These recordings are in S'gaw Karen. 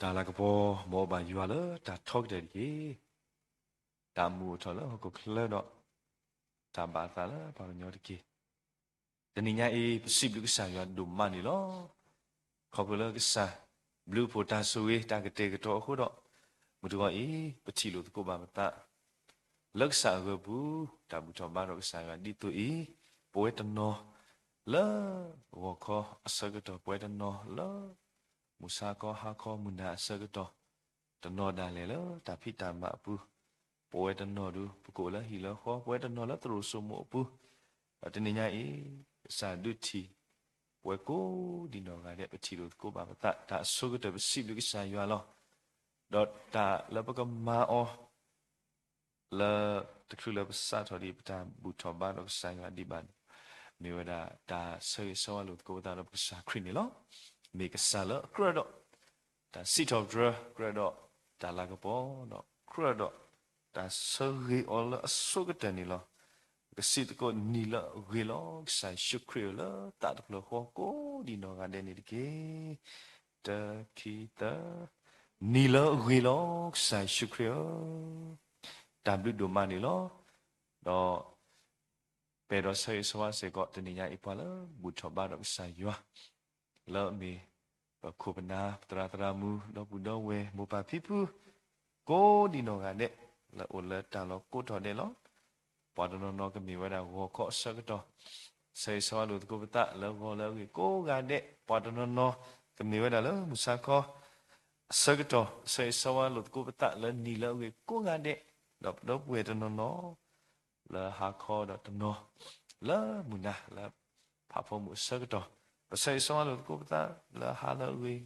တၢ်လၤကပီၤ မ်အဘၣ်ယွၤလၢတၢ်ထီကတၢၢ်တက့ၢ်. တၢ်မူအိၣ်ထီၣ်လၢဟီၣ်ခိၣ်ချၢဒီး တၢ်ဘၣ်အသးလၢပှၤကညီတက့ၢ်. တနံၤညါအံၤ ပစံးဘျုးကစၢ်ယွၤဒိၣ်မးန့ၣ်လီၤ. ခီဖျိလၢကစၢ်ဘျုးဖှိၣ်တၢ်ဆိၣ်ဂ့ၤ တၢ်ကတဲာ်ကတီၤအဃိဒီး မုၢ်တဂီၤအံၤ ပထံၣ်လိာ်သကိးဘၣ်ပသး လၢကစၢ်အဂီၢ်ပူၤ တၢ်ဘူၣ်ထီၣ်ဘါထီၣ်ကစၢ်ယွၤဒ်သိးအံၤ, ပဝဲတနီၤလၢဂီၤခီအဆၢကတီၢ်, ပဝဲတနီၤလၢ မုၢ်ဆါခီဟါခီမုၢ်နၤအဆၢကတီၢ်, တနီၤဒၣ်လဲာ်လၢတၢ်ဖံးတၢ်မၤအပူၤ, ပဝဲတနီၤဒုး ပကအိၣ်လၢဟံၣ်လၢဃီ, ပဝဲတနီၤလၢသရိာ်စိမိၤအပူၤ, ဒီးတနံၤညါအံၤ ကစၢ်ဒုးထံၣ် ပဝဲကိးဒံနီၢ်ဂၤဒဲး ပထံၣ်လိာ်သကိးဘၣ်ပသး တၢ်အဆိကတၢၢ် ပစံးဘျုးကစၢ်ယွၤလီၤ. ဒီးတၢ်လၢပကမၤအီၤ လၢတချုးလၢပစးထီၣ်ဒံးပတၢ်ဘူၣ်ထီၣ်ဘါထီၣ်ကစၢ်ယွၤဒံးဘၣ်န့ၣ်, မ့ၢ်ဝဲဒၣ်တၢ်ဆၢဂ့ၤဆၢဝါလိာ်သကိးပသးဒီးပကစၢ်ခရံာ်န့ၣ်လီၤ. မ့ၢ်ကစၢ်လၢအကြၢးဒီး တၢ်စံးထီၣ်ပတြၢၤ, ကြၢးဒီးတၢ်လၤကပီၤ, ဒီးကြၢးဒီးတၢ်ဆၢဂ့ၤအီၤလၢအဆိကတၢၢ်န့ၣ်လီၤ. ပကစံးသကိးနံၤလၢအဂ့ၤလီၤ. ကစၢ်ယ့ၣ်ၡူးခရံာ်ဧၢ, လၢသးတဖျၢၣ်ဃီကိးဒံနီၢ်ဂၤဒဲးန့ၣ်တက့ၢ်. တၢ ခံ သၢ, နံၤလၢအဂ့ၤလီၤ ကစၢ်ယ့ၣ်ၡူးခရံာ်ဧၢ, တၢ်ဘျုးဒိၣ်မးန့ၣ်လီၤ. ဒီး ပအဲၣ်ဒိးဆၢဂ့ၤဆၢဝါစ့ၢ်ကီး တနံၤညါအံၤပှၤလၢဘူၣ်ထီၣ်ဘါထီၣ်ကစၢ်ယွၤ, လၢအမ့ၢ်ပခိၣ်ပနၢ် ပသရၣ်သရၣ်မုၣ် ဒီပုၢ်ဒီဝဲၢ် မိၢ်ပၢ်ဖံဖု ကိးဒံနီၢ်ဂၤဒဲး လၢအိၣ်လၢတၢ်လီၢ်ကိးထီၣ်ဒဲးလီၤ. ပှၤတနီၤနီၤကမ့ၢ်ဝဲဒၣ်ဂီၤခီအဆၢကတီၢ် ဆၢဂ့ၤဆၢဝါလိာ်သကိးပသးလၢဂီၤလၢအဂ့ၤကိးဂၤဒဲး, ပှၤတနီၤနီၤကမ့ၢ်ဝဲဒၣ်လၢမုၢ်ဆါခီအဆၢကတီၢ် ဆၢဂ့ၤဆၢဝါလိာ်သကိးပသးလၢနံၤလၢအဂ့ၤကိးဂၤဒဲး, ဒီးပဒီပုၢ်ဝဲၢ်တနီၤနီၤ လၢဟါခီဒီးတနီၤ လၢမုၢ်နၤ လၢဖးဖီမုၢ်အဆၢကတီၢ်, ပဆၢဂ့ၤဆၢဝါလိာ်သကိးပသးလၢဟါလၢအဂ့ၤ ဒီး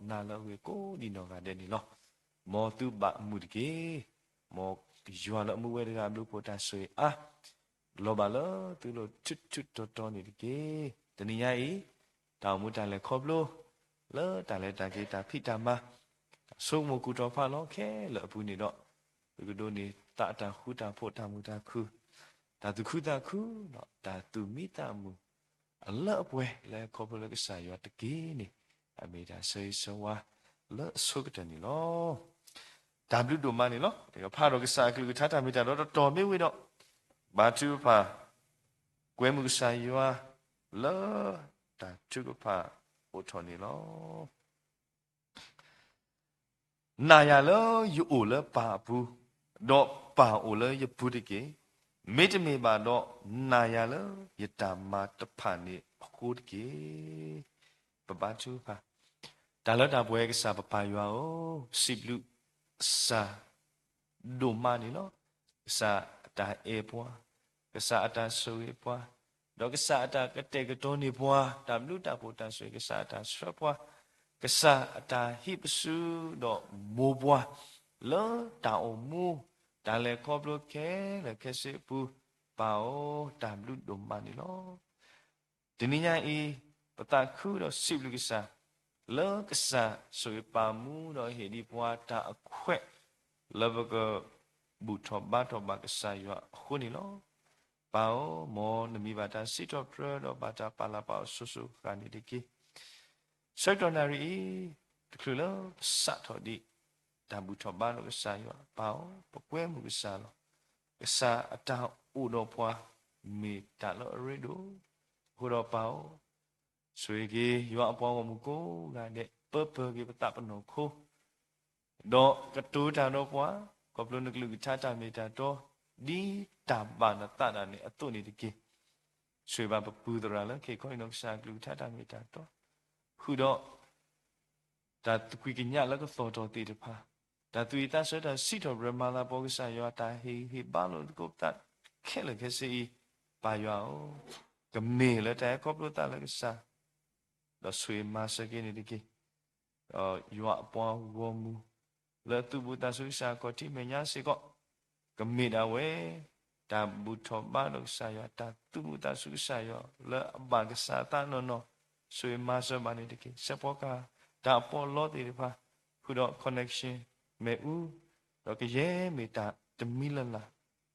နၤလၢအဂ့ၤကိးဒံနီၢ်ဂၤဒဲးန့ၣ်လီၤ. မ်သုဘၣ်မုာ်တက့ၢ်. မ်ယွၤလၢအမူဝဲတဂၤအဘျုးဖှိၣ်တၢ်ဆိၣ်ဂ့ၤအါ လီၤဘၣ်လၢသုလိၤထူထူတီတီန့ၣ်တက့ၢ်. တနံၤညါအံၤ တၢ်အိၣ်မူတၢ်လဲၤခီဖျိ လၢတၢ်လဲၤတၢ်က့ၤတၢ်ဖံးတၢ်မၤ တၢ်ဆိကမိၣ်ကူၣ်ထီၣ်ဖးလီၤခဲလၢာ်အပူၤန့ၣ်ဒီး သုကဒိးန့ၢ်သးအတၢ်ဃူတၢ်ဖိး တၢ်မုာ်တၢ်ခုၣ် တၢ်သူၣ်ခုသးခု ဒီးတၢ်သူၣ်မံသးမုာ် အလၢအပှဲၤလၢခီဖျိလၢကစၢ်ယွၤတက့ၢ်န့ၣ် အမ့ၢ်တၢ်ဆၢဂ့ၤဆၢဝါလၢအဆိကတၢၢ်န့ၣ်လီၤ. တၢ်ဘျုးဒိၣ်မးန့ၣ်လီၤ. ကဖးဒီးကစၢ်အကလုၢ်ကထါတၢ်မ့ၢ်တၢ်တီတတီၤမ့ၢ်ဝံၤဒီး ဘါထုကဖၣ် ကွဲမုာ်ကစၢ်ယွၤ လၢတၢ်ထုကဖၣ်အိၣ်ထီၣ်န့ၣ်လီၤ. နာ်ယၤလၢယအိၣ်လၢပၢ်အပူၤ, ဒီးပၢ်အိၣ်လၢယပူၤတက့ၢ်. မ့တမ့ၢ်ဘၣ်ဒီး နာ်ယၤလၢယတၢ်မၤတဖၣ်န့ၣ်အဃိတက့ၢ်. ပဘါထုကဖၣ်. တၢ်လၢတၢ်ပှဲၤကစၢ်ပပၢ်ယွၤဧၢ, ပစံးဘျုးကစၢ် ဒိၣ်မးန့ၣ်လီၤ. ကစၢ်အတၢ်အဲၣ်ပှၤ, ကစၢ်အတၢ်ဆိၣ်ဂ့ၤပှၤ, ဒီးကစၢ်အတၢ်ကတဲာ်ကတီၤန့ၢ်ပှၤ တၢ်ဘျုးတၢ်ဖှိၣ်တၢ်ဆိၣ်ဂ့ၤ, ကစၢ်အတၢ်ဆှၢပှၤ, ကစၢ်အတၢ်ဟံးပစုဒီးမိၢ်ပှၤ လၢတၢ်အိၣ်မူ တၢ်လဲၤခီဖျိခဲလၢာ်ခဲဆ့အပူၤ, ပၢ်ဧၢ, တၢ်ဘျုးဒိၣ်မးန့ၣ်လီၤ. တနံၤညါအံၤ ပသးခုဒီးစံးဘျုးကစၢ် လၢကစၢ်ဆိၣ်ဂ့ၤပာ်မူဒီးဟ့ၣ်ဒံးပှၤတၢ်အခွဲး လၢပကဘူၣ်ထီၣ်ဘါထီၣ်ဘၣ်ကစၢ်ယွၤအဃိန့ၣ်လီၤ. ပၢ်ဧၢ, မ်နမံၤဘၣ်တၢ်စံးထီၣ်ပတြၢၤဒီးဘၣ်တၢ်ပာ်လၤပာ်အီၤစိၤစိၤဃၣ်ဃၣ်န့ၣ်တက့ၢ်. ဆၢကတီၢ်နၣ်ရံၣ်အံၤ တချုးလၢပစးထီၣ်ဒံး တၢ်ဘူၣ်ထီၣ်ဘါထီၣ်ကစၢ်ယွၤ, ပၢ်ဧၢ, ပကွဲမုာ်ကစၢ်လီၤ. ကစၢ်အတၢ်အိၣ်ဒီးပှၤ မ့ၢ်တၢ်လၢအရ့ဒိၣ်, အဃိဒီးပၢ်ဧၢ, ဆိၣ်ဂ့ၤက့ၤယွၤအပှၤဂီၢ်မုၢ်ကိးဂၤဒဲး, ပၢပၢၤက့ၤပသးပနီၢ်ခိ ဒီးကတိၤတၢ်ဒီးပှၤ ခီဖျိနကလုၢ်ကထါတၢ်မ့ၢ်တၢ်တီ ဒ်တၢ်ဘၣ်နသးဒၣ်နဲအသိးန့ၣ်တက့ၢ်. ဆိၣ်ဂ့ၤဘၣ်ပပုၢ်သရၣ်လၢခဲခီအံၤနီၢ်ကစၢ်ကလုၢ်ကထါတၢ်မ့ၢ်တၢ်တီ, ဃုာ်ဒီး တၢ်သကွံာ်ကညးလၢကသီၣ်ထီၣ်သ့ၣ်တဖၣ်, တၢ်သူၣ်ဝံၣ်သးဆၢတၢ်စံးထီၣ်ပတြၢၤမၤလၤကပီၤကစၢ်ယွၤ တၢ်ဟ့ၣ်ဂံၢ်ဟ့ၣ်ဘါလိာ်သကိးပသးခဲလၢာ်ခဲဆ့အံၤ, ပၢ်ယွၤဧၢ, ကမ့ၢ်လၢတၢ်ဟဲခီဖျိသးလၢကစၢ် ဒီးဆိၣ်ဂ့ၤမၤစၢၤက့ၤန့ၣ်တက့ၢ်. ဒီးယွၤအပှၤဂီၢ်မုၢ် လၢအသူၣ်ဘီၣ်သးဆူကစၢ်အခီၣ်ထံးမဲာ်ညါစ့ၢ်ကီး, ကမ့ၢ်ဒၣ်ဝဲ တၢ်ဘူၣ်ထီၣ်ဘါထီၣ်ကစၢ်ယွၤ, တၢ်သူၣ်ဘီၣ်သးဆူကစၢ်ယွၤ လၢအဘၣ်ကစၢ်အသးနီၢ်နီၢ်, ဆိၣ်ဂ့ၤမၤစၢၤဘၣ်န့ၣ်တက့ၢ်. စဲးဖီကဟၣ် တၢ်အပီးအလီသ့ၣ်တဖၣ်, ဃုာ်ဒီး connection မ့ၣ်အူ, ဒီးကယဲၢ်မ့ၢ်တၢ်တမံၤလၢ်လၢ်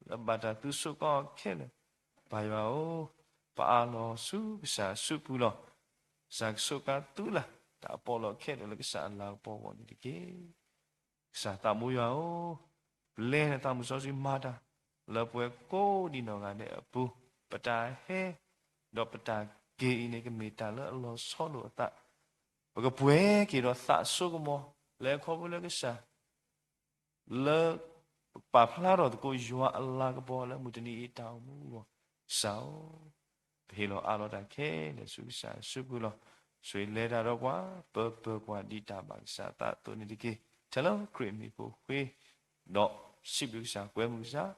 လၢဘၣ်တၢ်သုးစိကီးခဲလၢာ်, ပၢ်ယွၤဧၢ, ပအၢၣ်လီၤဆူကစၢ်အစုပူၤလီၤ. ကစၢ်ကဆိးကါသုလၢ် တၢ်အပီးလီၢ်ခဲလၢာ်လၢကစၢ်အလၤကပီၤအဂီၢ်န့ၣ်တက့ၢ်. ကစၢ်သးမိၢ်ယွၤဧၢ, ပျဲနသးမုၢ်စီဆှံမၤတၢ် လၢပှၤကိးဒံးနီၢ်ဂၤဒဲးအပူၤ, ပတၢ်ဟဲ ဒီးပတၢ်က့ၤအံၤန့ၣ် ကမ့ၢ်တၢ်လၢအလီၤဆီလိာ်အသး, ပကပှဲၤက့ၤဒီးသးစိကမီၤ လၢခီဖျိလၢကစၢ် လၢပာ်ဖျါထီၣ်သကိးယွၤအလၤကပီၤလၢမုၢ်တနံၤအံၤတၢ်အိၣ်မူအဂီၢ်, ကစၢ်ဧၢ, ပဟ့ၣ်လီၤအးလီၤတၢ်ခဲလၢာ်ဆူကစၢ်အစုပူၤလီၤ. ဆိၣ်ဂ့ၤလဲၤတၢ်ဒီးပှၤ, ပၢၤပၢၤပှၤဒ်တၢ်ဘၣ်ကစၢ်အသးအသိးန့ၣ်တက့ၢ်. ထဲလၢခရံာ်အမံၤဖိဃ့, ဒီးစံးဘျုးကစၢ်ကွဲမုာ်ကစၢ်,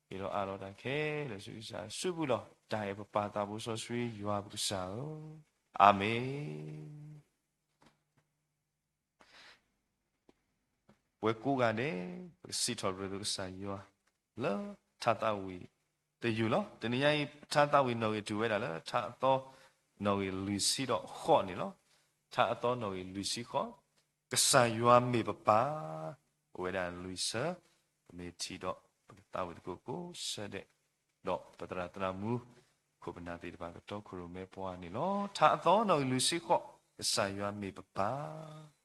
ဟ့ၣ်လီၤအးလီၤတၢ်ခဲလၢာ်ဆူကစၢ်အစုပူၤလီၤ. တၢ်အဲၣ်ပပၢ်သးဘိစီဆှံယွၤပကစၢ်ဧၢ, အၤမ့ၣ်. ပဝဲကိးဂၤဒဲး ပကစံးထီၣ်ပတြၢၤသကိးကစၢ်ယွၤ လၢထါသးဝံၣ်တယုၢ်လီၤ. တနံၤညါအံၤ ထါသးဝံၣ်နီၣ်ဂံၢ်တုၤဝဲဒၣ်လၢ ထါအသီနီၣ်ဂံၢ်လွံၢ်ဆံဒီးဃိးန့ၣ်လီၤ. ထါအသီနီၣ်ဂံၢ်လွံၢ်ဆံဃိး, ကစၢ်ယွၤမ့ၢ်ပပၢ်, အိၣ်ဝဲဒၣ်လွံၢ်ဆၢ, ပမ့ၢ်ထံၣ်ဒီးပကသးဝံၣ်သကိးကိးဆၢဒဲး, ဒီးပသရၣ်သရၣ်မုၣ် ခိၣ်ပနၢ်သ့ၣ်တဖၣ်ကတီခိၣ်ရိၣ်မဲပှၤန့ၣ်လီၤ. ထါအသီနီၣ်ဂံၢ်လွံၢ်ဆံဃိး, ကစၢ်ယွၤမ့ၢ်ပပၢ်.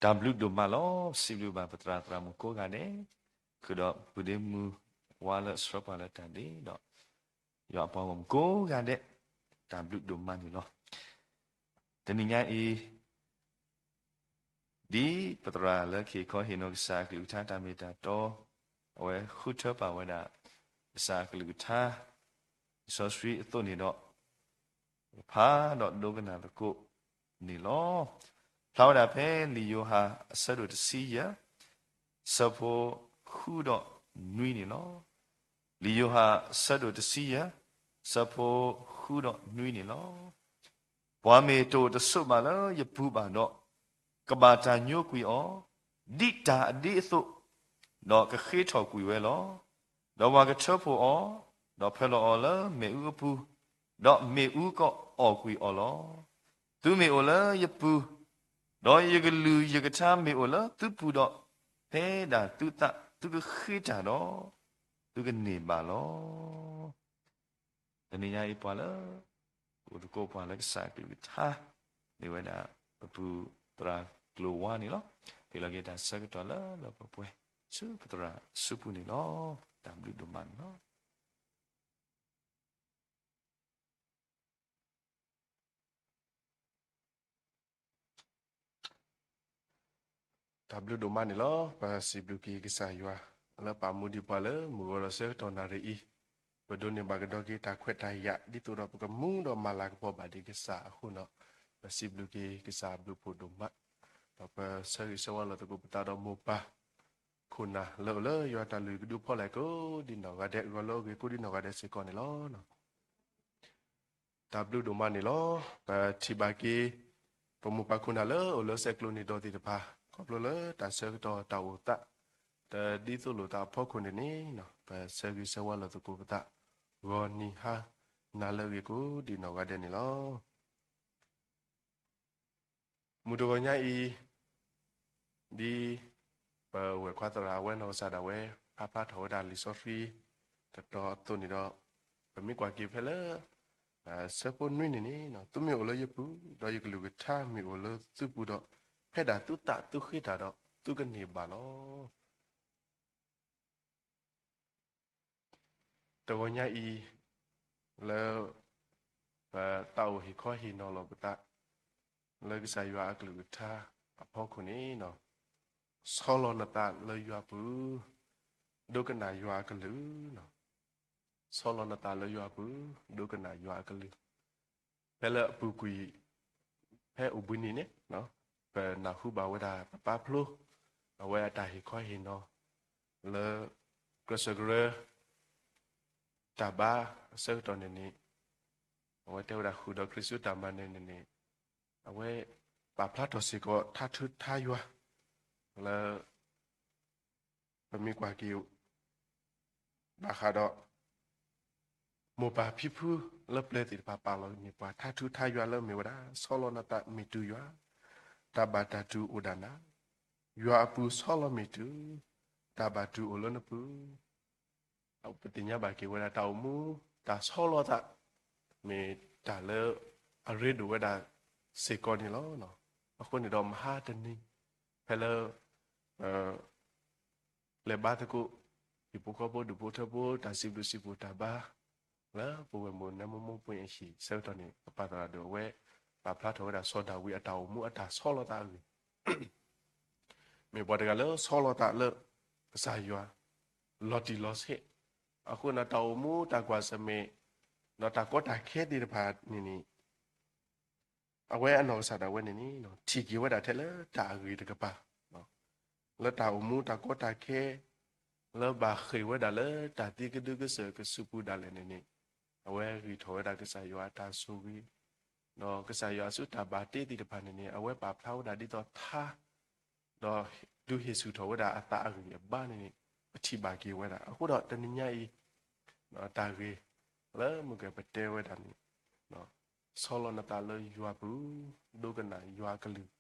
တၢ်ဘျုးဒိၣ်မးလီၤ. စံးဘျုးဘၣ်ပသရၣ်သရၣ်မုၣ်ကိးဂၤဒဲး, ဃုာ်ဒီးပုၢ်ဒ့မုၢ်ဝါလၢအဆှၢပှၤလၢတၢ်ဒ့ဒီး ယွၤအပှၤဂီၢ်မုၢ်ကိးဂၤဒဲး, တၢ်ဘျုးဒိၣ်မးန့ၣ်လီၤ. တနံၤညါအံၤ ဒ်ပသရၣ်လၢခံခီဟ့ၣ်နီၤကစၢ်အကလုၢ်ကထါတၢ်မ့ၢ်တၢ်တီ, အဝဲဃုထၢပာ်ဝဲဒၣ် ကစၢ်အကလုၢ်ကထါ လံာ်စီဆှံအသိးန့ၣ်ဒီး, ဖးဒီးဒိကနၣ်သကိးန့ၣ်လီၤ. ဖျါဝဲဒၣ်ဖဲလံာ်ယိၤဟၣ်အဆၢဒိၣ်တဆံယဲၢ်, ဆၢဖိဃုဒီးနွံန့ၣ်လီၤ. လံာ်ယိၤဟၣ်အဆၢဒိၣ်တဆံယဲၢ်, ဆၢဖိဃုဒီးနွံန့ၣ်လီၤ. ပှၤမ့ၢ်တအိၣ်တဆိးဘၣ်လၢယပူၤဘၣ်ဒီး, ကဘၣ်တၢ်ညိကွံာ်အီၤ, ဒ်တၢ်အဒ့အသိး, ဒီးကဃ့ထီၣ်ကွံာ်ဝဲလီၤ. ဒီးပှၤကထၢဖှိၣ်အီၤ, ဒီးဖၢလီၤအီၤလၢမ့ၣ်အူအပူၤ, ဒီးမ့ၣ်အူကအီၣ်ကွံာ်အီၤလီၤ. သုမ့ၢ်အိၣ်လၢယပူၤ, ဒီးယကလုၢ်ယကထါမ့ၢ်အိၣ်လၢသုပူၤဒီး, ဖဲဒၣ်သုသးသုကဃ့တၢ်ဒီး, သုကန့ၢ်ဘၣ်လီၤ. တနံၤညါအံၤပှၤလၢ အိၣ်သကိးပှၤလၢကစၢ်အကလုၢ်ကထါ, မ့ၢ်ဝဲဒၣ်ပပုၢ်သရၣ်ကျိၤဝါန့ၣ်လီၤ. ဟ့ၣ်လီၤက့ၤတၢ်ဆၢကတီၢ်လၢလၢပှဲၤပှဲၤ ဆူပသရၣ်အစုပူၤန့ၣ်လီၤ. တၢ်ဘျုးဒိၣ်မးန့ၣ်လီၤ. တၢ်ဘျုးဒိၣ်မးန့ၣ်လီၤ. ပစံးဘျုးက့ၤကစၢ်ယွၤ လၢပာ်မူဒံးပှၤလၢမုၢ်ဂီၤဒီးဆၢကတီၢ်နၣ်ရံၣ်အံၤ, ပဒိးန့ၢ်ဘၣ်ကဒီးက့ၤတၢ်ခွဲးတၢ်ယာ် ဒ်သိးဒီးပကမူဒီးမၤလၤကပီၤဘၣ်ဒံးကစၢ်အဃိဒီး, ပစံးဘျုးက့ၤကစၢ်အဘျုးဖှိၣ်ဒိၣ်မး, ဒီးပဆၢဂ့ၤဆၢဝါလီၤသကိးပသးဒီးမိၢ်ပၢ် ခိၣ်နၢ်လၢအိၣ်လၢယွၤတၢ်လုၢ်ကဒုအဖီလာ်ကိးဒံးနီၢ်ဂၤဒဲးစ့ၢ်ကီးန့ၣ်လီၤ. တၢ်ဘျုးဒိၣ်မးန့ၣ်လီၤ. ပထံၣ်ဘၣ်က့ၤ ပမိၢ်ပၢ်ခိၣ်နၢ်လၢအိၣ်လၢဆဲးကျိးနံၤဒီးသ့ၣ်တဖၣ် ခီဖျိလၢတၢ်ဆၢကတီၢ်တၢ်အိၣ်သး တဒ်သိးလိာ်သးအဖီခိၣ်န့ၣ်န့ၣ်, ပဆၢဂ့ၤဆၢဝါလီၤသကိးပသး ဂီၤနံၤဟါနၤလၢအဂ့ၤကိးဒံးနီၢ်ဂၤဒဲးန့ၣ်လီၤ. မုၢ်တဂီၤညါအံၤ ဒ်ပဝဲၢ်ခွါသရၣ်အဝဲနီၢ်ကစၢ်ဒၣ်ဝဲ ဖးဖျါထီၣ်ဝဲဒၣ်လံာ်စီဆှံ တတီၤအသိးန့ၣ်ဒီး, ပမ့ၢ်ကွၢ်က့ၤဖဲလၢ ဆၢဖိနွံန့ၣ်န့ၣ်, သုမ့ၢ်အိၣ်လၢယပူၤ, ဒီးယကလုၢ်ကထါမ့ၢ်အိၣ်လၢသုပူၤဒီး, ဖဲဒၣ်သုသးသုဃ့တၢ်ဒီး, သုကန့ၢ်ဘၣ်လီၤ. တဂီၤညါအံၤ လၢ ပသးအိၣ်ဟ့ၣ်ခီဟ့ၣ်နီၤလီၤပသး လၢကစၢ်ယွၤအကလုၢ်ကထါအဖီခိၣ်န့ၣ်, ဆီလီၤနသးလၢယွၤပူၤ, ဒိကနၣ်ယွၤအကလုၢ်, ဆီလီၤနသးလၢယွၤပူၤ, ဒိကနၣ်ယွၤအကလုၢ်. ဖဲလၢအပူၤကွံာ် ဖဲအိၣ်ဘှံးနံၤန့ၣ်, ပနၢ်ဟူဘၣ်ဝဲဒၣ် ပပၢ်ဖျိ အဝဲအတၢ်ဟ့ၣ်ခီဟ့ၣ်နီၤ လၢ ကြၢးစၢးကရၢ တၢ်ဘါအဆၢကတီၢ်န့ၣ်န့ၣ်, အဝဲတဲဝဲဒၣ်ဃုာ်ဒီးခရံာ်ဆူတၢ်မၤနၢၤန့ၣ်န့ၣ်, အဝဲပာ်ဖျါထီၣ်စ့ၢ်ကီးထါထူထါယွၤ လၢ ပမ့ၢ်ကွၢ်က့ၤ ဘၣ်ဃးဒီး မိၢ်ပၢ်ဖံဖုလၢပျၢၤသ့ၣ်တဖၣ်ပာ်လီၤန့ၢ်ပှၤ ထါထူထါယွၤလၢအမ့ၢ်ဝဲဒၣ် ဆီလီၤနသးမ့ၢ်တုၤယွၤ, တၢ်ဘၣ်တၢ်တုၤအိၣ်ဒၣ်နၤ, ယွၤအပူၤဆီလီၤမ့ၢ်တုၤ, တၢ်ဘၣ်တုၤအိၣ်လၢနပူၤ ပသ့ၣ်ညါဘၣ်က့ၤဝဲဒၣ်တၢ်အိၣ်မူ တၢ်ဆီလီၤသး မ့ၢ်တၢ်လၢအရ့ဒိၣ်ဝဲဒၣ်စ့ၢ်ကီးန့ၣ်လီၤ. အဃိန့ၣ်ဒီးမဟါတနံၤ ဖဲလၢ လဲၤဘါသကိး ဟံၣ်ဖိဃီဖိဒူၣ်ဖိထၢဖိ တၢ်စံးဘျုးစံးဖှိၣ်တၢ်ဘါ လၢပဝဲၢ်မုၢ်နၢမူမိၢ်ပှ့ၤအဟံၣ်ဆၢကတီၢ်န့ၣ် ပပၢ်သရၣ်ဒိၣ်အဝဲ ပာ်ဖျါထီၣ်ဝဲဒၣ်စီၤဒၤဝံးအတၢ်အိၣ်မူအတၢ်ဆီလီၤသးအဂ့ၢ် မ့ၢ်ပှၤတဂၤလၢဆီလီၤသးလၢ ကစၢ်ယွၤ လီၤတံၢ်လီၤဆဲး, အဃိန့ၣ်တၢ်အိၣ်မူတၢ်ကွၢ်ဆၢၣ်မဲာ် ဒီးတၢ်ကီတၢ်ခဲသ့ၣ်တဖၣ်န့ၣ်န့ၣ် အဝဲအနီၢ်ကစၢ်ဒၣ်ဝဲန့ၣ်န့ၣ် ထံၣ်က့ၤဝဲဒၣ်ထဲလၢတၢ်အဂ့ၢ်တကပၤ လၢတၢ်အိၣ်မူတၢ်ကီတၢ်ခဲ လၢဘၣ်ဃ့ၢ်ဝဲဒၣ်လၢတၢ်သံကဒုကစၢၢ်ကဆူးပူၤဒၣ်လဲာ်န့ၣ်န့ၣ် အဝဲဂံၢ်ထီၣ်ဝဲဒၣ်ကစၢ်ယွၤအတၢ်ဆိၣ်ဂ့ၤ ဒီးကစၢ်ယွၤအစုတၢ်ဘၣ်တ့သ့ၣ်တဖၣ်န့ၣ်န့ၣ် အဝဲပာ်ဖျါဝဲဒၣ်ဒ်သိးထါ ဒီးဒုးဟ့ၣ်ဆူၣ်ထီၣ်ဝဲဒၣ်အသးအဂံၢ်အဘါန့ၣ်န့ၣ် ပထံၣ်ဘၣ်က့ၤဝဲဒၣ်. အဃိဒီးတနံၤညါအံၤ တၢ်ဂ့ၢ်လၢမုၢ်ကပတဲဝဲဒၣ်န့ၣ် ဆီလီၤနသးလၢယွၤပူၤ ဒိကနၣ်ယွၤအကလုၢ်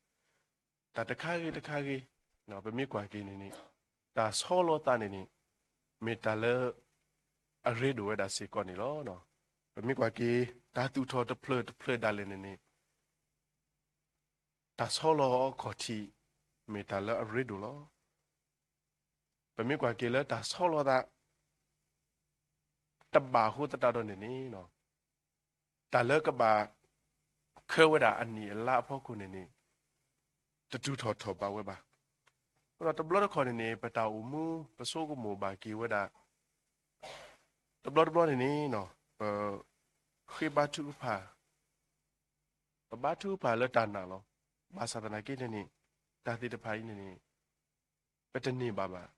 တၢ်တခါဂ့ၤတခါဂ့ၤ ပမ့ၢ်ကွၢ်က့ၤန့ၣ်န့ၣ် တၢ်ဆီလီၤသးန့ၣ်န့ၣ် မ့ၢ်တၢ်လၢ အရ့ဒိၣ်ဝဲဒၣ်စ့ၢ်ကီးန့ၣ်လီၤ. ပမ့ၢ်ကွၢ်က့ၤ တၢ်သူၣ်ထီၣ်တဖျၢၣ်တဖျၢၣ်ဒၣ်လဲာ်န့ၣ်န့ၣ် တၢ်ဆီလီၤအခီၣ်ထံး မ့ၢ်တၢ်လၢအရ့ဒိၣ်လီၤ. ပမ့ၢ်ကွၢ်က့ၤလၢတၢ်ဆီလီၤသး တဘၣ်အဃိသတးဒီးန့ၣ်န့ၣ် တၢ်လၢကဘၣ် ခၢဝဲဒၣ်အနံၣ်အလါအဖီခိၣ်န့ၣ်န့ၣ် တတုၤထီၣ်ထီၣ်ဘးဝဲဘၣ်. အဃိဒီးတဘျီတခီၣ်န့ၣ်န့ၣ် ပတၢ်အိၣ်မူ ပဆိကမိၣ်ဘၣ်က့ၤဝဲဒၣ် တဘျီတဘျီန့ၣ်န့ၣ် ပဃ့ဘါထုကဖၣ် ပဘါထုကဖၣ်လၢတၢ်နာ်လီၤ. ဘၣ်ဆၣ်သနာ်က့န့ၣ်န့ၣ် တၢ်သ့ၣ်တဖၣ်အံၤန့ၣ်န့ၣ် ပတန့ၢ်ဘၣ်ဘၣ်.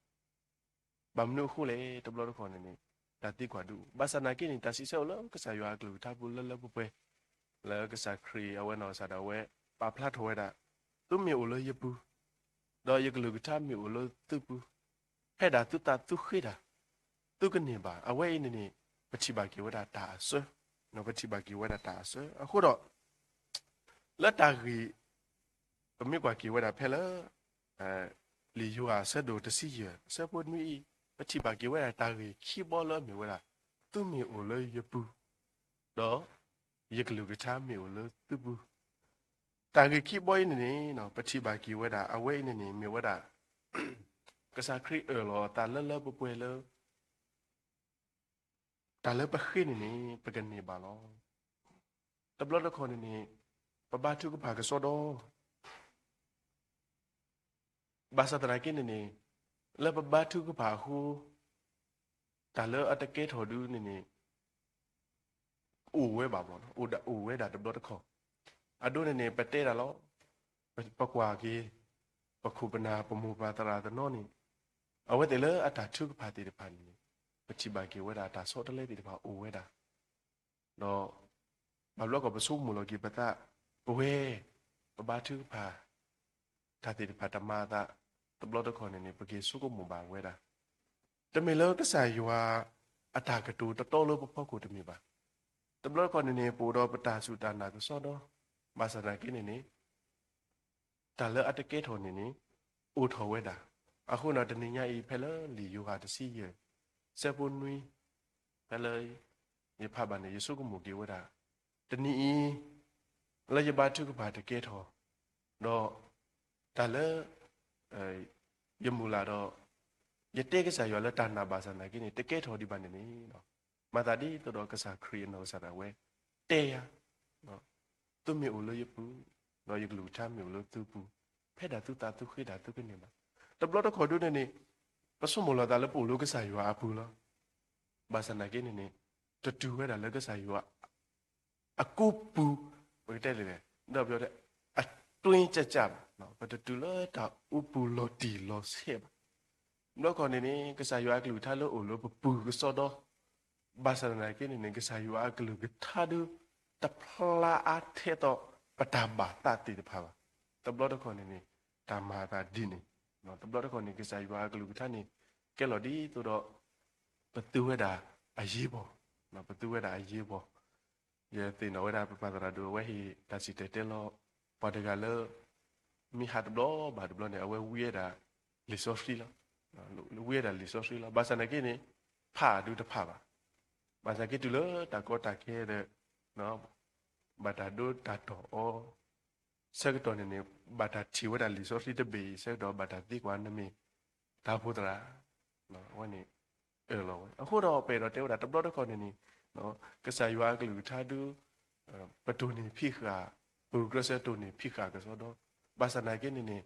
ဘၣ်မနုၤအဃိလဲၣ် တဘျီတခီၣ်န့ၣ်န့ၣ် တၢ်သံကွၢ်ဒုးအိၣ် ဘၣ်ဆၣ်သနာ်က့န့ၣ် တၢ်စံးဆၢအီၤလၢကစၢ်ယွၤအကလုၢ်ကထါပူၤလၢလၢပှဲၤပှဲၤ လၢကစၢ်ခရံာ်အဝဲနီၢ်ကစၢ်ဒၣ်ဝဲ ပာ်ဖျါထီၣ်ဝဲဒၣ် သုမ့ၢ်အိၣ်လၢယပူၤ ဒီးယကလုၢ်ကထါမ့ၢ်အိၣ်လၢသုပူၤ ဖဲဒၣ်သုသးသုဃ့တၢ် သုကန့ၢ်ဘၣ်. အဝဲအံၤန့ၣ်န့ၣ် ပထံၣ်ဘၣ်က့ၤဝဲဒၣ်တၢ်အစၢ ပထံၣ်ဘၣ်က့ၤဝဲဒၣ်တၢ်အစၢ အဃိဒီး လၢတၢ်ဂ့ၢ် ပမ့ၢ်ကွၢ်က့ၤဝဲဒၣ်ဖဲလၢ လံာ်ယိၤဟၣ်အဆၢဒိၣ်တဆံယဲၢ် အဆၢဖိနွံအံၤ ပထံၣ်ဘၣ်က့ၤဝဲဒၣ်တၢ်ဂ့ၢ်ခံဘီလၢအမ့ၢ်ဝဲဒၣ် သုမ့ၢ်အိၣ်လၢယပူၤ ဒီးယကလုၢ်ကထါမ့ၢ်အိၣ်လၢသုပူၤ တၢ်ဂ့ၢ်ခံဘီအံၤန့ၣ်န့ၣ် ပထံၣ်ဘၣ်က့ၤဝဲဒၣ် အဝဲအံၤန့ၣ်န့ၣ် မ့ၢ်ဝဲဒၣ် ကစၢ်ခရံာ်အၢၣ်လီၤအသးလၢလၢပှဲၤပှဲၤလၢ တၢ်လၢပဃ့န့ၣ်န့ၣ် ပကန့ၢ်ဘၣ်လီၤ. တဘျီတခီၣ်န့ၣ်န့ၣ် ပဘါထုကဖၣ်ကစီဒီ လၢ ဘၣ်ဆၣ်သနာ်က့န့ၣ်န့ၣ် လၢပဘါထုကဖၣ်အဃိ တၢ်လၢအတကဲထီၣ်ဒုန့ၣ်န့ၣ် အိၣ်ဝဲဘၣ်ဘျီ, အိၣ်ဝဲဒၣ်တဘျီတခီၣ်. အဒိန့ၣ်န့ၣ် ပတဲဒၣ်လီၤ, ပကွၢ်က့ၤ ပခိၣ်ပနၢ်ပမိၢ်ပၢ်သရၣ်တနီၤန့ၣ် အဝဲသ့ၣ်လၢအတၢ်ထုကဖၣ်သ့ၣ်တဖၣ်န့ၣ်န့ၣ် ပထံၣ်ဘၣ်က့ၤဝဲဒၣ်တၢ်ဆီတလဲသ့ၣ်တဖၣ်အိၣ်ဝဲဒၣ် ဒီး ဘၣ်ဘျီကီၢ်ပဆိကမိၣ်လီၤက့ၤပသး, ပဝဲ ပဘါထုကဖၣ် တၢ်သ့ၣ်တဖၣ်တမၤအသး တဘျီတခီၣ်န့ၣ်န့ၣ် ပက့ၤဆိကမိၣ်ဘၣ်ဝဲဒၣ်, တမ့ၢ်လၢကစၢ်ယွၤ အတၢ်ကတိၤတတီလၢပဖီခိၣ်တမ့ၢ်ဘၣ်. တဘျီတခီၣ်န့ၣ်န့ၣ် ပအိၣ်ဒီးပတၢ်စူၢ်တၢ်နာ်ကစီဒီ, ဘၣ်ဆၣ်သနာ်က့န့ၣ်န့ၣ် တၢ်လၢအတကဲထီၣ်န့ၣ်န့ၣ် အိၣ်ထီၣ်ဝဲဒၣ်. အဃိန့ၣ် တနံၤညါအံၤ ဖဲလၢလံာ်ယိၤဟၣ်တဆံယဲၢ် ဆၢဖိနွံ ဖဲလၢ ယဖးဘၣ်န့ၣ် ယဆိကမိၣ်က့ၤဝဲဒၣ်, တနံၤအံၤ လၢယဘါထုကဖၣ်တကဲထီၣ်, ဒီး တၢ်လၢ ယမုၢ်လၢ်ဒီး ယတဲကစၢ်ယွၤလၢတၢ်နာ်ဘၣ်ဆၣ်သနာ်က့န့ၣ် တကဲထီၣ်ဒံးဘၣ်န့ၣ်န့ၣ် မၤသးဒ်သိးဒီးကစၢ်ခရံာ်အနီၢ်ကစၢ်ဒၣ်ဝဲ တဲယၤ သုမ့ၢ်အိၣ်လၢယပူၤ, ဒီးယကလုၢ်ကထါမ့ၢ်အိၣ်လၢသုပူၤ, ဖဲဒၣ်သုသးသုဃ့ဒၣ်သုကန့ၢ်ဘၣ်. တဘျီတခီၣ်ဒုန့ၣ်န့ၣ် ပဆိကမိၣ်လီၤသးလၢပအိၣ်လၢကစၢ်ယွၤအပူၤလီၤ. ဘၣ်ဆၣ်သနာ်က့န့ၣ်န့ၣ် တတုၤဝဲဒၣ်လၢကစၢ်ယွၤ အကိးပူၤ, ပကတဲလဲၣ်လဲၣ်, ဒီး အတွင်းကျကျ ဘၣ်, ပတတုၤလၢတၢ်အူပူၤလီၤတံၢ်လီၤဆဲးဘၣ်. တဘျီတခီၣ်န့ၣ်န့ၣ် ကစၢ်ယွၤအကလုၢ်ကထါလၢအိၣ်လၢပပူၤကစီဒီ, ဘၣ်ဆၣ်သနာ်က့န့ၣ်န့ၣ် ကစၢ်ယွၤအကလုၢ်ကထါဒု တဖျါအါထဲသိးပတၢ်ဘၣ်သးသ့ၣ်တဖၣ်ဘၣ်. တဘျီတခီၣ်န့ၣ်န့ၣ် တၢ်မၤအသးဒ်န့ၣ်, တဘျီတခီၣ်န့ၣ် ကစၢ်ယွၤအကလုၢ်ကထါန့ၣ် ကဲလီၤဒ်သိးဒီး ပသူဝဲဒၣ်အရေးပေါ်, ပသူဝဲဒၣ်အရေးပေါ်. ယသ့ၣ်နီၣ်ဝဲဒၣ်ပပၢ်သရၣ်ဒိၣ်အဝဲဟ့ၣ်တၢ်စံၣ်တဲၤတဲလီၤ ပှၤတဂၤလၢ မ့ၢ်ဟးတဘျီဘၣ်တဘျီန့ၣ် အဝဲဝံဝဲဒၣ်လံာ်စီဆှံလီၤ. ဝံဝဲဒၣ်လံာ်စီဆှံလီၤ. ဘၣ်ဆၣ်သနာ်က့န့ၣ် ဖးဒုတဖးဘၣ်. ဘၣ်ဆၣ်သနာ်က့တုၤလၢတၢ်ကီတၢ်ခဲဒီး ဘၣ်တၢ်ဒိတၢ်တီၢ်အီၤ ဆၢကတီၢ်န့ၣ်န့ၣ် ဘၣ်တၢ်ထံၣ်ဝဲဒၣ်လံာ်စီဆှံတဘ့ၣ်အံၤ ဆၢကတီၢ်ဘၣ်တၢ်သံကွၢ် နမ့ၢ်တၢ်အိၣ်ဖှိၣ်သရၣ်, အဝဲန့ၣ် အၢၣ်လီၤဝဲ. အဃိဒီးပအဲၣ်ဒိးတဲဝဲဒၣ်တဘျီတခီၣ်န့ၣ်န့ၣ် ကစၢ်ယွၤအကလုၢ်ကထါဒု ပတိၢ်န့ၢ်ဖံးဃာ်, ပဂုာ်ကျဲးစၢးတိၢ်န့ၢ်ဖံးဃာ်ကစီဒီ, ဘၣ်ဆၣ်သနာ်က့န့ၣ်န့ၣ်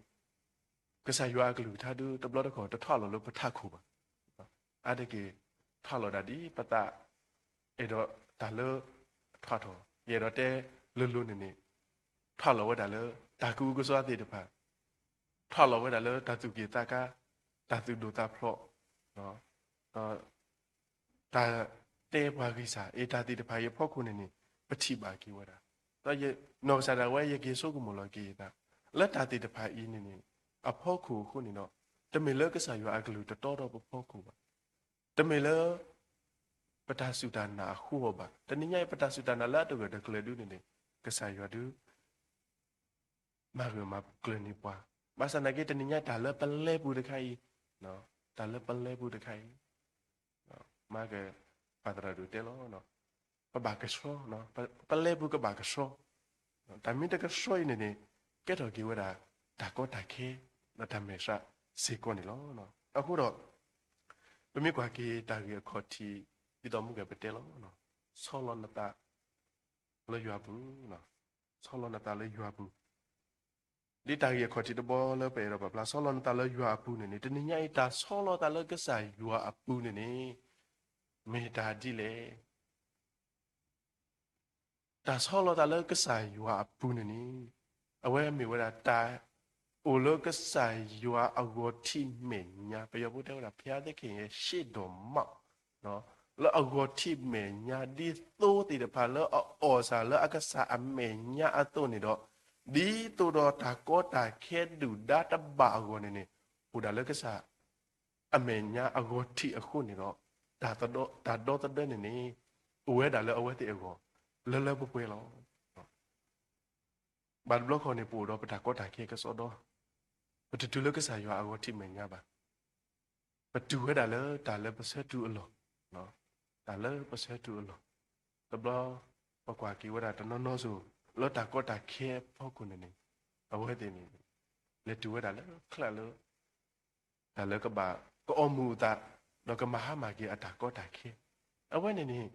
ကစၢ်ယွၤအကလုၢ်ကထါဒု တဘျီတခီၣ်တထွးလီၤလၢပထးခိၣ်ဘၣ်. အါတက့ၢ် ထွးလီၤဒၣ်ဒ်ပသး အဲၣ်ဒိးတၢ်လၢ ထွးထီၣ်, ယအဲၣ်ဒိးတဲလိၤလိၤန့ၣ်န့ၣ် ထွးလီၤဝဲဒၣ်လၢ တၢ်ကအုကစွါသ့ၣ်တဖၣ်, ထွးလီၤဝဲဒၣ်လၢတၢ်သူၣ်က့ၣ်သးကါ, တၢ်သူၣ်ဒိၣ်သးဖျိး, ဒီး တၢ်တဲပှၤဂံၢ်စၢ် အ့ၣ် တၢ်သ့ၣ်တဖၣ်အံၤအဖီခိၣ်န့ၣ်န့ၣ် ပထံၣ်ဘၣ်က့ၤဝဲဒၣ်. ဒီးနီၢ်ကစၢ်ဒၣ်ဝဲ ယက့ၤဆိကမိၣ်လီၤက့ၤယသး လၢတၢ်သ့ၣ်တဖၣ်အံၤန့ၣ်န့ၣ် အဖီခိၣ်အဃိန့ၣ်ဒီး တမ့ၢ်လၢကစၢ်ယွၤအကလုၢ်တတီဒီးပဖီခိၣ်ဘၣ်. တမ့ၢ်လၢ ပတၢ်စူၢ်တၢ်နာ်အဃိအီၤဘၣ်. တနံၤညါအံၤ ပတၢ်စူၢ်တၢ်နာ်လၢအတဂၢၢ်တကျၢၤဒုန့ၣ်န့ၣ် ကစၢ်ယွၤဒု မၤဂၢၢ်မၤကျၢၤန့ၢ်ပှၤ, ဘၣ်ဆၣ်သနာ်က့ တနံၤညါတၢ်လၢပလဲပူၤတခါအံၤ, တၢ်လၢပလဲပူၤတခါအံၤ, မၤက ပၢ်သရၣ်ဒိၣ်တဲလီၤ, ပဘၣ်ကဆှီ, ပလဲပူၤကဘၣ်ကဆှီ, တၢ်မ့ၢ်တကဆှီအံၤန့ၣ်န့ၣ် ကဲထီၣ်က့ၤဝဲဒၣ် တၢ်ကီတၢ်ခဲ ဒီးတၢ်မဲာ်ဆှးစ့ၢ်ကီးန့ၣ်လီၤ. အဃိဒီး ပမ့ၢ်ကွၢ်က့ၤတၢ်ဂ့ၢ်အခီၣ်ထံး ဒ်သိးမုၢ်ကဲၣ်ပတဲလီၤ, ဆီလီၤနသး လၢယွၤအပူၤ, ဆီလီၤနသးလၢယွၤအပူၤ, ဒ်တၢ်ဂ့ၢ်အခီၣ်ထံးတဘီလၢပအဲၣ်ဒိးပာ်ဖျါ ဆီလီၤနသးလၢယွၤအပူၤန့ၣ်န့ၣ် တနံၤညါအံၤ တၢ်ဆီလီၤသးလၢကစၢ်ယွၤအပူၤန့ၣ်န့ၣ် မ့ၢ်တၢ်ဒ်လဲၣ်. တၢ်ဆီလီၤသးလၢကစၢ်ယွၤအပူၤန့ၣ်န့ၣ် အဝဲမ့ၢ်ဝဲဒၣ်တၢ် အိၣ်လၢကစၢ်ယွၤအဂီၤထံးမဲာ်ညါ, ပယီၤဖိတဲဝဲဒၣ် ဘုရားသခင်ရဲ့ရှေ့တော်မှာ, လၢအဂီၤထံးမဲာ်ညါ ဒ်သိးသ့ၣ်တဖၣ်လၢအအီၣ်စၢ်လၢအကစၢ်အမဲာ်ညါအသိးန့ၣ်ဒီး, ဒ်သိးဒီးတၢ်ကီတၢ်ခဲဒုၣ်ဒါတဘၣ်အဂီၢ်န့ၣ်န့ၣ်, အိၣ်ဒၣ်လၢကစၢ် အမဲာ်ညါအဂီၤထံးအဃိန့ၣ်ဒီး, တၢ်ဒီသဒၢန့ၣ်န့ၣ် အိၣ်ဝဲဒၣ်လၢအဝဲသ့ၣ်အဂီၢ် လၢလၢပှဲၤပှဲၤလီၤ. ဘၣ်တဘျီဃီန့ၣ် ပအိၣ်ဒီးပတၢ်ကီတၢ်ခဲကစီဒီ, ပတတုၤလၢကစၢ်ယွၤအဂီၤထံးမဲာ်ညါဘၣ်. ပတုၤဝဲဒၣ်လၢတၢ်လၢပဆၢတုၤအလီၢ်, တၢ်လၢပဆၢတုၤအလီၢ်. တဘျီ ပကွၢ်က့ၤဝဲဒၣ်တနီၤနီၤစိၤ လၢတၢ်ကီတၢ်ခဲအဖီခိၣ်န့ၣ်န့ၣ်, အဝဲသ့ၣ်န့ၣ် လဲၤတုၤဝဲဒၣ်လၢချၢၣ်လၢ တၢ်လၢကဘၣ်ကအီမူၤအသး, ဒီးကမၤဟါမၢ်က့ၤအတၢ်ကီတၢ်ခဲ. အဝဲန့ၣ်န့ၣ်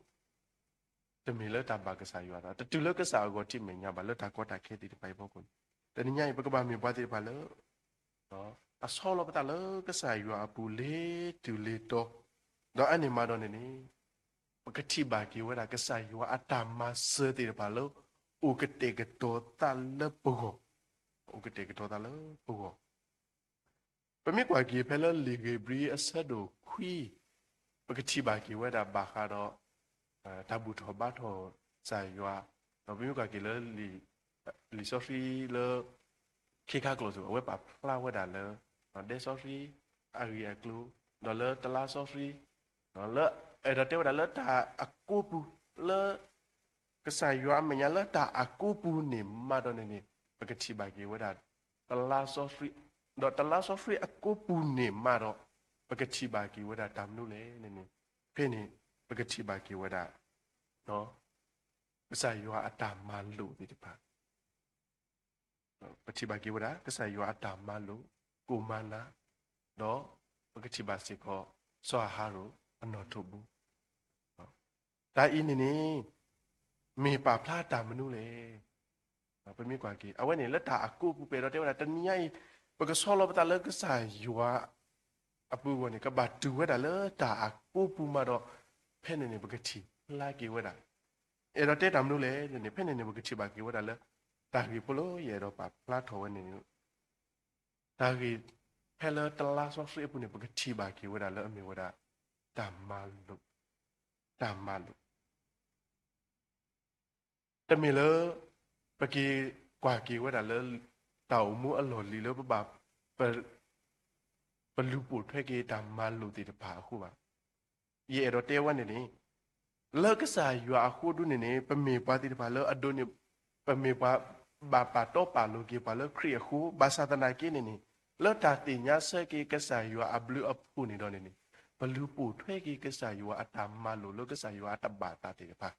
တမ့ၢ်လၢတၢ်ဘၣ်ကစၢ်ယွၤအသး, တတုၤလၢကစၢ်အဂီၤထံးမဲာ်ညါဘၣ် လၢတၢ်ကီတၢ်ခဲသ့ၣ်တဖၣ်အံၤအဖီခိၣ်န့ၣ်. တနံၤညါအံၤ ပကဘၣ်မ့ၢ်ပှၤသ့ၣ်တဖၣ်လၢ ဒီး အဆီလီၤပသးလၢကစၢ်ယွၤအပူၤလ့ၤတုၤလ့ၤတီၤ, ဒီးအန့ၣ်မးဒီးန့ၣ်န့ၣ် ပကထံၣ်ဘၣ်က့ၤဝဲဒၣ်ကစၢ်ယွၤအတၢ်မၤစၢၤသ့ၣ်တဖၣ်လၢ အိၣ်ကတဲာ်ကတီၤသးလၢပဂီၢ်, အိၣ်ကတဲာ်ကတီၤသးလၢပဂီၢ် ပမ့ၢ်ကွၢ်က့ၤဖဲလၢလံာ်ဧ့ၤဘြံၤအဆၢဒိၣ်ခွံ, ပကထံၣ်ဘၣ်က့ၤဝဲဒၣ်ဘၣ်ဃးဒီး တၢ်ဘူၣ်ထီၣ်ဘါထီၣ်ကစၢ်ယွၤ, ဒီးပမ့ၢ်ကွၢ်က့ၤလၢ လံာ်စီဆှံလၢ ခ့ခါကျိာ်စ့ၢ် အဝဲပာ်ဖျါဝဲဒၣ်လၢ ဒဲစီဆှံအဂ့ၢ်အကျိၤ, ဒီးလၢတလါစီဆှံ, လၢ အဲၣ်ဒိးတဲဝဲဒၣ်လၢတၢ်အကိးပူၤ လၢ ကစၢ်ယွၤအမဲာ်ညါလၢတၢ်အကိးပူၤန့ၣ်မးဒီးန့ၣ်န့ၣ် ပကထံၣ်ဘၣ်က့ၤဝဲဒၣ် တလါစီဆှံ, ဒီးတလါစီဆှံအကိးပူၤန့ၣ်မးဒီး ပကထံၣ်ဘၣ်က့ၤဝဲဒၣ်တၢ်မနုၤလဲၣ်န့ၣ်န့ၣ် ဖဲန့ၣ် ပကထံၣ်ဘၣ်က့ၤဝဲဒၣ် ကစၢ်ယွၤအတၢ်မၤလိာ်သ့ၣ်တဖၣ် ပထံၣ်ဘၣ်က့ၤဝဲဒၣ် ကစၢ်ယွၤအတၢ်မၤလိာ်, ကိၣ်မၤနၤ, ဒီးပကထံၣ်ဘၣ်စ့ၢ်ကီး စီၤအၤဟရိၣ်အနီၣ်ထိးဘိ. တၢ်အံၤန့ၣ်န့ၣ် မ့ၢ်ပာ်ဖျါတၢ်မနုၤလဲၣ်. ပမ့ၢ်ကွၢ်က့ၤ အဝဲန့ၣ်လၢတၢ်အကိးပူၤ ပအဲၣ်ဒိးတဲဝဲဒၣ် တနံၤညါအံၤ ပကဆီလီၤပသးလၢကစၢ်ယွၤ အပူၤအဂီၢ်န့ၣ် ကဘၣ်တုၤဝဲဒၣ်လၢတၢ်အကိးပူၤမး ဒီးဖဲန့ၣ်န့ၣ် ပကထံၣ်ဖျါက့ၤဝဲဒၣ် အဲၣ်ဒိးတဲတၢ်မနုၤလဲၣ်န့ၣ် ဖဲန့ၣ်န့ၣ် ပကထံၣ်ဘၣ်က့ၤဝဲဒၣ်လၢ တၢ်ဂ့ၢ်ဖိလၢယအဲၣ်ဒိးပာ်ဖျါထီၣ်ဝဲန့ၣ် တၢ်ဂ့ၢ်ဖဲလၢတလါစီဆှံအပူၤန့ၣ် ပကထံၣ်ဘၣ်က့ၤဝဲဒၣ်လၢအမ့ၢ်ဝဲဒၣ် တၢ်မၤလိာ်, တၢ်မၤလိာ် တမ့ၢ်လၢ ပက့ၤကွၢ်က့ၤဝဲဒၣ်လၢ တၢ်အိၣ်မူအလီၢ်လံၤလၢပဘၣ် ပလူၤပိာ်ထွဲက့ၤတၢ်မၤလိာ်သ့ၣ်တဖၣ်အဃိဘၣ်. ယအဲၣ်ဒိးတဲဝဲန့ၣ်န့ၣ် လၢကစၢ်ယွၤအဃိဒုန့ၣ်န့ၣ် ပမ့ၢ်ပှၤသ့ၣ်တဖၣ်လၢအဒိးန့ၣ် ပမ့ၢ်ပှၤဘၣ်ပာ်တီပာ်လိၤက့ၤပှၤလၢခရံာ်အဃိ ဘၣ်ဆၣ်သနာ်က့န့ၣ်န့ၣ် လၢတၢ်သ့ၣ်ညါဆၢက့ၤကစၢ်ယွၤအဘျုးအဖှိၣ်န့ၣ်ဒီးန့ၣ်န့ၣ် ပလူၤပိာ်ထွဲက့ၤကစၢ်ယွၤအတၢ်မၤလိာ်လၢကစၢ်ယွၤအတဘၣ်သးသ့ၣ်တဖၣ်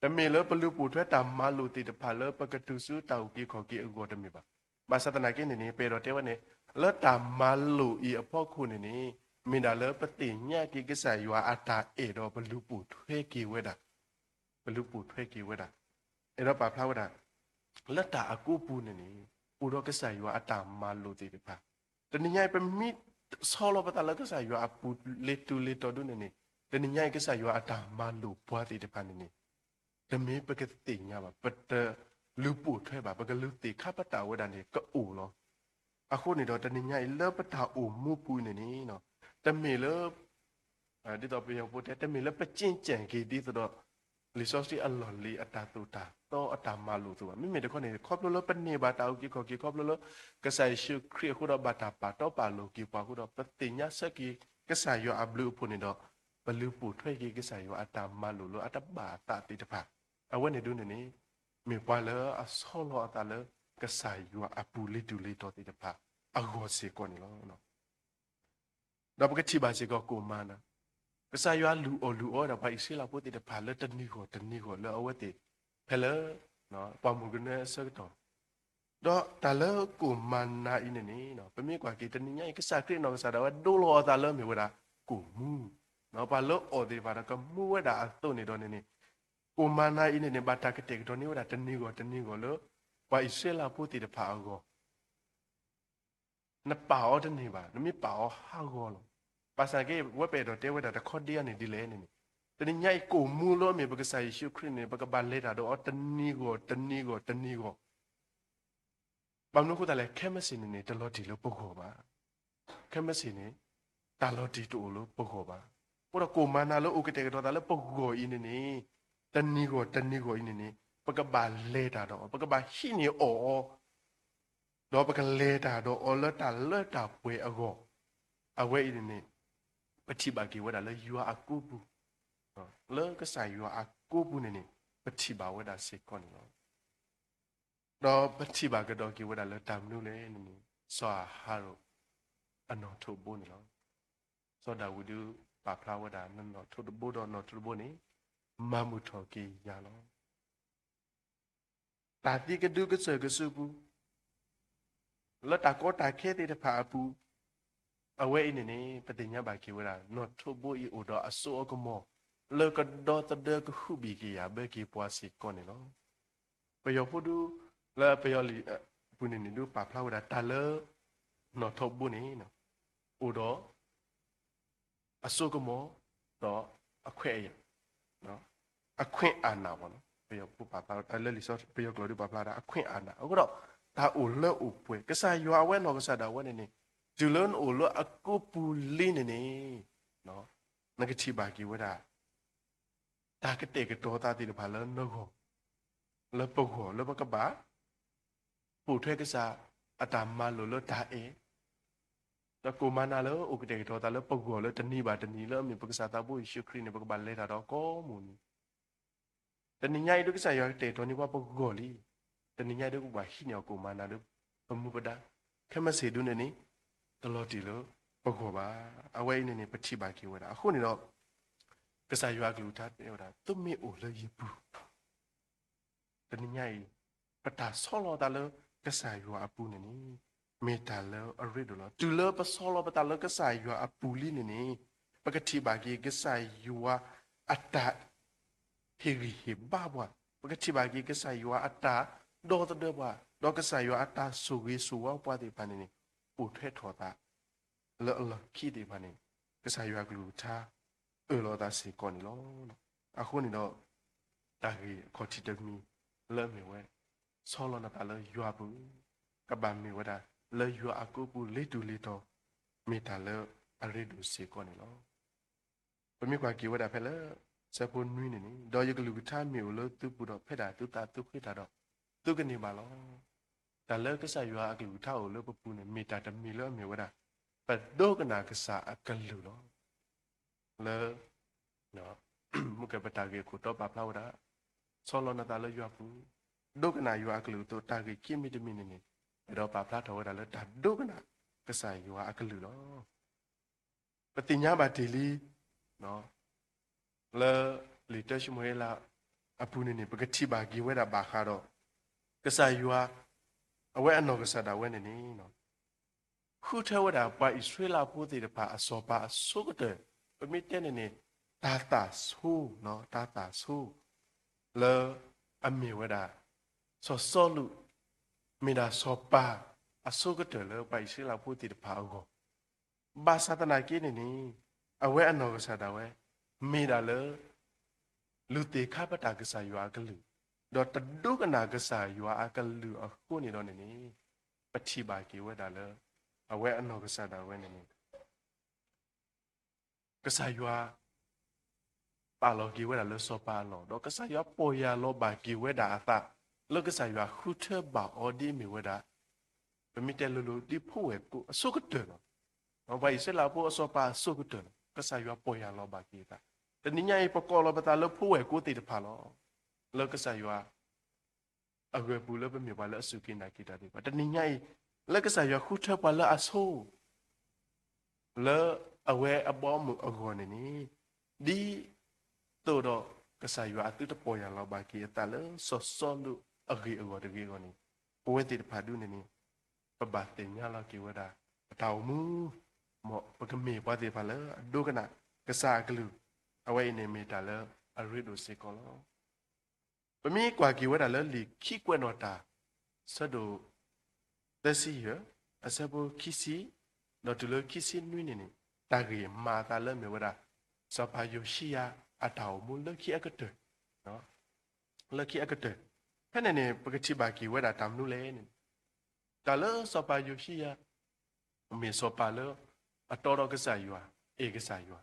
တမ့ၢ်လၢပလူၤပိာ်ထွဲတၢ်မၤလိာ်သ့ၣ်တဖၣ်လၢပကတုၤဆူတၢ်အုၣ်က့ၤခီၣ်က့ၤအဂီၢ်တမ့ၢ်ဘၣ်. ဘၣ်ဆၣ်သနာ်က့န့ၣ်န့ၣ် ပအဲၣ်ဒိးတဲဝဲန့ၣ် လၢတၢ်မၤလိာ်အံၤအဖီခိၣ်န့ၣ်န့ၣ် မ့ၢ်ဒၣ်လၢပသ့ၣ်ညါက့ၤကစၢ်ယွၤအတၢ်အဲၣ်ဒီးပလူၤပိာ်ထွဲက့ၤဝဲဒၣ် ပလူၤပိာ်ထွဲက့ၤဝဲဒၣ် အဲၣ်ဒိးပာ်ဖျါဝဲဒၣ် လၢတၢ်အကိးပူၤန့ၣ်န့ၣ် အိၣ်ဒီးကစၢ်ယွၤအတၢ်မၤလိာ်သ့ၣ်တဖၣ် တနံၤညါအံၤ ပမ့ၢ်ဆီလီၤပသးလၢကစၢ်ယွၤအပူၤလ့ၤတုၤလ့ၤတီၤဒုန့ၣ်န့ၣ် တနံၤညါအံၤ ကစၢ်ယွၤအတၢ်မၤလိာ်ပှၤသ့ၣ်တဖၣ်န့ၣ်န့ၣ် တမ့ၢ်ပကသ့ၣ်ညါဘၣ် ပတလူၤပိာ်ထွဲဘၣ် ပကလူၤသ့ၣ်ခါပတာ်ဝဲဒၣ်န့ၣ် ကအိၣ်လီၤ. အဃိန့ၣ်ဒီး တနံၤညါအံၤ လၢပတၢ်အိၣ်မူပူၤန့ၣ်န့ၣ် တမ့ၢ်လၢ ဒ်သိးပယီၤဖိတဲ တမ့ၢ်လၢပကျင့်ကြံက့ၤဒ်သိးဒီး လံာ်စီဆှံအလီၢ်လံၤအတၢ်သိၣ်တၢ်သီအတၢ်မၤလိာ်အသိးဘၣ်. မ့မ့ၢ်တခီန့ၣ် ခီဖျိလၢပန့ၢ်ဘၣ်တၢ်အုၣ်က့ၤခီၣ်က့ၤ ခီဖျိလၢ ကစၢ်ယ့ၣ်ၡူးခရံာ်အဃိဒီးဘၣ်တၢ်ပာ်တီပာ်လိၤက့ၤပှၤအဃိဒီး ပသ့ၣ်ညါဆၢက့ၤ ကစၢ်ယွၤအဘျုးအဖှိၣ်န့ၣ်ဒီး ပလူၤပိာ်ထွဲက့ၤကစၢ်ယွၤအတၢ်မၤလိာ်လၢအတဘၣ်အသးသ့ၣ်တဖၣ် အဝဲန့ၣ်ဒုန့ၣ်န့ၣ် မ့ၢ်ပှၤလၢအဆီလီၤအသးလၢ ကစၢ်ယွၤအပူၤလ့ၤတုၤလ့ၤတီၤသ့ၣ်တဖၣ် အဂီၢ်စ့ၢ်ကီးန့ၣ်လီၤ. ဒီးပကထံၣ်ဘၣ်စ့ၢ်ကီးကိၣ်မၤနၤ, ကစၢ်ယွၤလုၢ်အီၣ်လုၢ်အီဝဲဒၣ်ပှၤအံၣ်စရ့လးဖိသ့ၣ်တဖၣ်လၢတနံၤဂီၢ်တနံၤဂီၢ်လၢအဝဲသ့ၣ် ဖဲလၢ ပှၢ်မုၢ်ကနၢအဆၢကတီၢ်, ဒီးတၢ်လၢကိၣ်မၤနၤအံၤန့ၣ်န့ၣ် ပမ့ၢ်ကွၢ်က့ၤတနံၤညါအံၤ ကစၢ်ခရံာ်အနီၢ်ကစၢ်ဒၣ်ဝဲဒိလီၤအသးလၢမ့ၢ်ဝဲဒၣ်ကိၣ်မူ, ပှၤလၢအီၣ်သ့ၣ်တဖၣ်ဒီးကမူဝဲဒၣ်အသိးန့ၣ်ဒီးန့ၣ်န့ၣ် ကိၣ်မၤနၤအံၤန့ၣ်န့ၣ် ဘၣ်တၢ်ကတဲာ်ကတီၤန့ၢ်ဝဲဒၣ်တနံၤဂီၢ်တနံၤဂီၢ်လၢ ပှၤအံၣ်စရ့လးဖိသ့ၣ်တဖၣ်အဂီၢ် နပာ်အီၤတန့ၢ်ဘၣ်, နမ့ၢ်ပာ်အီၤဟးဂီၤလီၤ. ဘၣ်ဆၣ်က့ ဝဲပအဲၣ်ဒိးတဲဝဲဒၣ်တခီဒ့အန့ၣ်ဒ်လဲၣ်န့ၣ်န့ၣ်, တနံၤညါအံၤကိၣ်မူလၢအမ့ၢ်ပကစၢ်ယ့ၣ်ၡူးခရံာ်န့ၣ် ပကဘၣ်လဲၤတၢ်ဒီးအီၤတနံၤဂီၢ်တနံၤဂီၢ်တနံၤဂီၢ်. ဘၣ်မနုၤအဃိသတးလဲၣ် ခဲမုၢ်ဆ့ၣ်န့ၣ်န့ၣ် တလီၤတံၢ်လၢပဂီၢ်ဘၣ်. ခဲမုၢ်ဆ့ၣ်န့ၣ် တၢ်လီၤတံၢ်တအိၣ်လၢပဂီၢ်ဘၣ်. အဃိဒီးကိၣ်မၤနၤလၢအိၣ်ကတဲာ်ကတီၤသးလၢပဂီၢ်အံၤန့ၣ်န့ၣ်, တနံၤဂီၢ်တနံၤဂီၢ်အံၤန့ၣ်န့ၣ် ပကဘၣ်လဲၤတၢ်ဒီးအီၤ, ပကဘၣ်ဟံးန့ၢ်အီၣ်အီၤ ဒီးပကလဲၤတၢ်ဒီးအီၤလၢတၢ်လၢတၢ်ပှဲၤအဂီၢ်, အဝဲအံၤန့ၣ်န့ၣ် ပထံၣ်ဘၣ်က့ၤဝဲဒၣ်လၢယွၤအကိးပူၤ, လၢကစၢ်ယွၤအကိးပူၤန့ၣ်န့ၣ် ပထံၣ်ဘၣ်ဝဲဒၣ်စ့ၢ်ကီးန့ၣ်လီၤ. ဒီးပထံၣ်ဘၣ်ကဒီးက့ၤဝဲဒၣ်လၢတၢ်မနုၤလဲၣ်န့ၣ်န့ၣ် စီၤအၤဟရိၣ်အနီၣ်ထိးဘိန့ၣ်လီၤ. စီၤဒၤဝံးဒုးပာ်ဖျါဝဲဒၣ် နနီၣ်ထိးတဘိဒီးနီၣ်ထိးတဘိန့ၣ် မၤမုာ်ထီၣ်က့ၤယၤလီၤ. တၢ်သံကဒုကစၢၢ်ကစုပူၤ လၢတၢ်ကီတၢ်ခဲသ့ၣ်တဖၣ်အပူၤ, အဝဲအံၤန့ၣ်န့ၣ် ပသ့ၣ်ညါဘၣ်က့ၤဝဲဒၣ် နီၣ်ထိးဘိအံၤအိၣ်ဒီးအစိအကမီၤ လၢကဒီသဒၢကဟုဘ့ၣ်က့ၤယၤဘၢက့ၤပှၤစ့ၢ်ကီးန့ၣ်လီၤ. ပယီၤဖိဒု လၢပယီၤလံာ်ပူၤန့ၣ်န့ၣ် ဒုးပာ်ဖျါဝဲဒၣ်တၢ်လၢ နီၣ်ထိးဘိန့ၣ် အိၣ်ဒီး အစိကမီၤ ဒီးအခွဲးအယာ်, အခွဲးအယာ်, လၢလံာ်ပယီၤကျိာ်ဒုးပာ်ဖျါဝဲဒၣ် အခွဲးအယာ်, အဃိဒီး တၢ်အိၣ်လၢအိၣ်ပှဲၤ ကစၢ်ယွၤအဝဲနီၢ်ကစၢ်ဒၣ်ဝဲန့ၣ်န့ၣ် တုၤလၢနအိၣ်လၢအကိးပူၤလံန့ၣ်န့ၣ် နကထံၣ်ဘၣ်က့ၤဝဲဒၣ် တၢ်ကတဲာ်ကတီၤသးသ့ၣ်တဖၣ်လၢနဂီၢ်, လၢပဂီၢ်လၢပကဘၣ် ပိာ်ထွဲကစၢ် အတၢ်မၤလိာ်လၢတၢ်အဲၣ်, ဒီးကိၣ်မၤနၤလၢအိၣ်ကတဲာ်ကတီၤသးလၢပဂီၢ်လၢတနံၤဘၣ်တနံၤလၢအမ့ၢ်ပကစၢ်သးဘိယ့ၣ်ၡူးခရံာ်န့ၣ် ပကဘၣ်လဲၤတၢ်ဒီးကိးမုၢ်နံၤ, တနံၤညါအံၤ ဒ်ကစၢ်ယွၤကတဲာ်ကတီၤန့ၢ်ပှၤပဂီၢ်လံ, တနံၤညါအံၤ ဒ်ကဘၣ်ဟံးန့ၢ်အီၤကိၣ်မၤနၤဒီး ပမူပဒါ, ခဲမုၢ်ဆ့ၣ်ဒုန့ၣ်န့ၣ် တလီၤတံၢ်လၢပဂီၢ်ဘၣ်. အဝဲအံၤန့ၣ်န့ၣ် ပထံၣ်ဘၣ်က့ၤဝဲဒၣ်. အဃိန့ၣ်ဒီး ကစၢ်ယွၤအကလုၢ်ကထါတဲဝဲဒၣ် သုမ့ၢ်အိၣ်လၢယပူၤ တနံၤညါအံၤ ပတၢ်ဆီလီၤသးလၢကစၢ်ယွၤအပူၤန့ၣ်န့ၣ် မ့ၢ်တၢ်လၢအရ့ဒိၣ်လီၤ. တုၤလၢပဆီလီၤပသးလၢကစၢ်ယွၤအပူၤလံန့ၣ်န့ၣ် ပကထံၣ်ဘၣ်က့ၤကစၢ်ယွၤအတၢ်ဟ့ၣ်ဂံၢ်ဟ့ၣ်ဘါပှၤ, ပကထံၣ်ဘၣ်က့ၤကစၢ်ယွၤအတၢ်ဒီသဒၢပှၤ, ဒီးကစၢ်ယွၤအတၢ်ဆိၣ်ဂ့ၤဆိၣ်ဝါပှၤသ့ၣ်တဖၣ်န့ၣ်န့ၣ် ပိာ်ထွဲထီၣ်သး လၢအလီၢ်ခံသ့ၣ်တဖၣ်န့ၣ် ကစၢ်ယွၤကလုၢ်ကထါ အၢၣ်လီၤသးစ့ၢ်ကီးန့ၣ်လီၤ. အဃိန့ၣ်ဒီး တၢ်ဂ့ၢ်အခီၣ်ထံးတမံၤလၢအမ့ၢ်ဝဲ ဆီလီၤနသးလၢယွၤအပူၤ ကဘၣ်မ့ၢ်ဝဲဒၣ် လၢယွၤအကိးပူၤလ့ၤတူၢ်လ့ၤတီၤ မ့ၢ်တၢ်လၢအရ့ဒိၣ်စ့ၢ်ကီးန့ၣ်လီၤ. ပမ့ၢ်ကွၢ်က့ၤဝဲဒၣ်ဖဲလၢ ဆၢဖိနွံန့ၣ်န့ၣ် ဒီးယကလုၢ်ကထါမ့ၢ်အိၣ်လၢသုပူၤဒီး ဖဲဒၣ်သုသးသုဃ့တၢ်ဒီး သုကန့ၢ်ဘၣ်လီၤ. တၢ်လၢကစၢ်ယွၤအကလုၢ်ကထါအိၣ်လၢပပူၤန့ၣ် မ့ၢ်တၢ်တမံၤလၢအမ့ၢ်ဝဲဒၣ် ပဒိကနၣ်ကစၢ်အကလုၢ်လီၤ. လၢ မုၢ်ကဲပတၢ်ဂ့ၢ်အခိၣ်တီပာ်ဖျါဝဲဒၣ် ဆီလီၤနသးလၢယွၤပူၤ, ဒိကနၣ်ယွၤအကလုၢ်အသိး တၢ်ဂ့ၢ်ခံမံၤတမံၤန့ၣ်န့ၣ် အဲၣ်ဒိးပာ်ဖျါထီၣ်ဝဲဒၣ်လၢတၢ်ဒိကနၣ်ကစၢ်ယွၤအကလုၢ်လီၤ. ပသ့ၣ်ညါဘၣ်တ့ၢ်လံ လၢလံာ်တၢၡမူၤအ့လးအပူၤန့ၣ်န့ၣ် ပကထံၣ်ဘၣ်က့ၤဝဲဒၣ်ဘၣ်ဃးဒီး ကစၢ်ယွၤ အဝဲအနီၢ်ကစၢ်ဒၣ်ဝဲန့ၣ်န့ၣ် ဃုထၢဝဲဒၣ်ပှၤအံၣ်စရ့လးဖိသ့ၣ်တဖၣ်အစီၤပၤအဆိကတၢၢ်, ပမ့ၢ်တဲန့ၣ်န့ၣ် တၢ်သၣ်ဆိ, တၢ်သၣ်ဆိ လၢအမ့ၢ်ဝဲဒၣ် စီၤစီလူး မ့ၢ်ဒၣ်စီၤပၤအဆိကတၢၢ်လၢပှၤအံၣ်စရ့လးဖိသ့ၣ်တဖၣ်အဂီၢ်, ဘၣ်ဆၣ်သနာ်က့န့ၣ်န့ၣ် အဝဲအနီၢ်ကစၢ်ဒၣ်ဝဲ မ့ၢ်ဒၣ်လၢ လူၤသ့ၣ်ခါပတာ်ကစၢ်ယွၤအကလုၢ်, ဒီးတဒိကနၣ်ကစၢ်ယွၤအကလုၢ်အဃိန့ၣ်ဒီးန့ၣ်န့ၣ် ပထံၣ်ဘၣ်က့ၤဝဲဒၣ်လၢ အဝဲအနီၢ်ကစၢ်ဒၣ်ဝဲန့ၣ်န့ၣ် ကစၢ်ယွၤ ပာ်လီၤက့ၤဝဲဒၣ်လၢစီၤပၤအလီၢ်, ဒီးကစၢ်ယွၤပီၢ်ယၢ်လီၤဘၣ်က့ၤဝဲဒၣ်အသး လၢကစၢ်ယွၤဃုထၢဘၣ်အီၤဒ်အမ့ၢ်ဝဲဒၣ် ပမ့ၢ်တဲလိၤလိၤ ဒ်ဖိဝဲၢ်ကိအဆိကတၢၢ်လီၤ. ပှၤအံၣ်စရ့လးဖိအစီၤပၤအဆိကတၢၢ်လီၤ. ကစၢ်ယွၤပီၢ်ယၢ်လီၤဘၣ်က့ၤအသး, တနံၤညါအံၤ ပကိးလီၤပသးလၢဖိဝဲၢ်ကိသ့ၣ်တဖၣ်လီၤ. လၢကစၢ်ယွၤအဂၢၢ်ပူၤလၢပမ့ၢ်ပှၤလၢအစူၢ်က့ၤနာ်က့ၤတၢ်သ့ၣ်တဖၣ်, တနံၤညါအံၤ လၢကစၢ်ယွၤဃုထၢပှၤလၢအဆိ လၢအဝဲအဘီအမုၢ်အဂီၢ်န့ၣ်န့ၣ်, ဒ်သိးဒီးကစၢ်ယွၤအသုတပီၢ်ယၢ်လီၤဘၣ်က့ၤအသးလၢစီၤစီလူးအဂ့ၢ်အဂီၢ်တဂ့ၤအဂီၢ်န့ၣ်, ပဝဲသ့ၣ်တဖၣ်ဒုန့ၣ်န့ၣ် ပဘၣ်သ့ၣ်ညါလီၤက့ၤဝဲဒၣ် ပတၢ်အိၣ်မူ, မ်ပကမ့ၢ်ပှၤသ့ၣ်တဖၣ်လၢအဒိကနၣ်ကစၢ်အကလုၢ်, အဝဲအံၤန့ၣ်မ့ၢ်တၢ်လၢအရ့ဒိၣ်စ့ၢ်ကီးလီၤ. ပမ့ၢ်ကွၢ်က့ၤဝဲဒၣ်လၢလံာ်ခံကွဲးနီၣ်တၢ် ဆၢဒိၣ်သၢဆံယဲၢ်, အဆၢဖိခံဆံ, ဒီးတုၤလၢခံဆံနွံန့ၣ်န့ၣ်, တၢ်ဂ့ၢ်မၤအသးလၢမ့ၢ်ဝဲဒၣ် စီၤပၤယိၤၡံယၤအတၢ်အိၣ်မူလၢခံအကတၢၢ်, လၢခံအကတၢၢ်, ဖဲန့ၣ်န့ၣ် ပကထံၣ်ဘၣ်က့ၤဝဲဒၣ်တၢ်မနုၤလဲၣ်န့ၣ်, တၢ်လၢစီၤပၤယိၤၡံယၤ မ့ၢ်စီၤပၤလၢအတီဒီးကစၢ်ယွၤ, အဲၣ်ကစၢ်ယွၤ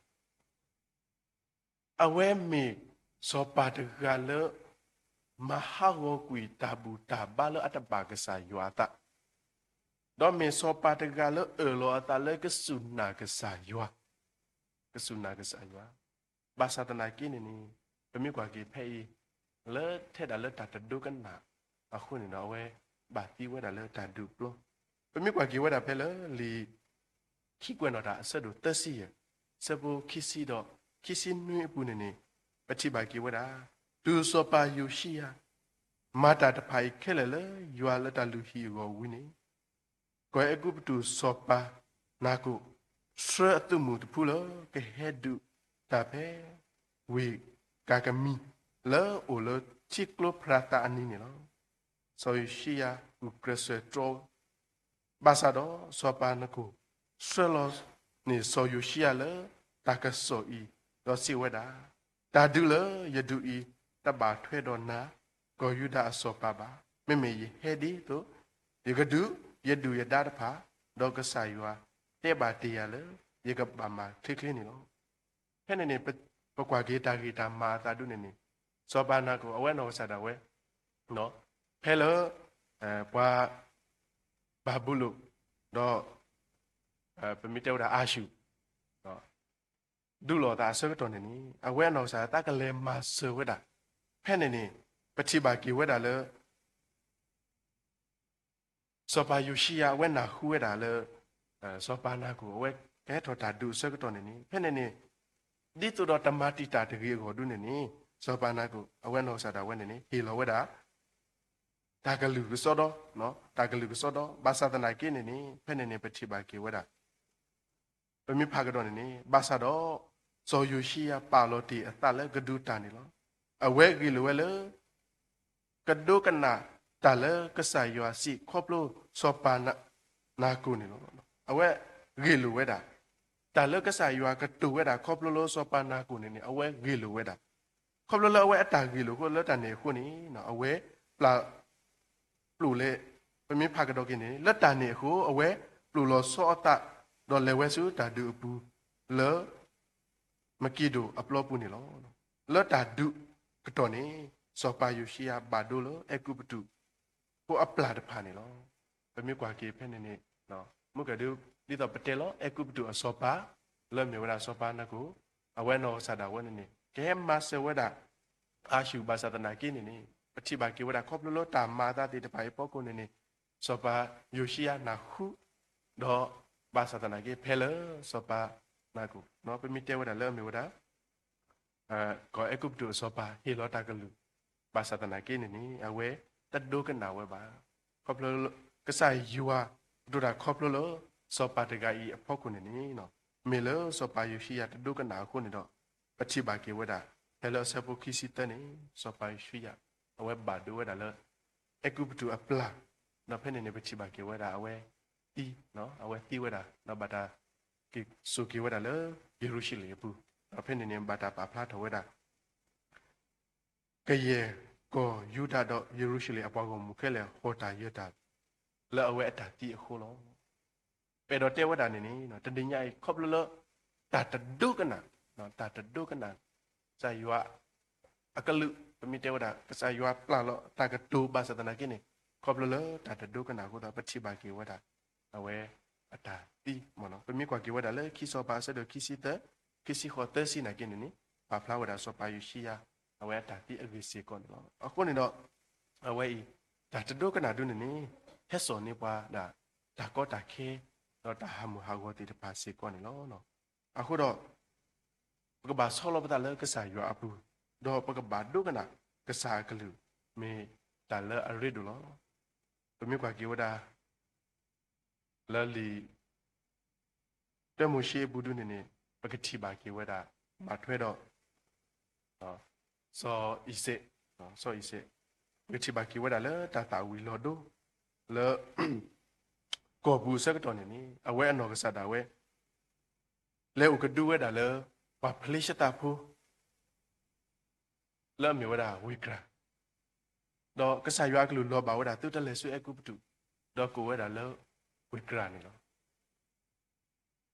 အဝဲမ့ၢ်စီၤပၤတဂၤလၢ မၤဟးဂီၤကွံာ်တၢ်ဘူၣ်တၢ်ဘါလၢအတဘၣ်ကစၢ်ယွၤအသး, ဒီးမ့ၢ်စီၤပၤတဂၤလၢအၢၣ်လီၤအသးလၢကစူၢ်နာ်ကစၢ်ယွၤ, ကစူၢ်နာ်ကစၢ်ယွၤ, ဘၣ်ဆၣ်သနာ်က့န့ၣ်န့ၣ်, ပမ့ၢ်ကွၢ်က့ၤဖဲအံၤ လၢထဲဒၣ်လၢတၢ်တဒိကနၣ်အဃိန့ၣ်ဒီး အဝဲဘၣ်သံဝဲဒၣ်လၢတၢ်ဒုးပျီ, ပမ့ၢ်ကွၢ်က့ၤဝဲဒၣ်ဖဲလၢလံာ် ခံကွဲးနီၣ်တၢ်အဆၢဒိၣ်သၢဆံယဲၢ်, ဆၢဖိခံဆံဒီးခံဆံနွံအပူၤန့ၣ်န့ၣ်, ပထံၣ်ဘၣ်က့ၤဝဲဒၣ်, တုၤစီၤပၤယိၤၡံယၤ မၤတၢ်တဖၣ်အံၤခဲလၢာ်လၢယွၤလၢတၢ်လုၢ်ဟံၣ်အဂီၢ်ဝံၤန့ၣ်, ကီၢ်အဲၤကူပတူးစီၤပၤနၤကိၣ် ဆှၢအသုးမုၢ်တဖုလၢကဟဲဒုးတၢ်ဖဲ ဝ့ၢ်ကၤကမံၤ လၢအအိၣ်လၢထံကျိဖရၤသးအနံၤန့ၣ်လီၤ. စီၤယိၤၡံယၤ ဂုာ်ကျဲးစၢးတြီ ဘၣ်ဆၣ်ဒီးစီၤပၤနၢ်ကိၣ် ဆှၢလီၤန့ၢ်စီၤယိၤၡံယၤလၢတၢ်ကစီၣ်အံၤ, ဒီးစံးဝဲဒၣ်, တၢ်ဒုးလၢယဒုးအံၤ တဘၣ်ထွဲဒီးနၤ ကီၢ်ယူဒၤအစီၤပၤဘၣ်. မ့မ့ၢ်ယဟဲဒ်သိး ယကဒုးယဒုၣ်ယဒါတဖၣ်, ဒီးကစၢ်ယွၤတဲဘၣ်တ့ၢ်ယၤလၢ ယကဘၣ်မၤချ့ချ့န့ၣ်လီၤ. ဖဲန့ၣ်န့ၣ် ပကွၢ်က့ၤတၢ်ဂ့ၢ်တၢ်မၤအသးဒ်န့ၣ်န့ၣ်, စီၤပၤနၢ်ကိၣ် အဝဲနီၢ်ကစၢ်ဒၣ်ဝဲ ဖဲလၢ ပှၤ ဘၤဘူလိၣ် ဒီး ပမ့ၢ်တဲဝဲဒၣ်အၤၡူၣ် ဒုးလိာ်အသးအဆၢကတီၢ်န့ၣ်န့ၣ် အဝဲအနီၢ်ကစၢ်ဒၣ်ဝဲကလဲၤမၤစၢၤဝဲဒၣ်. ဖဲန့ၣ်န့ၣ် ပထံၣ်ဘၣ်က့ၤဝဲဒၣ်လၢ စီၤပၤယိၤၡံယၤ အဝဲနၢ်ဟူဝဲဒၣ်လၢ စီၤပၤနၢ်ကိၣ် အဝဲကဟဲထီၣ်တၢ်ဒုးအဆၢကတီၢ်န့ၣ်န့ၣ် ဖဲန့ၣ်န့ၣ် ဒ်သိးဒီးတမၤတံာ်တာ်တဂ့ၤအဂီၢ်ဒ်န့ၣ်န့ၣ် စီၤပၤနၢ်ကိၣ် အဝဲနီၢ်ကစၢ်ဒၣ်ဝဲန့ၣ်န့ၣ် ဟ့ၣ်လီၤဝဲဒၣ် တၢ်ကလုၢ်ကစီဒီ, တၢ်ကလုၢ်ကစီဒီ ဘၣ်ဆၣ်သနာ်က့န့ၣ်န့ၣ် ဖဲန့ၣ်န့ၣ် ပထံၣ်ဘၣ်က့ၤဝဲဒၣ် ပမ့ၢ်ဖးကဒီးန့ၣ်န့ၣ် ဘၣ်ဆၣ်ဒီး စီၤယိၤၡံယၤပာ်လီၤတ့ၢ်အသးလၢကဒုးတၢ်န့ၣ်လီၤ. အဝဲဂ့ၢ်လိာ်ဝဲလၢ ကဒိကနၣ်တၢ်လၢကစၢ်ယွၤစံးခီဖျိစီၤပၤနၢ်ကိၣ်န့ၣ်လီၤ. အဝဲဂ့ၢ်လိာ်ဝဲဒၣ် တၢ်လၢကစၢ်ယွၤကတိၤဝဲဒၣ်ခီဖျိလၢစီၤပၤနၢ်ကိၣ်န့ၣ်န့ၣ် အဝဲဂ့ၢ်လိာ်ဝဲဒၣ်. ခီဖျိလၢအဝဲအတၢ်ဂ့ၢ်လိာ်အဃိ လၢတၢ်န့ၣ်အဃိန့ၣ် အဝဲပျၢ် ပျိာ်လဲ ပမ့ၢ်ဖးကဒီးက့ၤန့ၣ် လၢတၢ်န့ၣ်အဃိ အဝဲပျိာ်လီၤဆီအသး ဒီးလဲၤဝဲဆူတၢ်ဒုးအပူၤ လၢ မက့ၤဒိၣ်အပျီပူၤန့ၣ်လီၤ. လၢတၢ်ဒုးကတီၢ်န့ၣ် စီၤပၤယိၤၡံယၤဘၣ်ဒိလၢအဲၤကူပတူး ဖိအပျၢ်တဖၣ်န့ၣ်လီၤ. ပမ့ၢ်ကွၢ်က့ၤဖဲန့ၣ်န့ၣ် မုၢ်ကဒု ဒ်သိးပတဲလီၤ အဲၤကူပတူးအစီၤပၤ လၢအမ့ၢ်ဝဲဒၣ်စီၤပၤနၢ်ကိၣ် အဝဲနီၢ်ကစၢ်ဒၣ်ဝဲန့ၣ်န့ၣ် ကဟဲမၤစၢၤဝဲဒၣ် အၤၡူၣ် ဘၣ်ဆၣ်သနာ်က့န့ၣ်န့ၣ် ပထံၣ်ဘၣ်က့ၤဝဲဒၣ်ခီဖျိလၢတၢ်မၤအသးသ့ၣ်တဖၣ်အံၤအဖီခိၣ်န့ၣ်န့ၣ် စီၤပၤယိၤၡံယၤနၢ်ဟူ ဒီးဘၣ်ဆၣ်သနာ်က့ ဖဲလၢစီၤပၤနၢ်ကိၣ် ပမ့ၢ်တဲဝဲဒၣ်လၢအမ့ၢ်ဝဲဒၣ် ကီၢ်အဲၤကူပတူးအစီၤပၤဟ့ၣ်လီၤတၢ်ကလုၢ် ဘၣ်ဆၣ်သနာ်က့န့ၣ်န့ၣ် အဝဲတဒိကနၣ်ဝဲဘၣ်. ခီဖျိ ကစၢ်ယွၤကတိၤတၢ်ခီဖျိလၢ စီၤပၤတဂၤအံၤအဖီခိၣ်န့ၣ်န့ၣ် မ့ၢ်လၢစီၤပၤယိၤၡံယၤတဒိကနၣ်အဃိန့ၣ်ဒီး ပထံၣ်ဘၣ်က့ၤဝဲဒၣ် ဖဲလၢအဆၢဖိခံဆံသၢန့ၣ် စီၤပၤယိၤၡံယၤ အဝဲဘၣ်ဒိဝဲဒၣ်လၢ အဲၤကူပတူးအပျၢ် ဒီးဖဲန့ၣ်န့ၣ် ပထံၣ်ဘၣ်က့ၤဝဲဒၣ်အဝဲသံ အဝဲသံဝဲဒၣ် ဒီးဘၣ်တၢ်က့ၤစိာ်က့ၤဝဲဒၣ်လၢယရူၤၡလ့ၣ်အပူၤ ဒီးဖဲန့ၣ်န့ၣ် ဘၣ်တၢ်ပာ်ဖျါထီၣ်ဝဲဒၣ် ကယဲၢ်ကီၢ်ယူဒၤဒီးယရူၤၡလ့ၣ်အပှၤဂီၢ်မုၢ်ခဲလၢာ် ဟီၣ်တၢ်ယၢၤတၢ် လၢအဝဲအတၢ်သံအဃိလီၤ. ပအဲၣ်ဒိးတဲဝဲဒၣ်န့ၣ်န့ၣ် တနံၤညါအံၤ ခီဖျိလၢ တၢ်တဒိကနၣ်, တၢ်တဒိကနၣ် ကစၢ်ယွၤအကလုၢ် ပမ့ၢ်တဲဝဲဒၣ် ကစၢ်ယွၤပျၢ်လီၤတၢ်ကတိၤဘၣ်ဆၣ်သနာ်က့န့ၣ် ခီဖျိလၢတၢ်တဒိကနၣ်အဃိသတး ပထံၣ်ဘၣ်က့ၤဝဲဒၣ် အဝဲအတၢ်သံမ့ၢ်နီၤ. ပမ့ၢ်ကွၢ်က့ၤဝဲဒၣ်လၢခံစီၤပၤအဆၢဒိၣ်ခံဆံသၢ, ခံဆံဃိးသၢဆံနာ်က့န့ၣ်န့ၣ် ပာ်ဖျါဝဲဒၣ်စီၤပၤယိၤၡံယၤ အဝဲအတၢ်သံအဂ့ၢ်စ့ၢ်ကီးန့ၣ်လီၤ. အဃိန့ၣ်ဒီး အဝဲအံၤ တၢ်တဒိကနၣ်ဒုန့ၣ်န့ၣ် ဟဲစိာ်န့ၢ်ပှၤဒၣ် တၢ်ကီတၢ်ခဲ ဒီးတၢ်ဟးမုၢ်ဟးဂီၤသ့ၣ်တဖၣ်စ့ၢ်ကီးန့ၣ်လီၤ. အဃိဒီး ပကဘၣ်ဆီလီၤပသးလၢကစၢ်ယွၤအပူၤ, ဒီးပကဘၣ်ဒိကနၣ်ကစၢ်အကလုၢ် မ့ၢ်တၢ်လၢအရ့ဒိၣ်လီၤ. ပမ့ၢ်ကွၢ်က့ၤဝဲဒၣ် လၢလံာ် တၢမိၤၡ့အပူၤဒုန့ၣ်န့ၣ် ပကထံၣ်ဘၣ်က့ၤဝဲဒၣ် ဘၣ်ထွဲဒီး စီၤအံၤစဲး, စီၤအံၤစဲး, ပကထံၣ်ဘၣ်က့ၤဝဲဒၣ်လၢတၢ်သၣ်ဝံၤလီၤဒိ လၢ ကီၢ်ပူၤအဆၢကတီၢ်န့ၣ်န့ၣ် အဝဲအနီၢ်ကစၢ်ဒၣ်ဝဲ လဲၤအိၣ်ကဒုဝဲဒၣ်လၢ ပှၤဖလ့ၡသးဖိ လၢအမ့ၢ်ဝဲဒၣ်ဝ့ၢ်ကြၤ, ဒီးကစၢ်ယွၤအကလုၢ်လီၤဘၣ်ဝဲဒၣ် သုတလဲၤဆူအဲၤကူပတူး, ဒီးကိးဝဲဒၣ်လၢ ဝ့ၢ်ကြၤန့ၣ်လီၤ.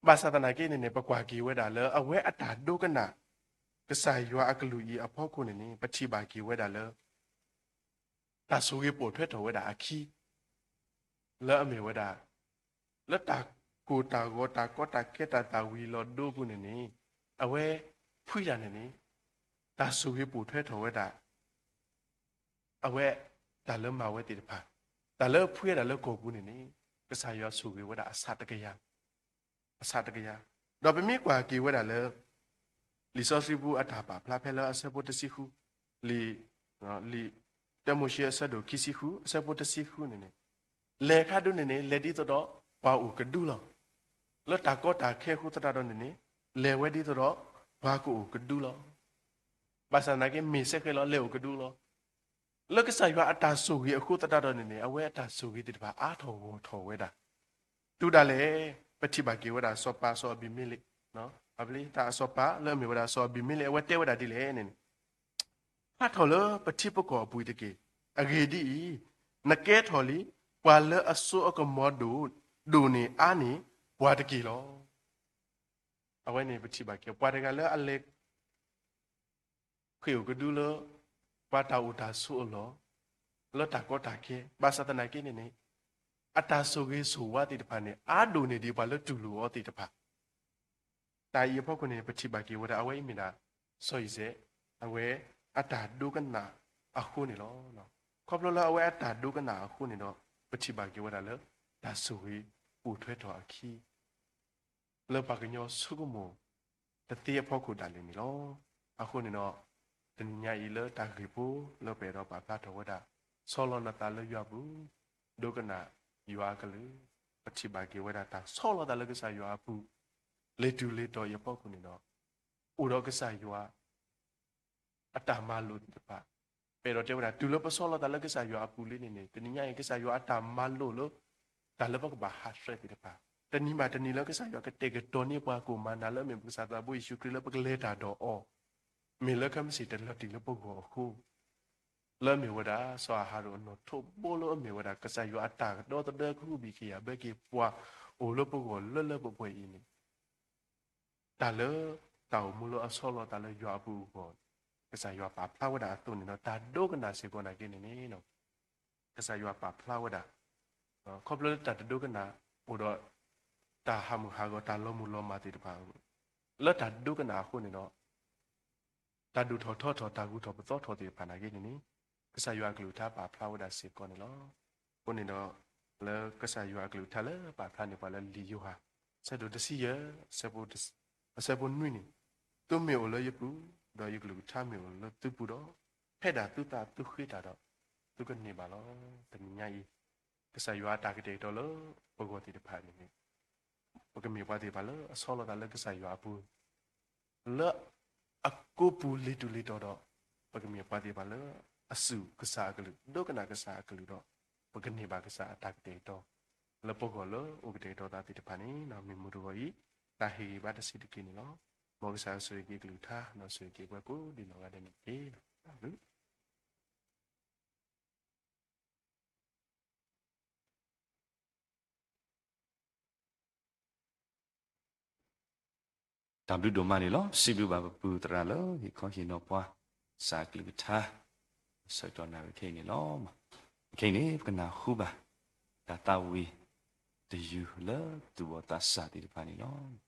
ဘၣ်ဆၣ်သနာ်က့န့ၣ်န့ၣ် ပကွၢ်က့ၤဝဲဒၣ်လၢအဝဲအတၢ်ဒိကနၣ် ကစၢ်ယွၤအကလုၢ်အံၤအဖီခိၣ်န့ၣ်န့ၣ် ပထံၣ်ဘၣ်က့ၤဝဲဒၣ်လၢ တၢ်ဆိၣ်ဂ့ၤပိာ်ထွဲထီၣ်ဝဲဒၣ်အခံ လၢအမ့ၢ်ဝဲဒၣ် လၢတၢ်ကိၢ်တၢ်ဂီၤ တၢ်ကီတၢ်ခဲ တၢ်သၣ်ဝံၤလီၤဒိပူၤန့ၣ်န့ၣ် အဝဲဖှံတၢ်န့ၣ်န့ၣ် တၢ်ဆိၣ်ဂ့ၤပိာ်ထွဲထီၣ်ဝဲဒၣ် အဝဲတၢ်လၢမၤဝဲသ့ၣ်တဖၣ်, တၢ်လၢဖှံဝဲဒၣ်လၢကီၢ်ပူၤန့ၣ်န့ၣ် ကစၢ်ယွၤဆိၣ်ဂ့ၤဝဲဒၣ်အဆးတကယၤ အဆးတကယၤ, ဒီးပမ့ၢ်ကွၢ်က့ၤဝဲဒၣ်လၢ လံာ်စီဆှံပူၤအတၢ်ပာ်ဖျါဖဲလၢအဆၢဖိတဆံဃု, လံာ် လံာ်တၢမိၤၡ့အဆၢဒိၣ်ခံဆံဃု အဆၢဖိတဆံဃုန့ၣ်န့ၣ်, လဲၤခါဒုန့ၣ်န့ၣ် လဲၤဒ်သိးဒီးပှၤအိၣ်ကဒုလီၤ. လၢတၢ်ကီတၢ်ခဲအဃိသတးဒီးန့ၣ်န့ၣ် လဲၤဝဲဒ်သိးဒီးပှၤကအိၣ်ကဒုလီၤ. ဘၣ်ဆၣ်သနာ်က့ မ့ၢ်စ့ၢ်ကီးလီၤ လဲၤအိၣ်ကဒုလီၤ. လၢကစၢ်ယွၤအတၢ်ဆိၣ်ဂ့ၤအဃိသတးဒီးန့ၣ်န့ၣ် အဝဲအတၢ်ဆိၣ်ဂ့ၤသ့ၣ်တဖၣ်အါထီၣ်ဂီၢ်ထီၣ်ဝဲဒၣ် တုၤဒၣ်လဲာ် ပထံၣ်ဘၣ်က့ၤဝဲဒၣ်စီၤပၤစီၤအဘံၤမ့လ့း, အဘျ့တၢ်အစီၤပၤလၢအမ့ၢ်ဝဲဒၣ်စီၤအဘံၤမ့လ့း အဝဲတဲဝဲဒၣ်ဒ်လဲၣ်န့ၣ်န့ၣ်, ဟးထီၣ်လၢပထံပကီၢ်အပူၤတက့ၢ်. အဂ့ၢ်ဒ်အံၤ, နကဲထီၣ်လံ ပှၤလၢအစိအကမီၤဒိၣ်, ဒိၣ်န့ၢ်အါန့ၢ်ပှၤတက့ၢ်လီၤ. အဝဲန့ၣ်ပထံၣ်ဘၣ်က့ၤ ပှၤတဂၤလၢအလဲၤ ဃ့ၢ်အိၣ်ကဒုလၢ ပှၤတၢ်အိၣ်တၢ်ဆိးအလီၢ်, လၢတၢ်ကီတၢ်ခဲ, ဘၣ်ဆၣ်သနာ်က့န့ၣ်န့ၣ်, အတၢ်ဆိၣ်ဂ့ၤဆိၣ်ဝါသ့ၣ်တဖၣ်န့ၣ် အါဒိၣ်န့ၢ်ဒံးပှၤလၢတူၢ်လိာ်အီၤသ့ၣ်တဖၣ်. တၢ်အံၤအဖီခိၣ်န့ၣ် ပထံၣ်ဘၣ်က့ၤဝဲဒၣ် အဝဲအံၤမ့ၢ်ဒၣ် စီၤယံးစဲး, အဝဲအတၢ်ဒိကနၣ်အဃိန့ၣ်လီၤ. ခီဖျိလၢအဝဲအတၢ်ဒိကနၣ်အဃိန့ၣ်ဒီး ပထံၣ်ဘၣ်က့ၤဝဲဒၣ်လၢ တၢ်ဆိၣ်ဂ့ၤပိာ်ထွဲထီၣ်အခံ လၢပှၤကညီဆိကမိၣ်တသ့အဖီခိၣ်ဒၣ်လဲာ်န့ၣ်လီၤ. အဃိန့ၣ်ဒီး တနံၤညါအံၤလၢတၢ်ဂ့ၢ်ဖိလၢပအဲၣ်ဒိးပာ်ဖျါထီၣ်ဝဲဒၣ် ဆီလီၤနသးလၢယွၤအပူၤ, ဒိကနၣ်ယွၤအကလုၢ်, ပထံၣ်ဘၣ်က့ၤဝဲဒၣ်တၢ်ဆီလီၤသးလၢကစၢ်ယွၤအပူၤ လၢတုၤလၢတီၤအံၤအဖီခိၣ်န့ၣ်ဒီး အိၣ်ဒီးကစၢ်ယွၤ အတၢ်မၤလိာ်သ့ၣ်တဖၣ်, ပအဲၣ်ဒိးတဲဝဲဒၣ် တုၤလၢပဆီလီၤသးလၢကစၢ်ယွၤအပူၤလံန့ၣ်န့ၣ် တနံၤညါအံၤ ကစၢ်ယွၤအတၢ်မၤလိာ်လၢ တၢ်လၢပကဘၣ်ဟးဆှဲးသ့ၣ်တဖၣ်, တနံၤဘၣ်တနံၤလၢကစၢ်ယွၤကတဲာ်ကတီၤန့ၢ်ပှၤကိၣ်မၤနၤလၢအမ့ၢ် ပကစၢ်သးဘိယ့ၣ်ၡူးခရံာ်လၢပကလဲၤတၢ်ဒီးအီၤ, မ့ၢ်လၢခဲမုၢ်ဆ့ၣ်တလီၤတံၢ်လၢပဂီၢ်အဃိ လၢအမ့ၢ်ဝဲဒၣ် စီၤအၤဟရိၣ်အနီၣ်ထိးဘိလၢအမ့ၢ်ဝဲဒၣ် ကစၢ်ယွၤအတၢ်ကဒီသဒၢကဟုဘံၣ်ကယာ်ဘၢက့ၤပှၤအိၣ်လၢပဂီၢ်လၢလၢပှဲၤပှဲၤအံၤန့ၣ် တၢ်လၢ တၢ်အိၣ်မူလၢအဆီလီၤသးလၢယွၤအပူၤအဂီၢ် ကစၢ်ယွၤပာ်ဖျါဝဲဒၣ်အသိးန့ၣ်ဒီး တၢ်ဒိကနၣ်စ့ၢ်ကီးနာ်က့န့ၣ်န့ၣ် ကစၢ်ယွၤပာ်ဖျါဝဲဒၣ် ခီဖျိလၢတၢ်တဒိကနၣ် အိၣ်ဒီး တၢ်ဟးမုၢ်ဟးဂီၤ တၢ်လီၤမုၢ်လီၤမၢ်သ့ၣ်တဖၣ် လၢတၢ်ဒိကနၣ်အဃိန့ၣ်ဒီး တၢ်ဒိၣ်ထီၣ်ထီထီၣ် တၢ်ဂုၤထီၣ်ပသီထီၣ်သ့ၣ်တဖၣ်နာ်က့န့ၣ်န့ၣ် ကစၢ်ယွၤအကလုၢ်ကထါပာ်ဖျါဝဲဒၣ်စ့ၢ်ကီးန့ၣ်လီၤ. အဃိန့ၣ်ဒီး လၢကစၢ်ယွၤအကလုၢ်ကထါလၢပာ်ဖျါန့ၢ်ပှၤလၢလံာ်ယိၤဟၣ် ဆၢဒိၣ်တဆံယဲၢ် အဆၢဖိနွံန့ၣ် သုမ့ၢ်အိၣ်လၢယပူၤ ဒီးယကလုၢ်ကထါမ့ၢ်အိၣ်လၢသုပူၤဒီး ဖဲဒၣ်သုသးသုဃ့တၢ်ဒီး သုကန့ၢ်ဘၣ်လီၤ. တနံၤညါအံၤ ကစၢ်ယွၤအတၢ်ကတဲာ်ကတီၤလၢပဂီၢ်သ့ၣ်တဖၣ်န့ၣ်န့ၣ် ပကမ့ၢ်ပှၤသ့ၣ်တဖၣ်လၢအဆီလီၤသးလၢကစၢ်ယွၤအပူၤ လၢအကိးပူၤလ့ၤတူၢ်လ့ၤတီၤဒီး ပကမ့ၢ်ပှၤသ့ၣ်တဖၣ်လၢအစူၢ်ကစၢ်အကလုၢ် ဒိကနၣ်ကစၢ်အကလုၢ်ဒီး ပကန့ၢ်ဘၣ်ကစၢ်အတၢ်ကတဲာ်ကတီၤ လၢပဂီၢ်လၢအိၣ်ကတဲာ်ကတီၤသးသ့ၣ်တဖၣ်န့ၣ် မ့ၢ်မုၢ်တဂီၤအံၤ တၢ်ဟ့ၣ်ဂံၢ်ဘါတဆံးတက့ၢ်န့ၣ်လီၤ. မ်ကစၢ်ယွၤဆိၣ်ဂ့ၤက့ၤအကလုၢ်ကထါ ဒီးဆိၣ်ဂ့ၤက့ၤပှၤကိးဒံးနီၢ်ဂၤဒဲးန့ၣ်တက့ၢ်. တၢ်ဘျုးတၢ်ဘျုးဒိၣ်မးန့ၣ်လီၤ. စံးဘျုးဘၣ်ပပုၢ်သရၣ်လၢဟ့ၣ်ခီဟ့ၣ်နီၤပှၤ ကစၢ်အကလုၢ်ကထါ ဆၢကတီၢ်နၣ်ရံၣ်ခဲအံၤန့ၣ်လီၤ. ခဲအံၤန့ၣ် ပကနၢ်ဟူဘၣ် တၢ်သးဝံၣ်တယုၢ်လၢသူၣ်ဘီၣ်သးစၢ်သ့ၣ်တဖၣ်န့ၣ်လီၤ.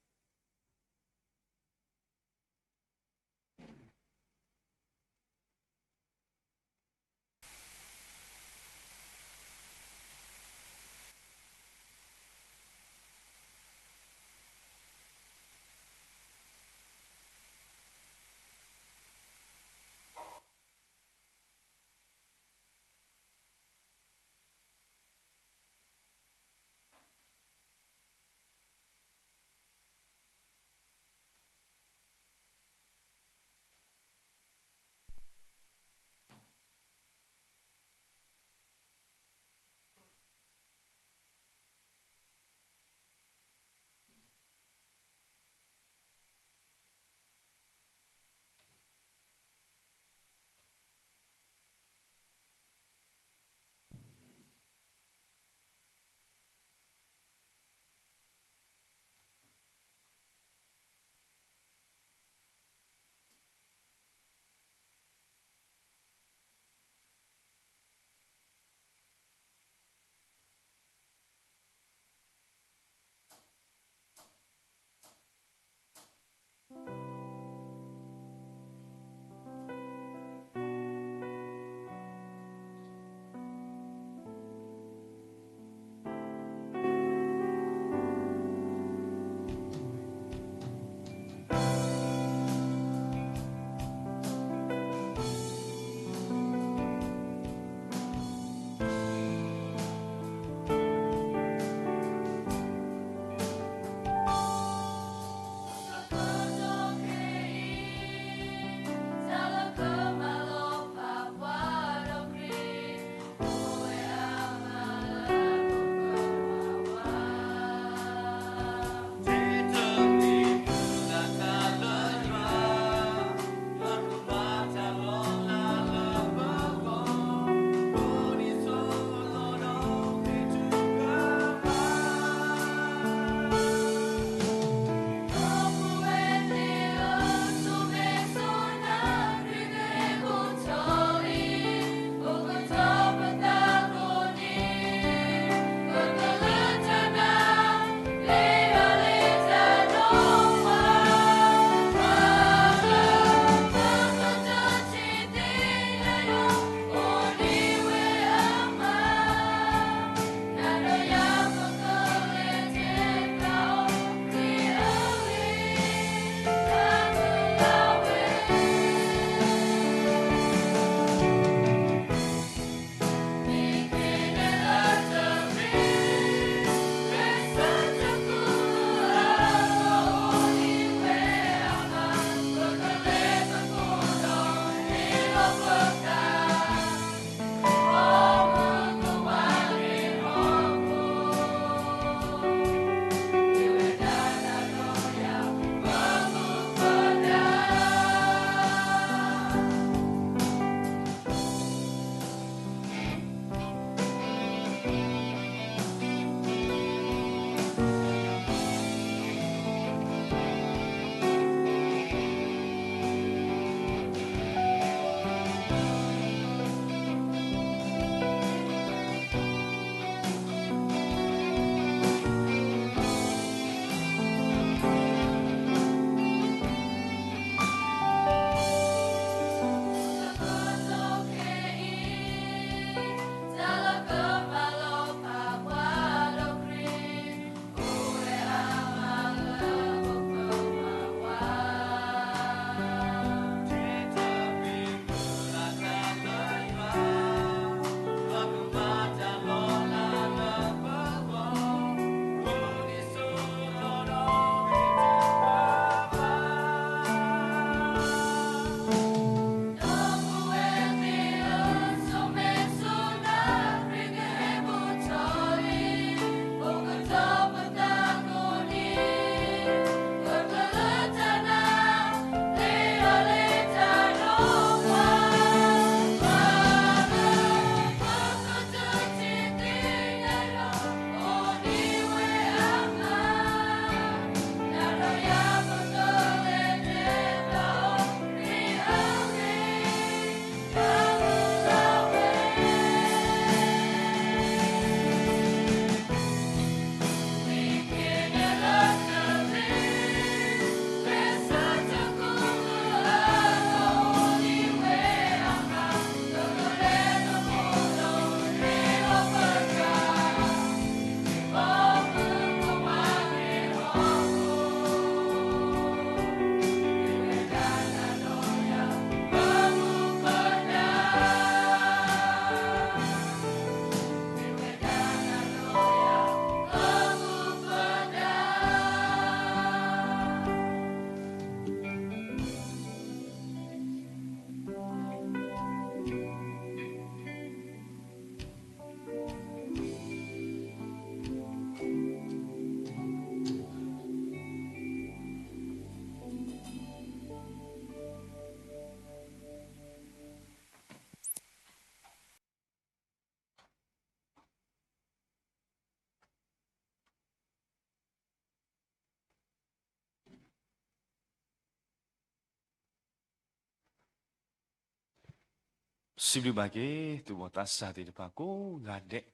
စံးဘျုးဘၣ်က့ၤ သူၣ်ဘီၣ်သးစၢ်သ့ၣ်တဖၣ်ကိးဂၤဒဲး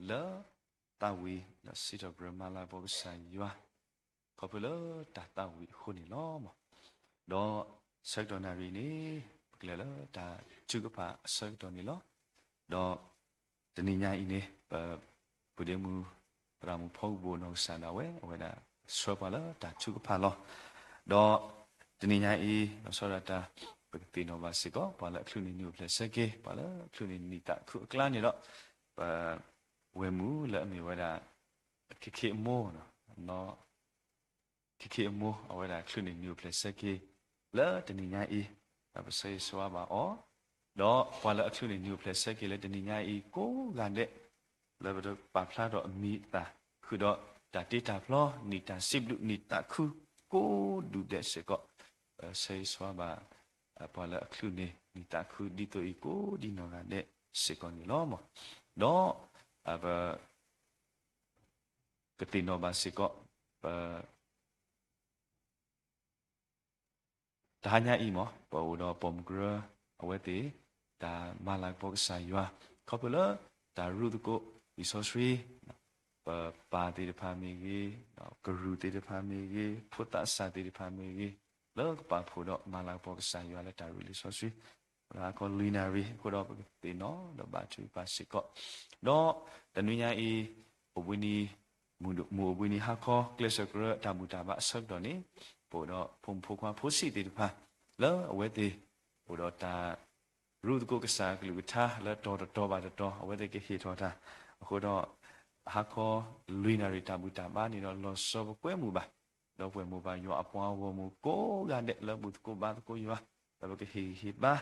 လၢသးဝံၣ်ဒီးစံးထီၣ်ပတြၢၤမၤလၤကပီၤကစၢ်ယွၤ ခီဖျိလၢတၢ်သးဝံၣ်အဃိန့ၣ်လီၤ. ဒီးဆၢကတီၢ်နၣ်ရံၣ်န့ၣ် ပကလဲၤလၢတၢ်ထုကဖၣ်အဆၢကတီၢ်န့ၣ်လီၤ. ဒီးတနံၤညါအံၤန့ၣ် ပ ပုၢ်ဒ့မုၣ် သရၣ်မုၣ်ဖီကဘိၣ်နီၢ်ကစၢ်ဒၣ်ဝဲ အဝဲဒၣ်ဆှၢပှၤလၢတၢ်ထုကဖၣ်လီၤ. ဒီးတနံၤညါအံၤ လီၤဆီဒၣ်တၢ် ပကသ့ၣ်နီၣ်ဘၣ်စ့ၢ်ကီး ပှၤလၢအချုးန့ၢ်နံၣ်အိၣ်ဖျဲၣ်ဆၢက့ၤ ပှၤလၢချုးန့ၢ်နံၣ်သးခုအကျါန့ၣ်ဒီး ပ ဝဲၢ်မုၣ်လၢအမ့ၢ်ဝဲဒၣ် ခ့ခ့အမိၢ် ခ့ခ့အမိၢ် အဝဲဒၣ်ချုးန့ၢ်နံၣ်အိၣ်ဖျဲၣ်ဆၢက့ၤ လၢတနံၤညါအံၤ ဒီးပဆၢဂ့ၤဆၢဝါဘၣ်အီၤ, ဒီးပှၤလၢအချုးန့ၢ်နံၣ်အိၣ်ဖျဲၣ်ဆၢက့ၤလၢတနံၤညါအံၤ ကိးဂၤဒဲး လၢပတပာ်ဖျါထီၣ်အမံၤအသၣ် ဃုာ်ဒီးတၢ်တ့တၢ်ဖျီ နံၣ်တၢ်စံးဘျုး နံၣ်သးခု ကိးဒူၣ်ဒဲးစ့ၢ်ကီး, ပဆၢဂ့ၤဆၢဝါဘၣ် ပှၤလၢအချုးန့ၢ် နံၣ်သးခု ဒ်သိးအံၤ ကိးဒံနီၢ်ဂၤဒဲးစ့ၢ်ကီးန့ၣ်လီၤ. ဒီး ပ ကသ့ၣ်နီၣ်ဘၣ်စ့ၢ်ကီး ပ တဟါညါအံၤမ့ၢ် ပအိၣ်ဒီးပိာ်မုၣ်ကရၢ အဝဲသ့ၣ် တၢ်မၤလၤကပီၤကစၢ်ယွၤ ခီဖျိလၢ တၢ်ရူၢ်သကိး လံာ်စီဆှံ ပပၢ်သ့ၣ်တဖၣ်မ့ၢ်ဂ့ၤ, ကရူၢ်သ့ၣ်တဖၣ်မ့ၢ်ဂ့ၤ, ဖိသးစၢ်သ့ၣ်တဖၣ်မ့ၢ်ဂ့ၤ, လၢကပာ်ဖှိၣ်ဒီးမၤလၤကပီၤကစၢ်ယွၤလၢတၢ်ရူၢ်လံာ်စီဆှံ လၢဟါခီလွံၢ်နၣ်ရံၣ်အဃိဒီး ပကသ့ၣ်နီၣ်ဒီးဘါထုကဖၣ်စ့ၢ်ကီး, ဒီးတနွံညါအံၤ အိၣ်ဘှံးနံၤ မုၢ်အိၣ်ဘှံးနံၤဟါခီ ကျဲးစၢးကရၢတၢ်ဘူၣ်တၢ်ဘါအဆၢကတီၢ်န့ၣ် ပအိၣ်ဒီးဖိမုၣ်ဖိခွါဖိဆံးသ့ၣ်တဖၣ် လၢအဝဲသ့ၣ် အိၣ်ဒီးတၢ်ရူၢ်သကိးကစၢ်အကလုၢ်ကထါ လၢတီၤတတီၤဘၣ်တတီၤ အဝဲသ့ၣ်ကဟ့ၣ်ထီၣ်တၢ်, အဃိဒီး ဟါခီလွံၢ်နၣ်ရံၣ်တၢ်ဘူၣ်တၢ်ဘါန့ၣ်ဒီး လီၤဆီပကွဲမုာ်ဘၣ် ဒီးပှဲၤမိၢ်ပှၤယွၤအပှၤဂီၢ်မုၢ်ကိးဂၤဒဲး လၢဘူၣ်သကိးဘါသကိးယွၤ, ဒီးပကဟ့ၣ်ဂံၢ်ဟ့ၣ်ဘါ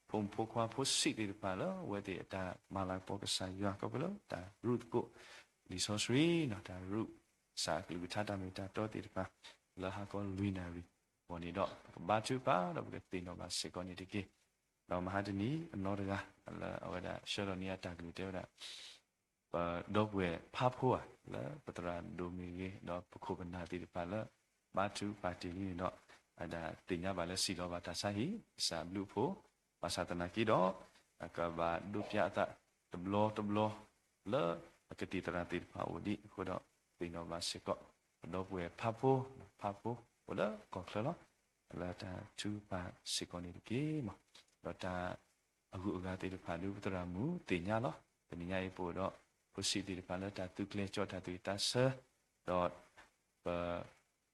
ဖိမုၣ်ဖိခွါဖိဆံးသ့ၣ်တဖၣ်လၢ အဝဲသ့ၣ်အတၢ်မၤလၤကပီၤကစၢ်ယွၤ ခီဖျိလၢတၢ်ရူၢ်သကိး လံာ်စီဆှံ တၢ်ရူၢ်ကစၢ်အကလုၢ်ကထါတၢ်မ့ၢ်တၢ်တီသ့ၣ်တဖၣ် လၢဟါခီလွံၢ်နၣ်ရံၣ်အဂီၢ်န့ၣ်ဒီး ပကဘါထုကဖၣ်ဒီးပကသ့ၣ်နီၣ်ဘၣ်စ့ၢ်ကီးန့ၣ်တက့ၢ်. ဒီးမဟါတနံၤအနီတဂၤ လၢအဝဲဒၣ်ဆှၢလီၤန့ၢ်အတၢ်ကလုၢ်တဲဝဲဒၣ် ပဒီပုၢ်ဝဲၢ်ဖးဖိဧါ လၢပသရၣ်ဒိၣ်မ့ၢ်ဂ့ၤ ဒီးပခိၣ်ပနၢ်သ့ၣ်တဖၣ်လၢ ဘါထုကဖၣ်တ့ၢ်လံန့ၣ်ဒီး အဝဲဒၣ်သ့ၣ်ညါဘၣ်လၢစံၣ်လီၤဘၣ်တၢ်ဆါဟံၣ် ကစၢ်ဘျုးအဖှိၣ်, ဘၣ်ဆၣ်သနာ်က့ဒီး အကဘၣ်ဒိးပျၢ်အသးတဘျီတဘျီ လၢအကသံၣ်သရၣ်သ့ၣ်တဖၣ်အိၣ်ဒံးအဃိဒီး သ့ၣ်နီၣ်ဘၣ်စ့ၢ်ကီး ပဒီပုၢ်ဝဲၢ်ဖးဖိ, ဖးဖိအိၣ်လၢကီၢ်ချၢလီၤ. လၢတၢ်ထုကဖၣ်စ့ၢ်ကီးန့ၣ်တက့ၢ်မး, ဒီးတၢ်အဂုၤအဂၤသ့ၣ်တဖၣ်ဒုး ပသရၣ်မုၣ်သ့ၣ်ညါလီၤ. တနံၤညါအံၤပအိၣ်ဒီး ဖိဆံးသ့ၣ်တဖၣ်လၢတၢ်သူၣ်ကျဲၤကၠီတၢ်သူၣ်ဝံၣ်သးဆၢ, ဒီး ပ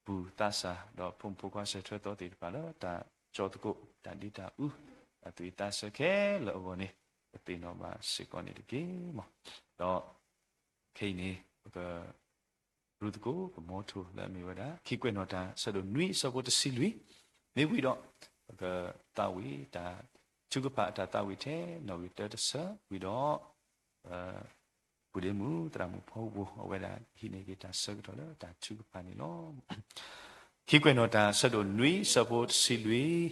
ပူၤသးစၢ် ဒီးဖိမုၣ်ဖိခွါစၢၤထွဲသီသ့ၣ်တဖၣ်လၢတၢ်ကၠီသကိး တၢ်ဒ့တၢ်အူ တၢ်သူၣ်ဝံၣ်သးဆၢခဲလၢာ်အဂီၢ်န့ၣ် ပသ့ၣ်နီၣ်ဘၣ်စ့ၢ်ကီးန့ၣ်တက့ၢ်မး. ဒီးခဲအံၤန့ၣ် ပက ရူၢ်သကိးပမီထိၣ်လၢအမ့ၢ်ဝဲဒၣ် ခံကွဲးနီၣ်တၢ်ဆၢဒိၣ်နွံအဆၢဖိတဆံလွံၢ်, မ့ၢ်ဝံၤဒီး ပကသးဝံၣ်တၢ်ထုကဖၣ်အတၢ်သးဝံၣ်ထဲနီၣ်ဂံၢ်တၢတဆၢဝံၤဒီး ပုၢ်ဒ့မုၣ်သရၣ်မုၣ်ဖီကဘိၣ် အဝဲဒၣ်ဟံးန့ၢ်က့ၤတၢ်ဆၢကတီၢ်လၢတၢ်ထုကဖၣ်န့ၣ်လီၤ. ခံကွဲးနီၣ်တၢ်ဆၢဒိၣ်နွံအဆၢဖိတဆံလွံၢ်,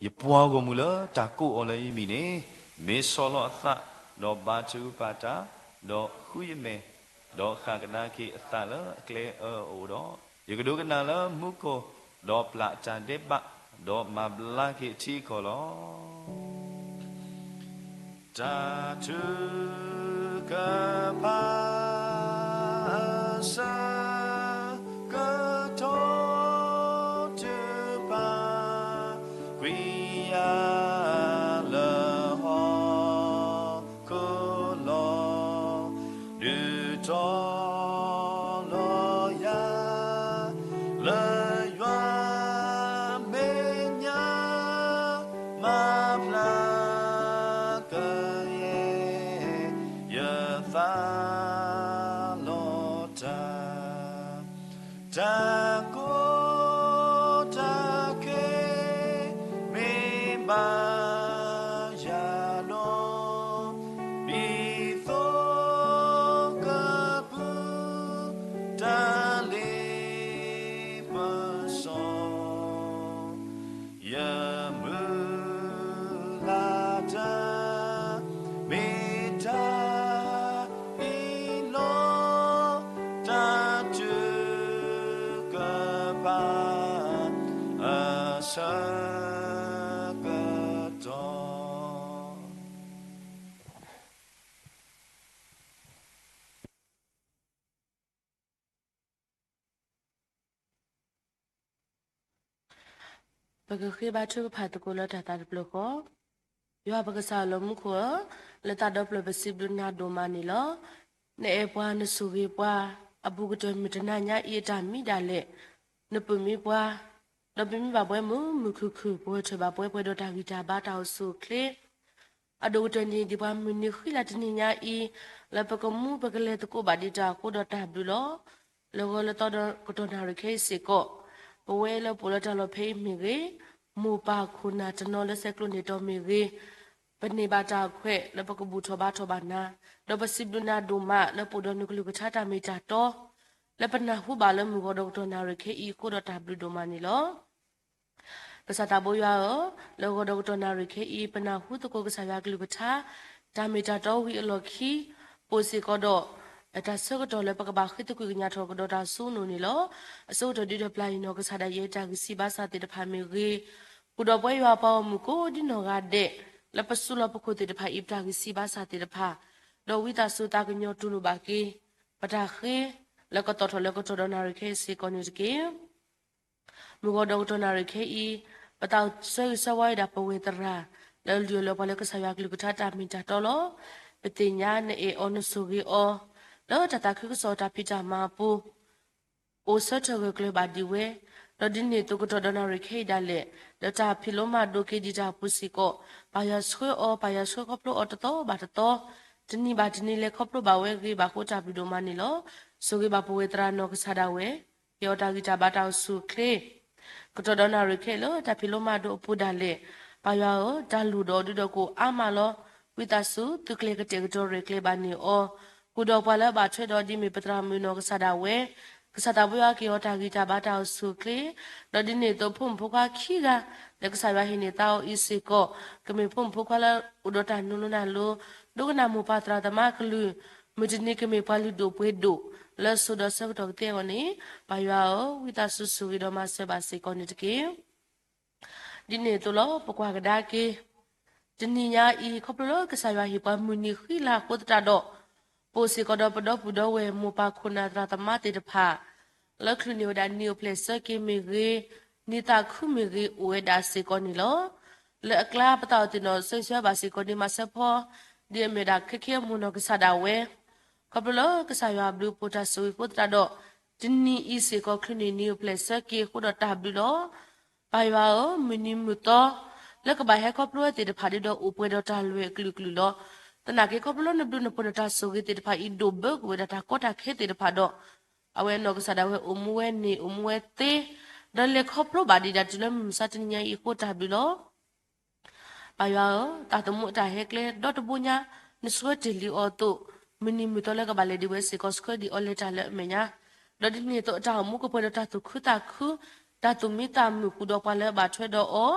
ယပှၤဂီၢ်မုၢ်လၢတၢ်ကိးအီၤလၢယမံၤန့ၣ် မ့ၢ်ဆီၣ်လီၤအသး, ဒီးဘါထုကဖၣ်တၢ်, ဒီးဃုယမဲာ်, ဒီးဃၣ်ကဒါက့ၤအသးလၢအကျဲအၢအအိၣ်ဒီး, ယကဒိကနၣ်လၢမူခိၣ်, ဒီးပျၢ်အတၢ်ဒဲးဘး, ဒီးမၤဘျါက့ၤအထံအကီၢ်လီၤ. တၢ်ထုကဖၣ်အဆၢကတီၢ်တုၤပာ် ကွံာ်ယၤလၢဟီၣ်ခိၣ်လီၤ, ဒုးတီၤလီၤယၤ လၢယွၤမဲာ်ညါ မၤဖျါကယဲၢ် ယသးလီၤတၢ်, တၢ်ကီတၢ်ခဲ မ့ၢ်ဘၣ်ယၤဒီး ဒ်သိးကပုၢ်တၢ်လ့ပစီ ယမုၢ်လၢ်တၢ် ပကဃ့ဘါထုကဖၣ်သကိးလၢတၢ်သးတဖျၢၣ်ဃီ, ယွၤပကစၢ်လီၤမူခိၣ်ဧၢ, လၢသးဒီဖျၢၣ်ပစံးဘျုးနၤဒိၣ်မးန့ၣ်လီၤ. နအဲၣ်ပှၤနဆိၣ်ဂ့ၤပှၤ, အဘူးကတၢၢ်မုၢ်တနၤညါအံၤအတၢ်မံဒၣ်လဲာ်, နပၢၢ်မံပှၤ, ဒီးပမံဘၣ်ပှၤမုာ်မုာ်ခုၣ်ခုၣ် ပဂဲၤထၢၣ်ဘၣ်ပှၤပှဲၤဒီးတၢ်ဂံၢ်တၢ်ဘါတၢ်အိၣ်ဆူၣ်အိၣ်ချ့ အဒိၣ်ကတၢၢ်န့ၣ်ဒ်ပှၤမုၢ်နံၤဃံလၤတနံၤညါအံၤ, လၢပကမူပကလဲၤသကိးဘၣ်ဒံးတၢ်အဃိဒီးတၢ်ဘျုးလီၤ. လၢဂီၤလၢသီဒီးကတီၢ်နၣ်ရံၣ်ခဲအံၤစ့ၢ်ကီး, ပဝဲလၢပအိၣ်လၢတၢ်လီၢ်ဖဲအံၤမ့ၢ်ဂ့ၤ, မိၢ်ပၢ်ခိၣ်နၢ်တနီၤလၢဆဲးကျိးန့ၢ်တီၤမ့ၢ်ဂ့ၤ, ပန့ၢ်ဘၣ်တၢ်အခွဲးလၢပကဘူၣ်ထီၣ်ဘါထီၣ်ဘၣ်နၤ, ဒီးပစံးဘျုးနၤဒိၣ်မးလၢပအိၣ်ဒီးနကလုၢ်ကထါတၢ်မ့ၢ်တၢ်တီ လၢပနၢ်ဟူဘၣ်လၢမုၢ်ဂီၤဒီးကတီၢ်နၣ်ရံၣ်ခဲအံၤအဃိဒီးတၢ်ဘျုးဒိၣ်မးန့ၣ်လီၤ. ကစၢ်သးဘိယွၤဧၢ, လၢဂီၤဒီးကတီၢ်နၣ်ရံၣ်ခဲအံၤ ပနၢ်ဟူသကိးကစၢ်ယွၤကလုၢ်ကထါ, တၢ်မ့ၢ်တၢ်တီဝံၤအလီၢ်ခံ, ပအိၣ်စ့ၢ်ကီးဒီး တၢ်ဆၢကတီၢ်လၢပကဘၣ်ဃ့သကွံာ်ကညးထီၣ်ကဒီးတၢ်စိကမီၤန့ၣ်လီၤ. အဆိကတၢၢ်ဒုးဒီးပျၢ်ယနီၢ်ကစၢ်ဒၣ်ယဲ တၢ်ဂံၢ်စၢ်ဘါစၢ်သ့ၣ်တဖၣ်မ့ၢ်ဂ့ၤ, ဃုာ်ဒီးပဝဲယွၤပှၤဂီၢ်မုၢ်ကိးဒ်နီၢ်ဂၤဒဲး, လၢပစုလီၢ်ပခိၣ်သ့ၣ်တဖၣ်အံၤ ပတၢ်ဂံၢ်စၢ်ဘါစၢ်သ့ၣ်တဖၣ်, ဒီးဝံသးစူၤသးကညီၤတူၢ်လိာ်ဘၣ်က့ၤ ပတၢ်ဃ့ လၢကသီၣ်ထီၣ်လၢကတီၢ်ဒီးနၣ်ရံၣ်ခဲအံၤစ့ၢ်ကီးန့ၣ်တက့ၢ်. မုၢ်ဂီၤဒီးကတီၢ်နၣ်ရံၣ်ခဲအံၤ, ပသးဆၢဂ့ၤဆၢဝါဝဲဒၣ်ပဝဲၢ်သရၣ်, လၢလုၢ်အီၣ်လၢပှၤလၢကစၢ်ယွၤကလုၢ်ကထါတၢ်မ့ၢ်တၢ်တီလီၤ. ပသ့ၣ်ညါနအဲၣ်အီၤနဆိၣ်ဂ့ၤအီၤ, လၢတၢ်သးခုကစီၣ်တၢ်ဖံးတၢ်မၤအပူၤ အိၣ်ဆၢထၢၣ်ဂၢၢ်ကျၢၤဘၣ်ဒံးဝဲ, ဒီးဒ်န့ၣ်အသိးကတီၢ်ဒီးနၣ်ရံၣ်ခဲအံၤဒၣ်လဲာ်, လၢတၢ်ဖံးလိမၤဒိးက့ၤဒံးတၢ်အပူၤစ့ၢ်ကီး, ပၢ်ယွၤဆှၢအီၤ ပၢ်ယွၤဆှၢခီဖျိအီၤတသီဘၣ်တသီ, တနံၤဘၣ်တနံၤလဲၤခီဖျိဘၣ်ဝဲဂ့ၤဘၣ်ဃိတၢ်ဘျုးဒိၣ်မးန့ၣ်လီၤ. ဆိၣ်ဂ့ၤဘၣ်ပဝဲၢ်သရၣ်နီၢ်ကစၢ်ဒၣ်ဝဲ, ကဲအီၤတၢ်ဂံၢ်တၢ်ဘါတၢ်အိၣ်ဆူၣ်အိၣ်ချ့ ကတီၢ်ဒီးနၣ်ရံၣ်ခဲအံၤလၢတၢ်ဖံးလိမၤဒိးအပူၤဒၣ်လဲာ်, ပၢ်ယွၤဧၢ, တၢ်လုၢ်ဒီးဒုးဒီးကအိၣ်အါမးလီၤ. ဝံသးစူၤသုကျဲၤကတဲာ်ကတီၤရဲၣ်ကျဲၤဘၣ်န့ၢ်အီၤ, ဃုာ်ဒီးပှၤလၢအဘၣ်ထွဲဒီးဒ်မ့ၢ်ပသရၣ်မုၣ်နီၢ်ကစၢ်ဒၣ်ဝဲ, ကစၢ်သးဘိယွၤက့ၤအီၤတၢ်ဂံၢ်တၢ်ဘါတၢ်အိၣ်ဆူၣ်အိၣ်ချ့, ဒီးဒ်န့ၣ်အသိးဖိမုၣ်ဖိခွါခံဂၤ လၢကစၢ်ယွၤဟ့ၣ်န့ၢ်သါအီၤအံၤစ့ၢ်ကီး, ကမ့ၢ်ဖိမုၣ်ဖိခွါလၢအိၣ်ဒီးတၢ်နူၤလိနၢ်လိၤ, ဒိကနၣ်မိၢ်ပၢ်သရၣ်သမါကလုၢ်, မုၢ်တနံၤကမ့ၢ်ပှၤလုၢ်ဒိၣ်ပှ့ၤဒိၣ်, လၢစိၤဒီးဆၢကတီၢ်ကသ့အဂီၢ်န့ၣ်, ပၢ်ယွၤဧၢ, ဝံသးစူၤဆိၣ်ဂ့ၤဒီးမၤစၢၤဘၣ်စ့ၢ်ကီးန့ၣ်တက့ၢ်. ဒ်န့ၣ်အသိးလီၤ. ပကွၢ်ကဒါက့ၤ တနံၤညါအံၤ ခီဖျိလၢကစၢ်ယွၤဟ့ၣ်ပှၤမုၢ်နံၤဃံလၤအဃိသတးဒီး, ပအိၣ်စ့ၢ်ကီးဒီးပဒီပုၢ်ဒီဝဲၢ်မိၢ်ပၢ်ခိၣ်နၢ်သရၣ်သမါသ့ၣ်တဖၣ်, လၢချုးန့ၢ်ဝဲဒၣ်နံၣ်အိၣ်ဖျဲၣ်ဆၢက့ၤမ့ၢ်ဂ့ၤ, နံၣ်သးခုမ့ၢ်ဂ့ၤအိၣ်ဝဲဒၣ်စ့ၢ်ကီးန့ၣ်လီၤ. လၢအကျါပသးအိၣ်သ့ၣ်နီၣ်ဆၢဂ့ၤဆၢဝါဘၣ်စ့ၢ်ကီးဒ်မၤစၢၤဖီ, ဒ်အမ့ၢ်ဝဲဒၣ်ခဲခဲအမိၢ်နီၢ်ကစၢ်ဒၣ်ဝဲ ခီဖျိလၢကစၢ်ယွၤဘျုးအပူၤတၢ်ဆိၣ်ဂ့ၤအဃိသတးဒီး, တနံၤအံၤစ့ၢ်ကီးချုးန့ၢ်နံၣ်အိၣ်ဖျဲၣ်ဆၢက့ၤအဃိဒီးတၢ်ဘျုးလီၤ. ပၢ်ယွၤဧၢ, မုၢ်နံၤမုၢ်သီ လၢကဘၣ်ဟဲခီဖျိဝဲသ့ၣ်တဖၣ်ဒ်ဒီးအိၣ်ပှဲၤဒီးတၢ်လွဲၢ်အကလုာ်ကလုာ်လီၤ. သနာ်က့ခီဖျိလၢနဘျုးနဖှိၣ်နတၢ်ဆိၣ်ဂ့ၤသ့ၣ်တဖၣ်အံၤဒိၣ်ဘၢကွံာ်ဝဲဒၣ်တၢ်ကီတၢ်ခဲသ့ၣ်တဖၣ်ဒီး, အဝဲနီၢ်ကစၢ်ဒၣ်ဝဲအိၣ်မူဝဲန့ၣ်အိၣ်မူဝဲသ့, ဒီးလဲၤခီဖျိဘၣ်ဒံးဒၣ်တုၤလၢမုၢ်မဆါတနံၤညါအံၤအဃိတၢ်ဘျုးလီၤ. ပၢ်ယွၤဧၢ, တၢ်သမူအတၢ်ဟဲကျဲဒီတဘိညါ, နဆှၢတ့ၢ်လံအီၤအသိး, မုၢ်နံၤမုၢ်သီလၢကဘၣ်လဲၤဒံးဝဲစ့ၢ်ကီး ဆှၢဒံးအီၤလဲၤတၢ်လၢအမဲာ်ညါ, ဒီးဒ်န့ၣ်အသိးအတၢ်အိၣ်မူကပှဲၤဒီးတၢ်သူၣ်ခုသးခု, တၢ်သူၣ်မံသးမုာ်ဃုာ်ဒီးပှၤလၢအဘၣ်ထွဲဒီးအီၤ,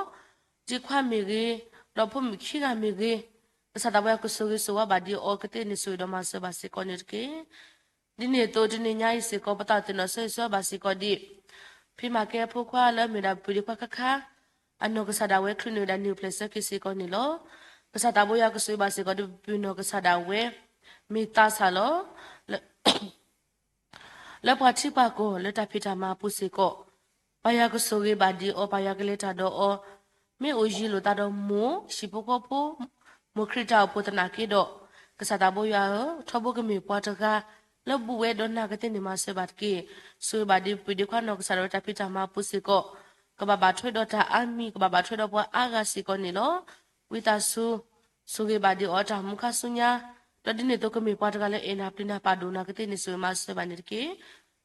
တံၤခွါမ့ၢ်ဂ့ၤ, ဒီးဖိမုၣ်ခံဂၤမ့ၢ်ဂ့ၤ, ကစၢ်သးဘိယွၤကဆိၣ်ဂ့ၤဆိၣ်ဝါဘၣ်ဒံးအီၤကသ့န့ၣ် ဆိၣ်ဂ့ၤဒီးမၤစၢၤဘၣ်စ့ၢ်ကီးန့ၣ်တက့ၢ်. ဒ်န့ၣ်အသိးတနံၤညါအံၤစ့ၢ်ကီး ပသးအိၣ်သ့ၣ်နီၣ်ဆၢဂ့ၤဆၢဝါဘၣ်စ့ၢ်ကီးဒံး ဖံမၤကဲအဖိခွါလၢအမ့ၢ်ဒၣ်ပှၤဒံးခွါခါခါ, အနီၢ်ကစၢ်ဒၣ်ဝဲချုးန့ၢ်ဝဲဒၣ်နံၣ်အိၣ်ဖျဲၣ်ဆၢက့ၤစ့ၢ်ကီးန့ၣ်လီၤ. ကစၢ်သးဘိယွၤကဆိၣ်ဂ့ၤဘၣ်စ့ၢ်ကီးဒံးပပုၢ်နီၢ်ကစၢ်ဒၣ်ဝဲ, မ့ၢ်သးစၢ်လီၤ. လၢပှၤထံပှၤကီၢ်လၢတၢ်ဖံးတၢ်မၤအပူၤစ့ၢ်ကီး, ပၢ်ယွၤကဆိၣ်ဂ့ၤဘၣ်ဒံးအီၤ ပၢ်ယွၤကလဲၤတၢ်ဒီးအီၤ, မ့ၢ်အိၣ်ယံၤလိာ်သးဒီးမိၢ်ဟံၣ်ဖိဃီဖိ, မိၢ်ခရံာ်တၢ်အိၣ်ဖှိၣ်သနာ်က့ဒီး, ကစၢ်သးဘိယွၤဧၢ, ထီဘိကမ့ၢ်ပှၤတဂၤလၢဘူးဝဲဒီးနၤကသ့န့ၣ်မၤစၢၤဘၣ်တက့ၢ်. ဆိၣ်ဂ့ၤဘၣ်ဒံးပပုၢ်ဒံးခွါနီၢ်ကစၢ်ဒၣ်ဝဲတၢ်ဖံးတၢ်မၤအပူၤစ့ၢ်ကီး, ကဘၣ်ဘၣ်ထွဲဒီးတၢ်အါမံၤ ကဘၣ်ဘၣ်ထွဲဒီးပှၤအါဂၤစ့ၢ်ကီးန့ၣ်လီၤ. ဝံသးစူၤ ဆိၣ်ဂ့ၤဘၣ်ဒံးအီၤတၢ်မူခါဆူညါ, ဒီးဒ်န့ၣ်အသိးကမ့ၢ်ပှၤတဂၤလၢအဲၣ်နၤပျံၤနၤပာ်ဒိၣ်နၤကသ့န့ၣ် ဆိၣ်ဂ့ၤမၤစၢၤဘၣ်န့ၣ်တက့ၢ်.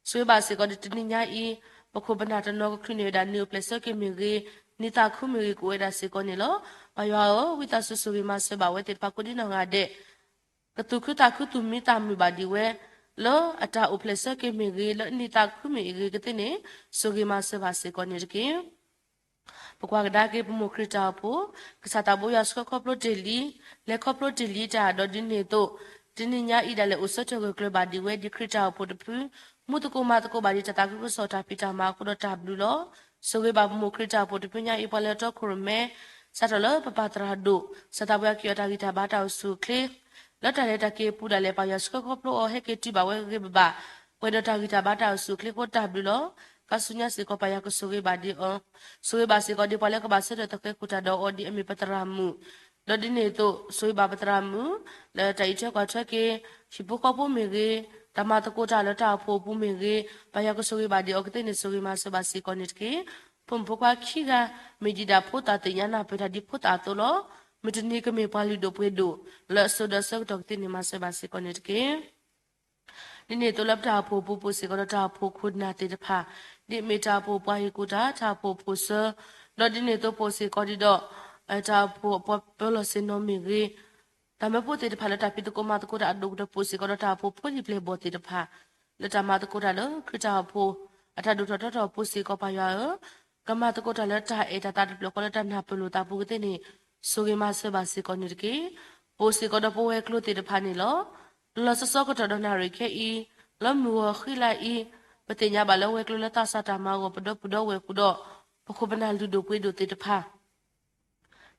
ဆိၣ်ဂ့ၤဘၣ်စ့ၢ်ကီးဒံးတနံၤညါအံၤ, ပခိၣ်ပနၢ်တနီၤကချုးန့ၢ်ဝဲဒၣ်နံၣ်အိၣ်ဖျဲၣ်ဆၢက့ၤမ့ၢ်ဂ့ၤ, နံၣ်သးခုမ့ၢ်ဂ့ၤကအိၣ်ဝဲဒၣ်စ့ၢ်ကီးန့ၣ်လီၤ. ပၢ်ယွၤဧၢ, ဝံသးစူၤဆိၣ်ဂ့ၤမၤစၢၤဘၣ်ဝဲသ့ၣ်တဖၣ်ကိးဒ်နီၢ်ဂၤဒဲး, ကသူၣ်ခုသးခုသူၣ်မံသးမုာ်ဘၣ်ဒံးဝဲ, လၢအတၢ်အိၣ်ဖျဲၣ်ဆၢက့ၤမ့ၢ်ဂ့ၤ, လၢအနံၣ်သးခုမ့ၢ်ဂ့ၤကသ့န့ၣ်, ဆိၣ်ဂ့ၤမၤစၢၤဘၣ်စ့ၢ်ကီးန့ၣ်တက့ၢ်. ပကွၢ်ကဒါက့ၤပမိၢ်ခရံာ်တၢ်အိၣ်ဖှိၣ်, ကစၢ်သးဘိယွၤဆှၢခီဖျိတ့ၢ်လံ, လဲၤခီဖျိတ့ၢ်လံတၢ်ဒီးဒ်န့ၣ်အသိး, တနံၤညါအံၤဒၣ်လဲာ်အိၣ်ဆၢထၢၣ်ဂၢၢ်ကျၢၤဘၣ်ဒံးဝဲဒ်ခရံာ်တၢ်အိၣ်ဖှိၣ်တဖု, မူသကိးမၤသကိးဘၣ်ဒံးတၢ်သးခုကစီၣ်တၢ်ဖံးတၢ်မၤအဃိဒီးတၢ်ဘျုးလီၤ. ဆိၣ်ဂ့ၤဘၣ်ပမိၢ်ခရံာ်တၢ်အိၣ်ဖှိၣ်တဖုညါအံၤပှၤလၢအတီခိၣ်ရိၣ်မဲ, စးထီၣ်လၢပပၢ်သရၣ်ဒိၣ်, ကစၢ်သးဘိယွၤက့ၤအီၤတၢ်ဂံၢ်တၢ်ဘါတၢ်အိၣ်ဆူၣ်အိၣ်ချ့ လၢတၢ်လဲၤတၢ်က့ၤအပူၤဒၣ်လဲာ် ပၢ်ယွၤဆှၢခီဖျိအီၤဟဲက့ၤတုၤဘၣ်ဝဲဂ့ၤဂ့ၤဘၣ်ဘၣ်, ပှဲၤဒီးတၢ်ဂံၢ်တၢ်ဘါတၢ်အိၣ်ဆူၣ်အိၣ်ချ့အဃိတၢ်ဘျုးလီၤ. ခါဆူညါစ့ၢ်ကီး ပၢ်ယွၤကဆိၣ်ဂ့ၤဘၣ်ဒံးအီၤ, ဆိၣ်ဂ့ၤဘၣ်စ့ၢ်ကီးဒ်ပှၤလၢကဘၣ်ဆၢထၢၣ်သဃဲၤခိၣ်တၢ်ဒီးအီၤဒ်အမ့ၢ်ပသရၣ်မုၣ်, ဒီးဒ်န့ၣ်အသိး ဆိၣ်ဂ့ၤဘၣ်ပသရၣ်မုၣ် လၢတၢ်အံးထွဲကွၢ်ထွဲက့ၤ ဟံၣ်ဖိဃီဖိမ့ၢ်ဂ့ၤ, တၢ်မၤသကိးတၢ်လၢတၢ်အိၣ်ဖှိၣ်အပူၤမ့ၢ်ဂ့ၤ, ပၢ်ယွၤကဆိၣ်ဂ့ၤဘၣ်ဒံးအီၤကသ့န့ၣ် ဆိၣ်ဂ့ၤမၤစၢၤဘၣ်စ့ၢ်ကီးန့ၣ်တက့ၢ်. ဖိမုၣ်ဖိခွါခံဂၤ မ့ၢ်ဒံးဒၣ်ဖိသၣ်သ့ၣ်ညါနၢ်ပၢၢ်တၢ်ဒ်ဖိသၣ်အသိးလီၤ. မုၢ်တနံၤကမ့ၢ်ပှၤလုၢ်ဒိၣ်ပှ့ၤဒိၣ် လၢအစိၤဒီးအဆၢကတီၢ်ကသ့န့ၣ် မၤစၢၤဘၣ်စ့ၢ်ကီးန့ၣ်တက့ၢ်. ဒ်န့ၣ်အသိးလၢပတၢ်အိၣ်ဖှိၣ်အပူၤ ပအိၣ်စ့ၢ်ကီးဒီးတၢ်အိၣ်ဖှိၣ်ခိၣ်နၢ်သ့ၣ်တဖၣ်, ဒ်အမ့ၢ်တၢ်အိၣ်ဖှိၣ်ပှၤဟ့ၣ်ကူၣ်တၢ်, တၢ်အိၣ်ဖှိၣ်အဖိဆၢ, ဒီးဒ်န့ၣ်အသိးပအိၣ်စ့ၢ်ကီးဒံးဒီး တၢ်အိၣ်ဖှိၣ်အပှၤပၢလီၢ်ဆ့ၣ်နီၤမ့ၢ်ဂ့ၤ, တၢ်မၢဖိသ့ၣ်တဖၣ်လၢတၢ်ဖံးသကိးမၤသကိးတၢ်အဒိၣ်ကတၢၢ်ပအိၣ်စ့ၢ်ကီးဒီးတၢ်အိၣ်ဖှိၣ်ဖိလံၤပျဲၢ်ဘီၣ်သ့ၣ်တဖၣ်, လၢတၢ်မၤသကိးတၢ်လၢခရံာ်တၢ်အိၣ်ဖှိၣ် အတၢ်ဒိၣ်ထီၣ်ထီထီၣ်ပအိၣ်စ့ၢ်ကီးပၢ်ယွၤဧၢ, ကမၤသကိးတၢ်လၢတၢ်အဲၣ်တၢ်သးတဖျၢၣ်ဃီလၢတၢ်နၢ်ပၢၢ်လိာ်သးပူၤကသ့န့ၣ် ဆိၣ်ဂ့ၤမၤစၢၤဘၣ်စ့ၢ်ကီးန့ၣ်တက့ၢ်. ပအိၣ်စ့ၢ်ကီးဒီးပဝဲၤကျိၤသ့ၣ်တဖၣ်န့ၣ်လီၤ. လီၤလီၤဆီဆီကတီၢ်ဒီးနၣ်ရံၣ်ခဲအံၤ, လၢမုၢ်ဂီၤဃံလၤအံၤ, ပသ့ၣ်ညါဘၣ်လၢဝဲၤကျိၤလၢသးစၢ်တၢ်မၤအဂီၢ် ပဒီပုၢ်ဒီဝဲၢ်ဃုာ်ဒီး ပခိၣ်ပနၢ်လုၢ်ဒိၣ်ပှ့ၤဒိၣ်သ့ၣ်တဖၣ်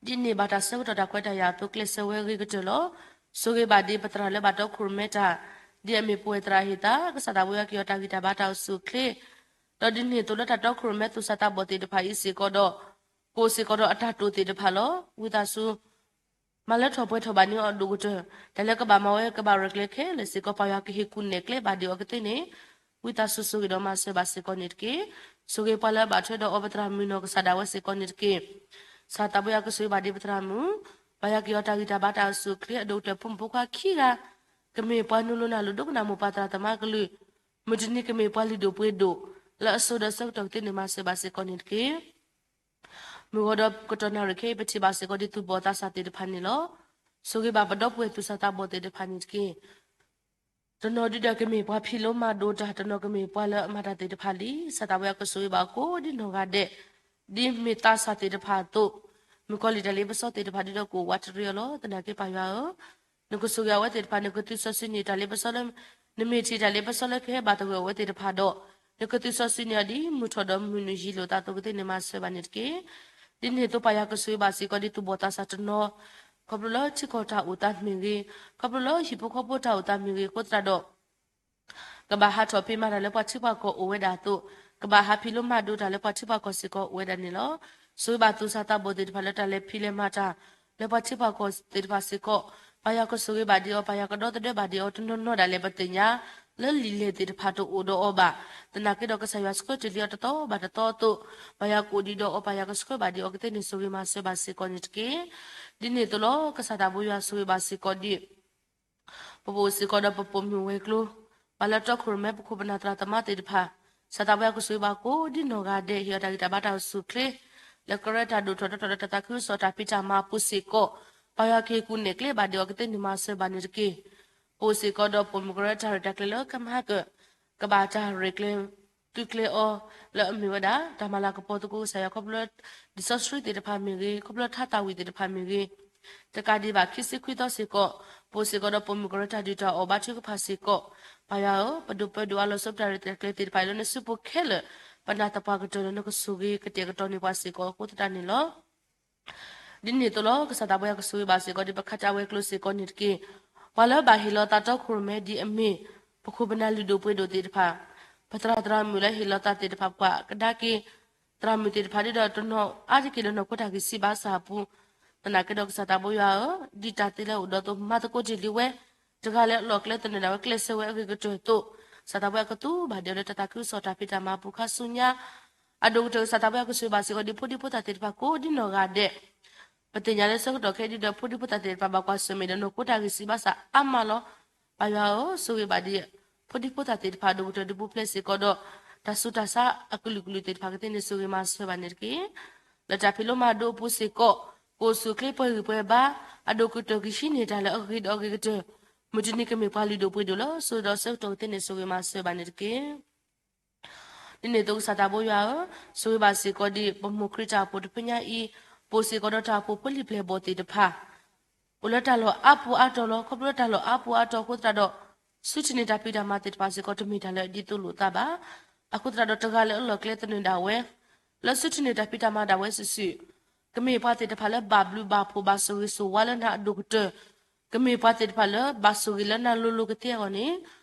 ဒ်န့ၢ်ဘၣ်တၢ်ဆၢကတီၢ်တၢ်ခွဲးတၢ်ယာ်အသိး ကျဲးစၢးဝဲအဂ့ၤကတၢၢ်လီၤ. ဆိၣ်ဂ့ၤဘၣ်ဒံးပသရၣ်လၢဘၣ်တီခိၣ်ရိၣ်မဲတၢ်, ဒ်အမ့ၢ်ပဝဲၢ်သရၣ်ဟ့ၣ်သး, ကစၢ်သးပှၢ်ယွၤက့ၤအီၤတၢ်ဂံၢ်တၢ်ဘါတၢ်အိၣ်ဆူၣ်အိၣ်ချ့, ဒီးဒ်န့ၣ်အသိးလၢတၢ်တီခိၣ်ရိၣ်မဲသူၣ်စၢ်သးဘီၣ်သ့ၣ်တဖၣ်အံၤစ့ၢ်ကီးဒီး ကအိၣ်စ့ၢ်ကီးဒီးအတၢ်တိာ်သ့ၣ်တဖၣ်လီၤ. ဝံသးစူၤ မၤလၢထီၣ်ပှဲၤထီၣ်ဘၣ်န့ၢ်အီၤအဒိၣ်ကတၢၢ်, တၢ်လၢကဘၣ်မၤဝဲကဘၣ်ရဲၣ်ကျဲၤခဲလၢာ်စ့ၢ်ကီး ပၢ်ယွၤကဟ့ၣ်ကူၣ်နဲၣ်ကျဲဘၣ်ဒံးအီၤကသ့န့ၣ် ဝံသးစူၤဆိၣ်ဂ့ၤဒီးမၤစၢၤဘၣ်စ့ၢ်ကီးန့ၣ်တက့ၢ်. ဆိၣ်ဂ့ၤပှၤလၢအဘၣ်ထွဲဒီးအီၤပသရၣ်မုၣ်နီၢ်ကစၢ်ဒၣ်ဝဲစ့ၢ်ကီးန့ၣ်တက့ၢ်. ကစၢ်သးပှၢ်ယွၤကဆိၣ်ဂ့ၤဘၣ်ဒံးပသရၣ်မုၣ်, ပၢ်ယွၤက့ၤအီၤတၢ်ဂံၢ်တၢ်ဘါတၢ်အိၣ်ဆူၣ်အိၣ်ချ့ အဒိၣ်ကတၢၢ်ဖိမုၣ်ဖိခွါခံဂၤ, ကမ့ၢ်ပှၤနုာ်လီၤနၢ်လီၤဒိကနၣ်မိၢ်ပၢ်သရၣ်သမါကလုာ်, မုၢ်တနံၤကမ့ၢ်ပှၤလုၢ်ဒိၣ်ပှ့ၤဒိၣ်, လၢအစိၤဒီးဆၢကတီၢ်ကသ့န့ၣ် မၤစၢၤဘၣ်စ့ၢ်ကီးန့ၣ်တက့ၢ်. မုၢ်ဂီၤဒီးကတီၢ်နၣ်ရံၣ်ခဲအံၤ ပထံၣ်ဘၣ်စ့ၢ်ကီးဒ်သူၣ်ဘီၣ်သးစၢ်သ့ၣ်တဖၣ်န့ၣ်လီၤ. ဆိၣ်ဂ့ၤဘၣ်ပဒီပုၢ်ဝဲၢ်သူၣ်စၢ်သးဘီၣ်သ့ၣ်တဖၣ်န့ၣ်တက့ၢ်. တနီၤဒုဒီးကမ့ၢ်ပှၤဖံးလိမၤဒိးတၢ်, တနီၤကမ့ၢ်ပှၤလၢအမၤတၢ်သ့ၣ်တဖၣ်လံ. ကစၢ်သးပှၢ်ယွၤကဆိၣ်ဂ့ၤဘၣ်ကိးဒ်နီၢ်ဂၤဒဲး, ဒ်မ့ၢ်သးစၢ်သ့ၣ်တဖၣ်အသိး, မုၣ်ကီၤလံၢ်တၢ်လ့ပစီသ့ၣ်တဖၣ်ဒုဒီးကအိၣ်ဝးတရံးအီၤလီၤ. သနာ်က့ပၢ်ယွၤဧၢ, နကဆိၣ်ဂ့ၤအဝဲသ့ၣ်တဖၣ်, နကသုးစီဆှံန့ၢ်တၢ်လ့ပစီလၢ, နမ့ၢ်ထံၣ်တၢ်လ့ပစီလၢကဟဲဘၣ်သဂၢၢ်အဝဲသ့ၣ်တဖၣ်ဒီး, နကသုးစီဆှံန့ၢ်အီၤဒ်မုၢ်ထီၣ်ဒီးမုၢ်နုာ်ယံၤလိာ်သးအသိးကသ့န့ၣ် မၤစၢၤဘၣ်န့ၣ်တက့ၢ်. ဒ်န့ၣ်အသိးပၢ်ယွၤကဆိၣ်ဂ့ၤဘၣ်စ့ၢ်ကီးဒ်သူၣ်ဘီၣ်သးစၢ်တနီၤ, ခီဖျိလၢထံကီၢ်တၢ်အိၣ်သးမ့ၢ်ဂ့ၤ, ခီဖျိလၢဟံၣ်ဖိဃီဖိတၢ်အိၣ်သးမ့ၢ်ဂ့ၤအဃိသတးဒီး ကဘၣ်ဟးထီၣ်ဖံးမၤတၢ်လၢပှၤထံပှၤကီၢ်အိၣ်ဝဲဒၣ်အသိး, ကဘၣ်ဟးဖံးလိမၤဒိးတၢ်လၢပှၤထံပှၤကီၢ်စ့ၢ်ကီးအိၣ်ဝဲဒၣ်န့ၣ်လီၤ. ဆိၣ်ဂ့ၤဘၣ်သူၣ်စၢ်သးဘီၣ်သ့ၣ်တဖၣ်လၢတၢ်လဲၤဖံးလဲၤမၤတၢ် လၢပှၤထံပှၤကီၢ်သ့ၣ်တဖၣ်စ့ၢ်ကီး, ပၢ်ယွၤကဆိၣ်ဂ့ၤဘၣ်ဒံးအီၤ, ပၢ်ယွၤကဒီသဒၢဘၣ်ဒံးအီၤ, တနီၤနီၤဒၣ်လဲာ်ပသ့ၣ်ညါ လၢလံာ်လဲၢ်သ့ၣ်တဖၣ်တအိၣ်ဒီးအီၤဘၣ်. သနာ်က့ဒီးကစၢ်ယွၤဆှၢတ့ၢ်လံအီၤတသီဘၣ်တသီအသိး, ပၢ်ယွၤကအိၣ်ဒံးဒီးအီၤ, ပၢ်ယွၤကဆှၢဘၣ်ဒံးအီၤကသ့န့ၣ် ဆိၣ်ဂ့ၤမၤစၢၤဘၣ်စ့ၢ်ကီးန့ၣ်တက့ၢ်. ဒ်န့ၣ်အသိးလီၤ, ကစၢ်သးပှၢ်ယွၤဆိၣ်ဂ့ၤဘၣ်စ့ၢ်ကီးဒ် ပအိၣ်စ့ၢ်ကီးဒီးပပိာ်မုၣ်ဝဲၤကျိၤ, ပှၤလၢတီခိၣ်ရိၣ်မဲပခိၣ်ပနၢ်သရၣ်သမါသ့ၣ်တဖၣ်, ကစၢ်သးပှၢ်ယွၤကဆိၣ်ဂ့ၤဘၣ်ကိးဒ်နီၢ်ဂၤဒဲး, ဟ့ၣ်အီၤတၢ်ဂံၢ်တၢ်ဘါတၢ်အိၣ်ဆူၣ်အိၣ်ချ့, လၢကရၢတၢ်ဒိၣ်ထီၣ်ထီထီၣ်လၢတၢ်သးခုကစီၣ်တၢ်ဖံးတၢ်မၤအပူၤစ့ၢ်ကီး, ပၢ်ယွၤကဟ့ၣ်ကူၣ်နဲၣ်ကျဲဘၣ်ဒံးအီၤကသ့န့ၣ် မၤစၢၤဘၣ်န့ၣ်တက့ၢ်. ပအိၣ်စ့ၢ်ကီးဒီးပိာ်မုၣ်ကရၢတၢ်ရဲၣ်တၢ်ကျဲၤလၢကမၤကၢၣ်, ကဘၣ်တၢ်ရဲၣ်ကျဲၤ သုးကျဲၤအီၤ လၢအမ့ၢ်ဝဲဒၣ် တၢ်မၤလၤကပီၤသကိးကစၢ်ယွၤ ခီဖျိလၢ လံာ်စီဆှံသ့ၣ်တဖၣ်မ့ၢ်ဂ့ၤ, ခီဖျိလၢထါသၣ်ဝံၣ်သ့ၣ်တဖၣ်မ့ၢ်ဂ့ၤ, တကးဒံးဘၣ်ခံဆံခွံသီစ့ၢ်ကီး, ပအိၣ်စ့ၢ်ကီးဒီးပိာ်မုၣ်ကရၢတၢ်ဒုၣ်တၢ်အီၣ်ဘါထုကဖၣ်စ့ၢ်ကီး, ပၢ်ယွၤဧၢ, ပဒိၣ်ပၢဒိၣ်အါလီၤဆိပတၢ်ရဲၣ်တၢ်ကျဲၤသ့ၣ်တဖၣ်အံၤ လၢနစုပူၤခဲလၢာ်, ပနာ်သပှၢ်ကတၢၢ်လၢနကဆိၣ်ဂ့ၤကတဲာ်ကတီၤန့ၢ်ပှၤစ့ၢ်ကီးအဃိသတးန့ၣ်လီၤ. ဒ်န့ၣ်အသိးလီၤ, ကစၢ်သးပှၢ်ယွၤကဆိၣ်ဂ့ၤဘၣ်စ့ၢ်ကီးဒ်ပခးတၢ်ဝဲၤကျိၤစ့ၢ်ကီးန့ၣ်တက့ၢ်. ပှၤလၢဘၣ်ဟ့ၣ်လီၤသးတီခိၣ်ရိၣ်မဲဒ်အမ့ၢ် ပခိၣ်ပနၢ်လုၢ်ဒိၣ်ပှ့ၤဒိၣ်သ့ၣ်တဖၣ်, ပသရၣ်သရၣ်မုၣ်လၢဟ့ၣ်လီၤသးသ့ၣ်တဖၣ် ပှၤကဒါက့ၤ သရၣ်မုၣ်သ့ၣ်တဖၣ်ဒ်ဒီးတနီၤအါတက့ၢ်လၢ နီၢ်ခိတၢ်ဂံၢ်စၢ်ဘါစၢ်အပူၤ, သနာ်က့ဒီးကစၢ်သးပှၢ်ယွၤဧၢ, ဒ်တၢ်သ့လၢအအိၣ်ဒီးအသိး မၤသကိးတ့ၢ်လံဝဲ, တဂၤလၢအလီၢ်ကျဲသနၢၣ်ဒၣ်ဝဲ ကျဲးစၢးဝဲအဂ့ၤကတၢၢ်အသိး, ကစၢ်သးပှၢ်ယွၤကသူဘၣ်ဒံးအီၤလၢတၢ်သးခုကစီၣ်တၢ်ဖံးတၢ်မၤအပူၤခါဆူညါ အဒိၣ်ကတၢၢ် ကစၢ်သးပှၢ်ယွၤကဆိၣ်ဂ့ၤဘၣ်စ့ၢ်ကီးဒ်ဖိဒံဖိသၣ်သ့ၣ်တဖၣ်ကိးဒ်နီၢ်ဂၤဒဲး, ပသ့ၣ်ညါလၢဆၢကတီၢ်ခဲအံၤဒ်ဒီး ဖိဒံဖိသၣ်သ့ၣ်တဖၣ်ဘၣ်ကွၢ်ဆၢၣ်မဲာ်ဒီး နီၢ်ခိတၢ်ဂံၢ်စၢ်ဘါစၢ်အါမးလီၤ. ပၢ်ယွၤဧၢ, ဆိၣ်ဂ့ၤဘၣ်ဒံး ဖိဒံဖိသၣ်သ့ၣ်တဖၣ် အဒိၣ်ကတၢၢ်ဒ်ပူၤဖျဲးစ့ၢ်ကီးဒီး တၢ်ဆူးတၢ်ဆါအကလုာ်ကလုာ်သ့ၣ်တဖၣ်ကသ့န့ၣ် ဆိၣ်ဂ့ၤမၤစၢၤဘၣ်န့ၣ်တက့ၢ်. လၢတၢ်ဖံးလိမၤဒိးအပူၤစ့ၢ်ကီး, ကအိၣ်ဆူၣ်အိၣ်ချ့ပှဲၤဂံၢ်ပှဲၤဘါ, အဒိၣ်ကတၢၢ်ကဟံးန့ၢ်တၢ်လၢအဂ့ၤဒီးအဂ့ၤကတၢၢ်, မုၢ်တနံၤကမ့ၢ်ပှၤလုၢ်ဒိၣ်ပှ့ၤဒိၣ်လၢအစိၤဒီးအဆၢကတီၢ်ကသ့န့ၣ် ဆိၣ်ဂ့ၤမၤစၢၤဘၣ်န့ၣ်တက့ၢ်. ဒ်န့ၣ်အသိးကစၢ်သးပှၢ်ယွၤဧၢ, ဆိၣ်ဂ့ၤဘၣ်စ့ၢ်ကီးဒ်ပမိၢ်ခရံာ်တၢ်အိၣ်ဖှိၣ်တဖုညါအံၤ, ပအိၣ်စ့ၢ်ကီးဒီးတၢ်အိၣ်ဖှိၣ်ဖိလံၤပျဲၢ်ဘီၣ်သ့ၣ်တဖၣ် အိၣ်လၢတၢ်လီၢ်အါပူၤအါတီၤလီၤ. ခီဖျိလၢတၢ်လီၢ်အါပူၤအါတီၤအဃိသတးဒီး ဆူထံၣ်န့ၢ်တၢ်ဖံးတၢ်မၤသ့ၣ်တဖၣ်စ့ၢ်ကီး တမ့ၢ်တၢ်လၢအဒ်သိးလိာ်သးဘၣ်. အဃိသတးဒီးတဂၤလၢအလီၢ်ကျဲသနၢၣ်ဒၣ်ဝဲ လၢဆူထံၣ်န့ၢ်တၢ်ဖံးတၢ်မၤဒၣ်ဝဲစုာ်စုာ်, ကမ့ၢ်ပှၤသ့ၣ်တဖၣ်လၢဘၣ်ဘျုးဘၣ်ဖှိၣ်ဘၣ်ဆိၣ်ဂ့ၤဆိၣ်ဝါလၢနၤအဒိၣ်ကတၢၢ်, ကမ့ၢ်ပှၤသ့ၣ်တဖၣ်လၢဘၣ်ဆိၣ်ဂ့ၤလၢနၤလိၤလိၤကသ့အဂီၢ်န့ၣ်,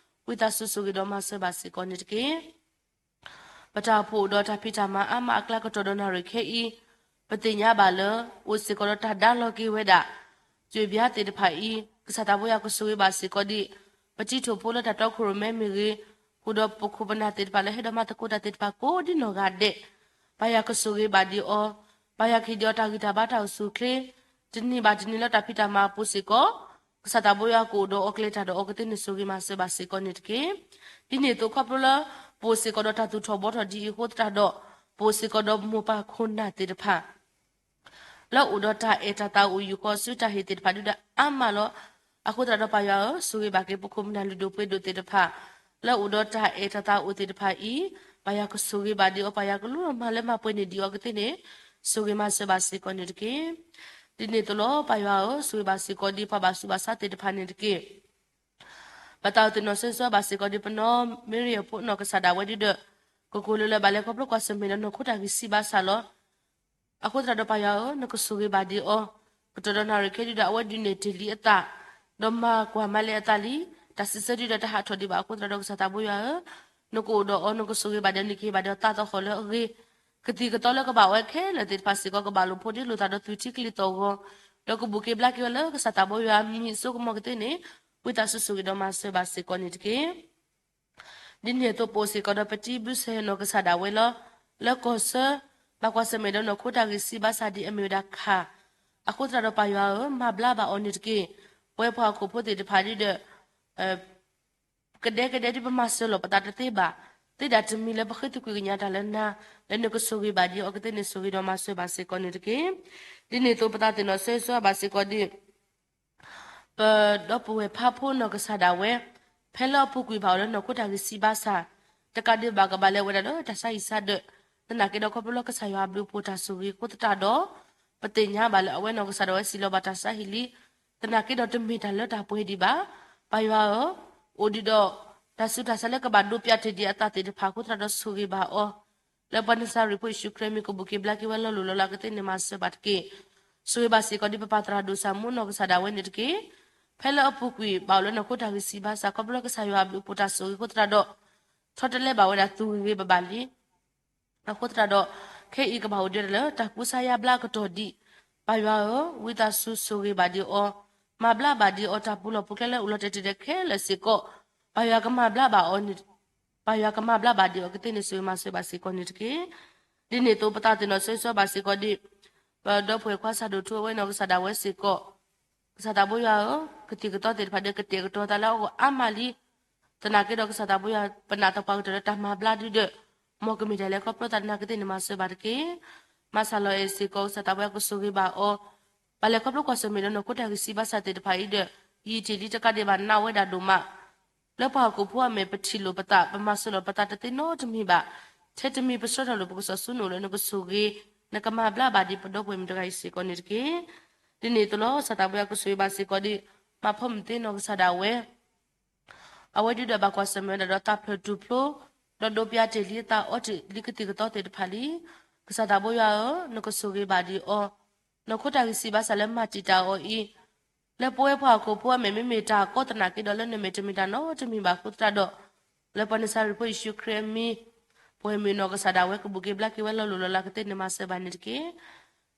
ဝံသးစူၤဆိၣ်ဂ့ၤဒီးမၤစၢၤဘၣ်စ့ၢ်ကီးန့ၣ်တက့ၢ်. ပတၢ်အိၣ်ဖှိၣ်အိၣ်ဒီးတၢ်ဖံးတၢ်မၤအါမးအကျါကတီၢ်ဒီးနၣ်ရံၣ်ခဲအံၤ, ပသ့ၣ်ညါဘၣ်လၢ အိၣ်စ့ၢ်ကီးဒီးတၢ်ဒါလီၤက့ၤဝဲဒၣ် ကၠွ့ၣ်ဘျါသ့ၣ်တဖၣ်အံၤ, ကစၢ်သးဘိယွၤကဆိၣ်ဂ့ၤဘၣ်စ့ၢ်ကီးဒံး ပတံၤထိၣ်ဖိလၢတၢ်တီခိၣ်ရိၣ်မဲမ့ၢ်ဂ့ၤ, ဃုာ်ဒီးပခိၣ်ပနၢ်သ့ၣ်တဖၣ်လၢဟဲဒီးမၤသကိးတၢ်သ့ၣ်တဖၣ်ကိးဒ်နီၢ်ဂၤဒဲး, ပၢ်ယွၤကဆိၣ်ဂ့ၤဘၣ်ဒံးအီၤ, ပၢ်ယွၤကဟ့ၣ်ဒံးအီၤတၢ်ဂံၢ်တၢ်ဘါတၢ်အိၣ်ဆူၣ်အိၣ်ချ့, တနံၤဘၣ်တနံၤလၢတၢ်ဖံးတၢ်မၤအပူၤစ့ၢ်ကီး, ကစၢ်သးဘိယွၤကအိၣ်ဒီးအီၤကျဲၤတၢ်ဒီးအီၤကသ့န့ၣ်ဆိၣ်ဂ့ၤမၤစၢၤဘၣ်စ့ၢ်ကီးန့ၣ်တက့ၢ်. ဒ်န့ၣ်အသိးခီဖျိလၢ ပအိၣ်စ့ၢ်ကီးဒီးတၢ်သူၣ်ထီၣ်ဘှီထီၣ်ဒ်အံၤအဃိသတးဒီး, ပအိၣ်စ့ၢ်ကီးဒီးမိၢ်ပၢ်ခိၣ်နၢ်သ့ၣ်တဖၣ် လၢအိၣ်ဒီးတၢ်အဲၣ်တၢ်သးအိၣ်ယူၢ်ဃီဆူတၢ်ဟ့ၣ်သ့ၣ်တဖၣ်ဒုဒီးအါမးလီၤ. အဃိသတးဒီးပၢ်ယွၤဧၢ, ဆိၣ်ဂ့ၤဘၣ်က့ၤပခိၣ်ပနၢ်လုၢ်ဒိၣ်ပှ့ၤဒိၣ်သ့ၣ်တဖၣ် လၢအိၣ်ဒီးတၢ်အဲၣ်တၢ်သးအိၣ်သ့ၣ်တဖၣ်အံၤ, ပၢ်ယွၤကဆိၣ်ဂ့ၤဘၣ်ဒံးအီၤ, ပၢ်ယွၤကလူလီၤမၢ်လၢမၤပှဲၤန့ၢ်ဒံးအီၤကသ့န့ၣ် ဆိၣ်ဂ့ၤမၤစၢၤဘၣ်စ့ၢ်ကီးန့ၣ်တက့ၢ်. ဒ်န့ၣ်အသိးလီၤ ပၢ်ယွၤဧၢ, ဆိၣ်ဂ့ၤဘၣ်စ့ၢ်ကီးဒံးပှၤဘၣ်ဆူးဘၣ်ဆါသ့ၣ်တဖၣ်န့ၣ်တက့ၢ်. ပသးအိၣ်သ့ၣ်နီၣ်ဆၢဆၢဘၣ်စ့ၢ်ကီးဒံးပနီၢ်မ့ရံအဖိနီၢ်ကစၢ်ဒၣ်ဝဲဒုဒီး, ကကိၢ်လၢလၢဘၣ်လဲၤခီဖျိကွၢ်ဆၢၣ်မဲာ်ဒီးနီၢ်ခိတၢ်ဂံၢ်စၢ်ဘါစၢ်လီၤ. အဃိသတးဒီးပၢ်ယွၤဧၢ, နကဆိၣ်ဂ့ၤဘၣ်ဒံးအီၤ, ကတီၢ်ဒီးနၣ်ရံၣ်ခဲဒုဒီးအဝဲဒုးနဲၣ်တ့ၢ်လံအသး, ဒီးမၤကွၢ်မၤလဲအသးလံ, တၢ်စံးဆၢဒုဒီးတဟးထီၣ်ဒံးဘၣ်အဃိသတးဒီးကစၢ်သးဘိယွၤဧၢ, နကအိၣ်ဒီးအီၤ, နကဆိၣ်ဂ့ၤဘၣ်ဒီးနကဟ့ၣ်ဘၣ်ဒီးသးသဟီၣ်လၢအဂ့ၤ, ကသံၣ်ကသီလၢကဘၣ်အိၣ်ဝဲခဲလၢာ်သ့ၣ်တဖၣ်စ့ၢ်ကီး ကဘၣ်လိာ်ဖိးဒ့လိာ်သးဒီးသူၣ်ထံကလံၤသီၣ်ဂီၤ, ဒီးကဘူၣ်က့ၤဘျါက့ၤဝဲလၢကစၢ်သးဘိယွၤမံၤစိကမီၤကသ့န့ၣ်, ဝံသးစူၤဆိၣ်ဂ့ၤဒီးမၤစၢၤဘၣ်စ့ၢ်ကီးန့ၣ်တက့ၢ်. ဒ်န့ၣ်အသိးပအိၣ်စ့ၢ်ကီးဒီးပတံၤဘုစဲဟဲနီၢ်ကစၢ်ဒၣ်ဝဲလီၤ, လၢကီၢ်ဆၢ, ဘၣ်ကွၢ်ဆၢၣ်မဲာ်ဒီးနီၢ်ခိတၢ်ဂံၢ်စၢ်ဘါစၢ်ဒ်အမ့ၢ်ဝဲဒၣ်ခၣ်, အဃိသတးဒီးပၢ်ယွၤဧၢ, မၤဘျါဘၣ်အီၤန့ၣ်တက့ၢ်. ပဝဲပှၤဟီၣ်ခိၣ်ဖိသ့ၣ်တဖၣ်ဒုဒီး ကဒဲကဒဲဒ်ပမၤစၢၤလီၤပသးတသ့ဘၣ်, သ့ဒၣ်တမံၤလၢပဃ့သကွံာ်ကညးတၢ်လၢနၤ, လၢနကဆိၣ်ဂ့ၤဘၣ်ဒံးအီၤကသ့န့ၣ် ဆိၣ်ဂ့ၤဒီးမၤစၢၤဘၣ်စ့ၢ်ကီးန့ၣ်တက့ၢ်. ဒ်န့ၣ်အသိးပသးသ့ၣ်နီၣ်ဆၢဆၢဘၣ်စ့ၢ်ကီးဒံး ပဒီပုၢ်ဝဲၢ်ဖးဖိနီၢ်ကစၢ်ဒၣ်ဝဲ, ဖဲလၢအပူၤကွံာ်ဘၣ်အီၤလၢနီၢ်ခိတၢ်ဂံၢ်စၢ်ဘါစၢ်, တကးဒံးဘၣ်ကဘၣ်လဲၤဝဲဒၣ်လၢတၢ်ဆါဟံၣ်ဆါဒၢး, သနာ်က့ဒီးခီဖျိလၢကစၢ်ယွၤအဘျုးအဖှိၣ်တၢ်ဆိၣ်ဂ့ၤအဃိသတးဒီး, ပသ့ၣ်ညါဘၣ်လၢအဝဲနီၢ်ကစၢ်ဒၣ်ဝဲစံးလီၤဘၣ်တၢ်ဆါဟံၣ်လံ, သနာ်က့ဒီးတမ့ၢ်တၢ်လၢတၢ်ပှဲၤဒံးဘၣ်. ပၢ်ယွၤဧၢ, အိၣ်ဒံးဒီး တၢ်ဆူးတၢ်ဆါလၢကဘၣ်ဒိပျးတ့ၢ်ဒံးအသးသ့ၣ်တဖၣ်အဃိသတးဒီးဆိၣ်ဂ့ၤဘၣ်အီၤ လၢပှၤနစၤရ့းဖိယ့ၣ်ၡူးခရံာ်မံၤကဘူၣ်က့ၤဘျါက့ၤဝဲလီၤလိၢ်လီၤလးကသ့န့ၣ်မၤစၢၤဘၣ်တက့ၢ်. ဆိၣ်ဂ့ၤဘၣ်စ့ၢ်ကီးဒ်ပပၢ်သရၣ်ဒိၣ်စၢ်မူနီၢ်ကစၢ်ဒၣ်ဝဲန့ၣ်တက့ၢ်. ဖဲလၢအပူၤကွံာ်ဘၣ်အီၤလၢနီၢ်ခိတၢ်ဂံၢ်စၢ်ဘါစၢ် ခီဖျိလၢကစၢ်ယွၤအဘျုးအဖှိၣ်တၢ်ဆိၣ်ဂ့ၤအဃိသတးဒီး, ထီတလဲဘၣ်ဝဲဒၣ်သူဂ့ၤဂ့ၤဘၣ်ဘၣ်လံ အဃိသတးဒီး, ခဲအံၤကဘၣ်အိၣ်ဒံးတၢ်လၢတၢ်ကူစါယါဘျါအကတီၢ်ဒံး, ပၢ်ယွၤဧၢ, ဝံသးစူၤဆိၣ်ဂ့ၤဘၣ်ဒံးအီၤ, မၤဘျါဘၣ်ဒံးအီၤတၢ်ပူၤလီၢ်ပူၤကျဲလၢအိၣ်လီၤတဲာ်တဲာ်ခဲလၢာ်စ့ၢ်ကီး, ပၢ်ယွၤကမၤဘျါဘၣ်အီၤန့ၣ် ပၢ်ယွၤကမၤဘျါဘၣ်ဒံးအီၤကသ့န့ၣ် ဆိၣ်ဂ့ၤမၤစၢၤဘၣ်စ့ၢ်ကီးန့ၣ်တက့ၢ်. ဒ်န့ၣ်အသိးပသးသ့ၣ်နီၣ်ဆၢဆၢဘၣ်စ့ၢ်ကီးဒံး, ပဒီပုၢ်ဝဲၢ်ခွါစၢ်ဒိၣ်ထူအဝဲနီၢ်ကစၢ်ဒၣ်ဝဲစ့ၢ်ကီး, ကစၢ်သးဘိယွၤဧၢ, ကသံၣ်ကသီသ့ၣ်တဖၣ်ဒီးကတဲာ်ကတီၤသးလၢအဂီၢ်အါမးလံ. သနာ်က့ဒီးကစၢ်သးဘိယွၤ ပနာ်သပှၢ်ကတၢၢ်လၢတၢ်မၤဘျါဒုဒီး, မ်ကမ့ၢ်တၢ်လဲၤခီဖျိသးနာ်ကသ့န့ၣ်မၤစၢၤဘၣ်တက့ၢ်. မၤစၢၤလီၤအဲၣ်စ့ၢ်ကီး ကစၢ်သးဘိယွၤကဆိၣ်ဂ့ၤဘၣ်အီၤ, ဘၣ်လဲၤခီဖျိကွၢ်ဆၢၣ်မဲာ်ဒီးနီၢ်ခိတၢ်ဂံၢ်စၢ်ဘါစၢ်သ့ၣ်တဖၣ်အံၤဒီး, ယံာ်တ့ၢ်လံတကးဒံးဘၣ်နးဝဲဒၣ်ဒိၣ်မး လၢပှၤဟီၣ်ခိၣ်ဖိအမဲာ် ပထံၣ်လိာ်ပသး ပမၤစၢၤလိာ်ပသးတသ့နီတမံၤဘၣ်. ထဲတမံၤပဆှၢထီၣ်လိာ်ပကစီၣ်ဆူနအိၣ်လၢနကဆိၣ်ဂ့ၤ, နကမၤဘျါဘၣ်ဒံးပဒီပုၢ်ဝဲၢ်မုၣ်တဂၤအံၤစ့ၢ်ကီးန့ၣ်တက့ၢ်. ဒ်န့ၣ်အသိးလီၤ ကစၢ်သးဘိယွၤကဆိၣ်ဂ့ၤဘၣ်စ့ၢ်ကီးဒံး, မၤဖိမုၣ်သ့နီၢ်ကစၢ်ဒၣ်ဝဲ အဝဲဒုဒီးဘၣ်ကွၢ်ဆၢၣ်မဲာ်ဝဲဒၣ်ဒီးသးဖျၢၣ်ထူၣ်ဖျိ, ဒီးဒိးပျးတ့ၢ်လံအသးအီတ့ၢ်လံကသံၣ်ကသီသ့ၣ်တဖၣ်လံ. ကစၢ်သးဘိယွၤဧၢ, နကဆိၣ်ဂ့ၤဘၣ်ဒံးအီၤ, နီၢ်ခိတၢ်ဂံၢ်စၢ်ဘါစၢ်လၢမၤတံာ်တာ်အီၤအံၤ, လၢပဝဲပှၤဟီၣ်ခိၣ်ဖိအမဲာ်မ့မ့ၢ်တၢ်ကီသနာ်က့ဒီးလၢနမဲာ်တမ့ၢ်တၢ်နီတမံၤဘၣ်အဃိသတးဒီး, လၢပှၤနစၤရ့းဖိယ့ၣ်ၡူးခရံာ်အမံၤ, ပဝဲမုၢ်နီၢ်ကစၢ်ဒၣ်ဝဲကဘူၣ်က့ၤဘျါက့ၤဝဲလီၤလိၢ်လီၤလးကသ့န့ၣ်မၤစၢၤဘၣ်န့ၣ်တက့ၢ်.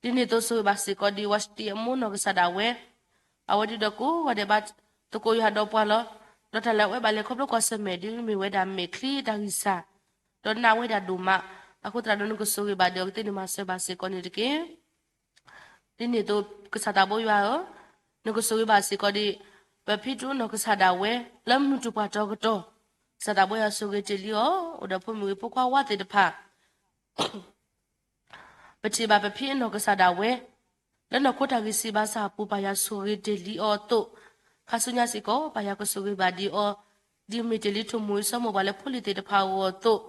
ဒ်န့ၣ်အသိးဆိၣ်ဂ့ၤဘၣ်စ့ၢ်ကီးဒံးဝါစတံအမိၢ်နီၢ်ကစၢ်ဒၣ်ဝဲ, အဝဲဒုဒီးကိးဂၤဒဲးဘၣ်သကိးယွၤဒီးပှၤလီၤ. ဒီးတၢ်လၢအဝဲဘၣ်လဲၤခီဖျိကွၢ်ဆၢၣ်မဲာ်ဒ်မ့ၢ်ဝဲဒၣ်မဲာ်ချံတၢ်ဂံၢ်စၢ်, ဒီးနးဝဲဒၣ်ဒိၣ်မး, အဃိသတးဒီးနကဆိၣ်ဂ့ၤဘၣ်ဒံးအီၤကသ့န့ၣ်မၤစၢၤဘၣ်စ့ၢ်ကီးန့ၣ်တက့ၢ်. ဒ်န့ၣ်အသိးကစၢ်သးဘိယွၤဧၢ, နကဆိၣ်ဂ့ၤဘၣ်စ့ၢ်ကီးဒံး, ပဖံတအိၣ်နီၢ်ကစၢ်ဒၣ်ဝဲ, လၢမုၢ်တူာ်ပှၢ်တီၤကတီၢ်, ကစၢ်သးဘိယွၤဆိၣ်ဂ့ၤတ့ၢ်လံအီၤ, အိၣ်ဒီးဖိမုၣ်ဂ့ၤဖိခွါဝါသ့ၣ်တဖၣ် ပထံၣ်ဘၣ်ပဖံအနီၢ်ကစၢ်ဒၣ်ဝဲ, လၢနီၢ်ခိတၢ်ဂံၢ်စၢ်ဘါစၢ်အပူၤ ပၢ်ယွၤဆိၣ်ဂ့ၤတ့ၢ်လံအီၤအသိး, ခါဆူညါစ့ၢ်ကီး ပၢ်ယွၤကဆိၣ်ဂ့ၤဘၣ်ဒံးအီၤ, ဒ်မ့ၢ်တ့ၢ်လံထိၣ်မူၤအံၤ စီၤမိၢ်ပှၢ်လၢဖိလံၤသ့ၣ်တဖၣ်အဂီၢ်အသိး,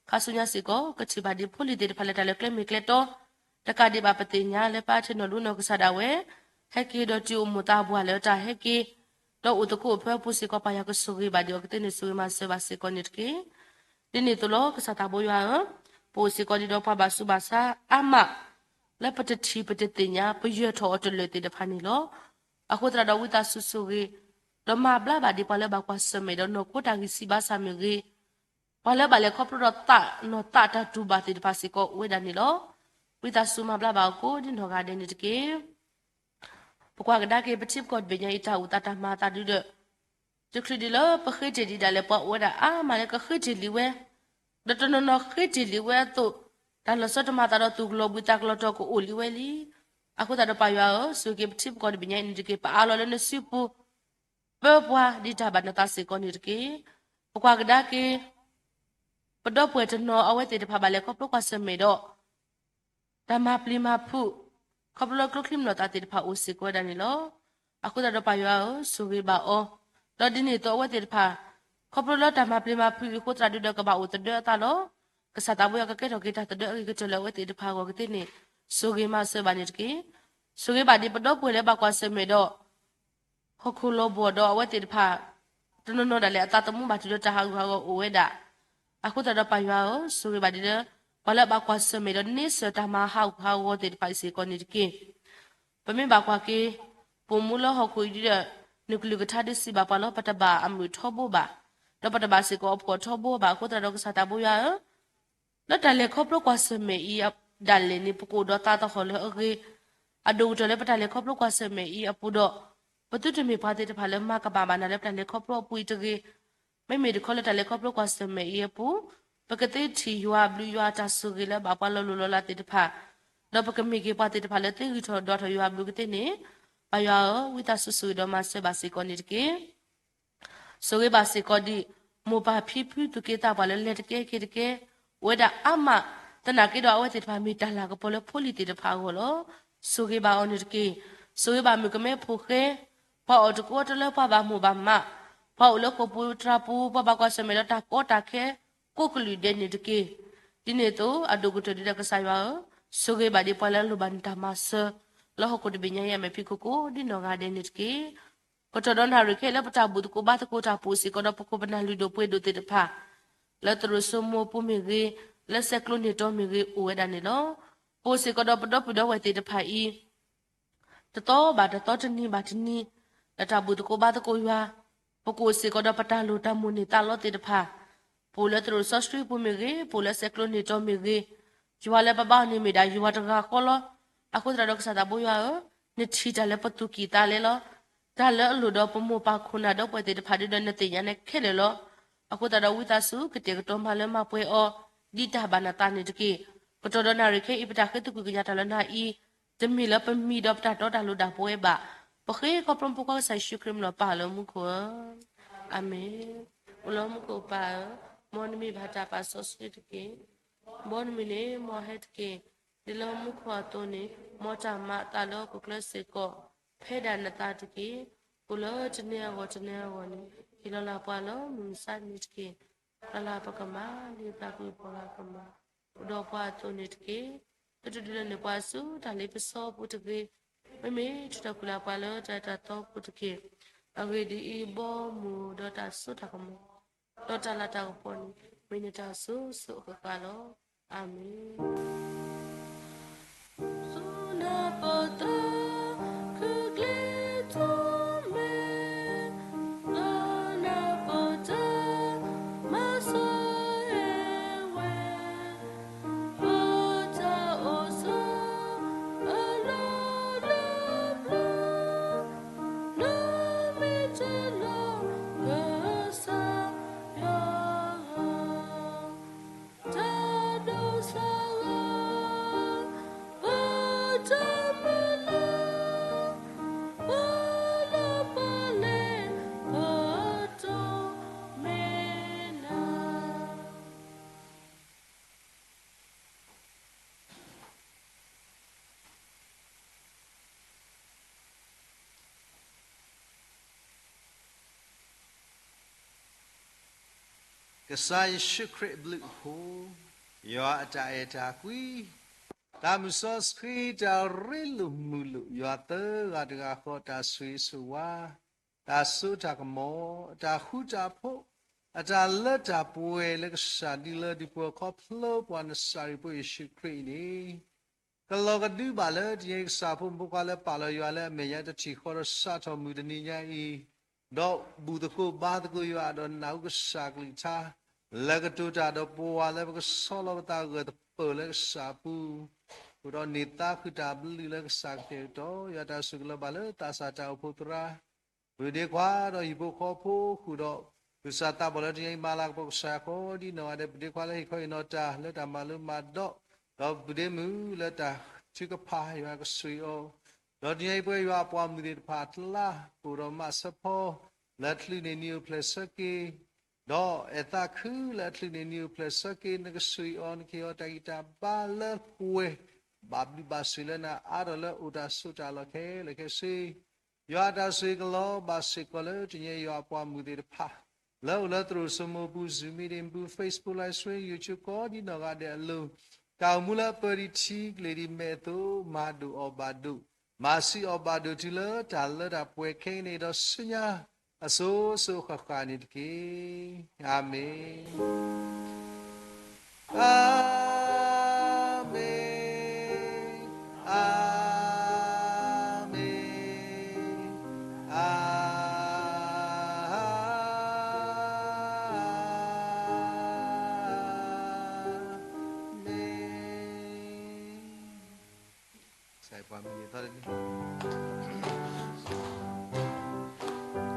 ခါဆူညါစ့ၢ်ကီး ကထံၣ်ဘၣ်ဒံးဖိလံၤသ့ၣ်တဖၣ်လၢတၢ်လၢကျဲမ့ၢ်ကျဲတီ, တကးဒံးဘၣ်ပသ့ၣ်ညါလၢပၢ်ထဲနီၢ်ဒူနီၢ်ကစၢ်ဒၣ်ဝဲ, ဟဲက့ၤဒီးတုၤအိၣ်မူးသးပှၢ်လၢတၢ်ဟဲက့ၤ ဒီးအိၣ်သကိးအဖၢပူၤစ့ၢ်ကီး ပၢ်ယွၤကဆိၣ်ဂ့ၤဘၣ်ဒံးအီၤကသ့န့ၣ် ဆိၣ်ဂ့ၤမၤစၢၤဘၣ်စ့ၢ်ကီးန့ၣ်တက့ၢ်. ဒ်န့ၣ်အသိးလီၤ ကစၢ်သးဘိယွၤဧၢ, ပအိၣ်စ့ၢ်ကီးဒံးဒီးပှၤဘၣ်ဆူးဘၣ်ဆါအါမး, လၢပတထံၣ်ပတသ့ၣ်ညါ ပယၢၤထီၣ်အီၤတလၢာ်သ့ၣ်တဖၣ်န့ၣ်လီၤ. အဃိသတးဒီးဝံသးစူၤဆိၣ်ဂ့ၤ, ဒီးမၤဘျါဘၣ်ဒံးပှၤလၢဘၣ်ကွၢ်ဆၢၣ်မဲာ်ဒီးနီၢ်ခိတၢ်ဂံၢ်စၢ်ဘါစၢ်မ့ၢ်ဂ့ၤ, ပှၤလၢဘၣ်လဲၤခီဖျိဒီးသးနီၢ်သးတၢ်တူၢ်ဘၣ်သ့ၣ်တဖၣ်စ့ၢ်ကီးအိၣ်ဝဲဒၣ်န့ၣ်လီၤ. ဝံသးစူၤမၤဘျါဘၣ်အီၤကိးဒ်နီၢ်ဂၤဒဲးန့ၣ်တက့ၢ်. ပကွၢ်ကဒါက့ၤပထံပကီၢ်တဘ့ၣ်ညါအံၤတၢ်အိၣ်သးတၢ်မၤအသးဒုဒီး တချုးဒံးလၢပဃ့တ့ၢ်ဒံးဒၣ်လဲာ် ပှၤအိၣ်ဝဲဒၣ်အါမးလၢကဃ့တ့ၢ်လံဝဲ, ဒီးတနီၤနီၤဃ့တ့ၢ်လံဝဲအသိး, တၢ်လီၤဆီတမၤသးဒီးသူၣ်ကလီၤဘှံးသးကလီၤတီၤကအိၣ်လံဝဲလံ. အဃိသတးဒီးပၢ်ယွၤဧၢ, ဆိၣ်ဂ့ၤက့ၤပထံပကီၢ်တဘ့ၣ်ညါအံၤန့ၣ်တက့ၢ်. ပအးလီၤလၢနစုပူၤ ပၢပှၤဒ်တၢ်ဘၣ်နသးစ့ၢ်ကီးန့ၣ်တက့ၢ်. ပကွၢ်ကဒါက့ၤ ပဒီပုၢ်ဝဲၢ်တနီၤအဝဲသ့ၣ်တဖၣ်ဘၣ်လဲၤခီဖျိကွၢ်ဆၢၣ်မဲာ်ဒီး တၢ်မၤပျံၤမၤဖုး ခီဖျိလၢကျိချံမျိာ်သးသ့ၣ်တဖၣ်အိၣ်စ့ၢ်ကီးဝဲဒၣ်န့ၣ်လီၤ. အဃိသတးဒီးပၢ်ယွၤဧၢ, ဆိၣ်ဂ့ၤဘၣ်အီၤ, ဒီးဒ်န့ၣ်အသိးအဝဲသ့ၣ်တဖၣ် ခီဖျိလၢတၢ်မၤပျံၤမၤဖုးအဃိသတးဒုဒီးကဘၣ်အိၣ်သဒၢအသးလီၤ. ကစၢ်သးဘိယွၤကကဲထီၣ်က့ၤတၢ်သဒၢအဂ့ၤကတၢၢ်လၢအဝဲသ့ၣ်တဖၣ်အဂီၢ်ကသ့န့ၣ် ဆိၣ်ဂ့ၤမၤစၢၤဘၣ်န့ၣ်တက့ၢ်. ဆိၣ်ဂ့ၤဘၣ်ဒ်ပဒီပုၢ်ဝဲၢ်လၢဘၣ်ကွၢ်ဆၢၣ်မဲာ်ဒီး ဟီၣ်ခိၣ်လီၤဘှီၣ်ဒီးအဝဲသ့ၣ်တဖၣ် တနီၤနီၤဒၣ်လဲာ်အသးသမူဘၣ်တုၤလၢတၢ်ဟးဂူာ်ဟးဂီၤအိၣ်ဝဲဒၣ်. အဃိသတးဒီးပၢ်ယွၤဧၢ, ဆိၣ်ဂ့ၤဘၣ်ဒ်လၢ ပှၤလၢအဘၣ်ကွၢ်ဆၢၣ်မဲာ်ဒီးန့ဆၢၣ်တၢ်မၤဟးဂူာ်ဟးဂီၤသ့ၣ်တဖၣ်အံၤစ့ၢ်ကီးန့ၣ်တက့ၢ်. ပမ့ၢ်ဘၣ်ကွၢ်က့ၤ ပိာ်မူလၢဟီၣ်ခိၣ်အံၤဒ်ဒီး နကလုၢ်ကထါဒုးစံးဘၣ်ပှၤလီၤ ပတဘၣ်အမုာ်ထီဘိဘၣ်, ဒီးပတဘၣ်စ့ၢ်ကီးအဖှီၣ်ထီဘိဘၣ်. အဃိသတးဒီးကစၢ်သးဘိယွၤဧၢ, လၢတၢ်လဲၤခီဖျိကွၢ်ဆၢၣ်မဲာ်အံၤဒၣ်လဲာ်န့ၣ် ပကအိၣ်ဒီးသးသဟီၣ်လၢအဂ့ၤ, အဒိၣ်ကတၢၢ်လၢပတၢ်လဲၤခီဖျိကွၢ်ဆၢၣ်မဲာ်အံၤအပူၤဒီး ပသုတမ့ၢ်ပှၤသ့ၣ်တဖၣ်လၢမၤကမၣ်ဘၣ်နၤလၢပတၢ်လဲၤခီဖျိအပူၤအံၤတဂ့ၤ. မ့မ့ၢ်တခီလၢတၢ်လဲၤခီဖျိကွၢ်ဆၢၣ်မဲာ်အံၤအပူၤ ပကသ့ထံၣ်ယွၤအဘျုးယွၤအတၢ်ဆိၣ်ဂ့ၤလၢဘၣ်ပှၤလီၤလိၤလီၤလးသ့ၣ်တဖၣ်, ဒီးပကမ့ၢ်က့ၤပှၤသ့ၣ်တဖၣ်လၢသ့ဂံၢ်ထီၣ်ဒွးထီၣ်ယွၤအဘျုးကသ့န့ၣ်, ပၢ်ယွၤဧၢ, ဝံသးစူၤဆိၣ်ဂ့ၤဒီးမၤစၢၤဘၣ်စ့ၢ်ကီးန့ၣ်တက့ၢ်. ဆိၣ်ဂ့ၤဘၣ်စ့ၢ်ကီးဒံး မိၢ်ပၢ်ဖံဖုသူၣ်က့သးပှၢ်လၢလဲၤတကဲက့ၤတကဲ အိၣ်ဝဲဒၣ်အါမး, သနာ်က့ဒီးအဝဲသ့ၣ်တဖၣ်မ့ၢ်တၢ်လၤကပီၤလၢဖိလံၤသ့ၣ်တဖၣ်အဂီၢ်လီၤ. ဆိၣ်ဂ့ၤဘၣ်အီၤန့ၣ်တက့ၢ်. ဆိၣ်ဂ့ၤဘၣ်မုၣ်ကမဲဖိဃဲ, ပှၤအိၣ်တကိးတလၢပှၤဘၣ်မိၢ်ဘၣ်မး, ပှၤအိၣ်လၢဃိာ်ပူၤတြၤပူၤ ပှၤဘၣ်ကွၢ်ဆၢၣ်မဲာ်ဒီးတၢ်ကီတၢ်ခဲ ကိးကလုာ်ဒဲးန့ၣ်တက့ၢ်. ဒ်န့ၣ်အသိး အဒိၣ်ကတၢၢ်ဒ်ဒီးကစၢ်ယွၤဧၢ, ဆိၣ်ဂ့ၤဘၣ်ဒံးပှၤလၢအလိၣ်ဘၣ်နတၢ်မၤစၢၤ လၢဟီၣ်ခိၣ်တဘ့ၣ်ညါအံၤအမဲာ်ဖံးခိၣ်ကိးဒ်နီၢ်ဂၤဒဲးန့ၣ်တက့ၢ်. ကတီၢ်ဒီးနၣ်ရံၣ်ခဲအံၤလၢပတၢ်ဘူၣ်သကိးဘါသကိးတၢ်ပူၤစ့ၢ်ကီးဒီး ပခိၣ်ပနၢ်လုၢ်ဒိၣ်ပှ့ၤဒိၣ်သ့ၣ်တဖၣ် လၢသရိာ်စိမိၤပူၤမ့ၢ်ဂ့ၤ, လၢဆဲးကျိးန့ၢ်တီမ့ၢ်ဂ့ၤ အိၣ်ဝဲဒၣ်န့ၣ်လီၤ. ပအိၣ်စ့ၢ်ကီးဒီးပဒီပုၢ်ဒီဝဲၢ်သ့ၣ်တဖၣ်အံၤ တသီဘၣ်တသီတနံၤဘၣ်တနံၤ လၢတၢ်ဘူၣ်သကိးဘါသကိးယွၤ, ပကအိၣ်စ့ၢ်ကီးဒီးပတၢ်လိၣ်တၢ်မိၣ်န့ၢ်သးလီသ့ၣ်တဖၣ်, ပအိၣ်လၢသရိာ်စီဆှံပူၤမ့ၢ်ဂ့ၤ, ပအိၣ်လၢဆဲးကျိးန့ၢ်တီမ့ၢ်ဂ့ၤ, ယွၤလၢပဘါအီၤန့ၣ်မ့ၢ်ဒၣ်ယွၤတဂၤဃီလီၤ. အဃိသတးဒီးကစၢ်သးဘိယွၤဧၢ, နထံၣ်တၢ်လၢပသူၣ်ကံၢ်သးလဲလီၤ. တၢ်လၢအလိၣ်ဒီးပမိၢ်ပၢ်ခိၣ်နၢ်ဒီပုၢ်ဝဲၢ်သ့ၣ်တဖၣ်ဒုဒီးနသ့ၣ်ညါန့ၣ်ခဲလၢာ်လီၤ. အဃိသတးဒီးဝံသးစူၤ ကတဲာ်ကတီၤမၤလၢမၤပှဲၤအီၤ ဒ်တၢ်ဘၣ်နသးန့ၣ်တက့ၢ်. ကတီၢ်ဒီးနၣ်ရံၣ်ခဲအံၤပတၢ်ဃ့သကွံာ်ကညးတၢ်လၢနၤအံၤ တမ့ၢ်လၢပမံၤဒီးပတၢ်တီတၢ်လိၤဒၣ်ပဝဲဘၣ်. ပဃ့ခီဖျိပဖိခွါကစၢ်ယ့ၣ်ၡူးခရံာ်မံၤလီၤပၢ်လၢမူခိၣ်ဧၢ, အၤမ့ၣ်. အိၣ်လၢမူခိၣ်ပၢ်ဧၢ, မ်နမံၤဘၣ်တၢ်ပာ်စီဆှံတက့ၢ်. ဘီနမံၤန့ၣ်မ်ဟဲတက့ၢ်. ဒ်လၢမူခိၣ်အသိးန့ၣ် မ်တၢ်မၤအသးလၢဟီၣ်ခိၣ်ချၢစ့ၢ်ကီး ဖဲဒၣ်နသးတက့ၢ်. အိၣ်လၢတနံၤအဂီၢ်တနံၤအဂီၢ်န့ၣ် ဟ့ၣ်လီၤလၢ်ပှၤလၢမုၢ်မဆါတနံၤတက့ၢ်. ပျၢ်လၢ်ပကမၣ် ဒ်ပျၢ်ကွံာ်ပှၤဂၤကမၣ် အိၣ်ဒီးပှၤအသိးန့ၣ်တက့ၢ်. သုတဒုးလၢန့ၢ်ပှၤဆူတၢ်လ့ပစီအပူၤတဂ့ၤ. မ့မ့ၢ်ထုးထီၣ်ကွံာ်လၢ်ပှၤလၢတၢ်အဲၣ်တၢ်သီပူၤတက့ၢ်. အဂ့ၢ်ဒ်အံၤ, ဘီမုၢ်ဒီးတၢ်စိတၢ်ကမီၤ ဒီးတၢ်လၤတၢ်ကပီၤန့ၣ် မ့ၢ်နတၢ်စိၤစိၤအဃၣ်ဃၣ်လီၤ. အၤမ့ၣ်. ကစၢ်ယ့ၣ်ၡူးခရံာ်အဘျုးအဖှိၣ်, ယွၤအတၢ်အဲၣ်တၢ်ကွံ, တၢ်မုၢ်စီဆှံတၢ်ရ့လိာ်မုာ်လိာ် ယွၤသၢဂၤတဂၤဃီ တၢ်ဆိၣ်ဂ့ၤဆိၣ်ဝါ, တၢ်စိတၢ်ကမီၤ, အတၢ်ဃူတၢ်ဖိး, အတၢ်လၢတၢ်ပှဲၤလၢကစၢ်ဒ်လၢဒ်ပှၤခီဖျိပှၤနစၤရ့းဖိယ့ၣ်ၡူးခရံာ်အံၤန့ၣ် ကလီၤကဒုဘၣ်လၢတနံၤအံၤ ကစၢ်ဖိမုၣ်ဖိခွါလၢပာ်လီၤယွၤလၢအမဲာ်ညါတထံၣ်ဃီဒီးစးထီၣ်မုၢ်တနံၤညါအံၤ, ဒီးဘူၣ်သကိးဘါသကိးယွၤ ဒီးနၢ်ဟူကစၢ်ကလုၢ်ကထါ, လၢကတိၤတၢ်ဒီးပဝဲလၢပကဆီၣ်လီၤပသးဂၢၢ်သပၢၤလၢကစၢ်အပူၤ, ဃုာ်ဒီးန့ၢ်သါဃုာ်တၢ်ဘျုးလၢကစၢ်ကတဲာ်ကတီၤ, ယွၤတၢ်ဆိၣ်ဂ့ၤလၢဘၣ်လၢသးစၢ်တၢ်အိၣ်ဖှိၣ်သရၣ် ပုၢ်ဒ့ခွါဒီးဟံၣ်ဖိဃီဖိဃုာ်ဒီး သူၣ်စၢ်သးဘီၣ်လၢတနံၤအံၤမၤလၤကပီၤကစၢ်ယွၤကိးဒ်နီၢ်ဂၤဒဲး ပုၢ်ဒ့ခွါလၢဟ့ၣ်ခီဟ့ၣ်နီၤတၢ်လၢတၢ်မၤလိမၤဒိး, ဒီးပုၢ်ဒ့မုၣ်လၢတၢ်ထုကဖၣ်ယွၤကဆိၣ်ဂ့ၤအီၤ, ဒီးတနံၤအံၤပဝဲယွၤအပှၤမုၢ်သ့ၣ်တဖၣ်အကျါ ပအိၣ်ဒီးမၤစၢၤဖီ လၢချုးန့ၢ်နံၤအိၣ်ဖျဲၣ်ဆၢက့ၤ ဒီးအဲၣ်သးခုလၢအချုးန့ၢ်နံၤအိၣ်ဖျဲၣ်ဆၢက့ၤ နကဆိၣ်ဂ့ၤအီၤ နကဟ့ၣ်အီၤတၢ်ဂံၢ်တၢ်ဘါလၢပှဲၤ ဘၣ်ဘျုးဘၣ်ဆိၣ်လၢနၤအါထီၣ်လၢအိၣ်တၢ်ဆိးတၢ်လီၢ်ခဲလၢာ်ခဲဆ့ ယွၤအတၢ်ဆိၣ်ဂ့ၤကလီၤဘၣ်စ့ၢ်ကီးလၢတနံၤအံၤယွၤအပှၤမုၢ်သ့ၣ်တဖၣ် လၢအိၣ်လၢသရိာ်စိမိၤပူၤ Zoom meeting ပူၤ Facebook live stream YouTube ကိးဒ်နီၢ်ဂၤဒဲးအလိၤ, တၢ်အိၣ်မူလၢအပၢၤဒံးထံကလ့ၤဒံးမဲာ်အသိး မၤဒိၣ်အီၤဘၣ်ဒိၣ်, မၤဆူၣ်အီၤဘၣ်ဒိၣ်တုၤလၢတၢ်လၢတၢ်ပှဲၤခဲအံၤန့ၣ် ဒီးဆူညါအစိၤစိၤဃၣ်ဃၣ်န့ၣ်တက့ၢ်. အၤမ့ၣ်, အၤမ့ၣ်, အၤမ့ၣ်, အၤမ့ၣ်.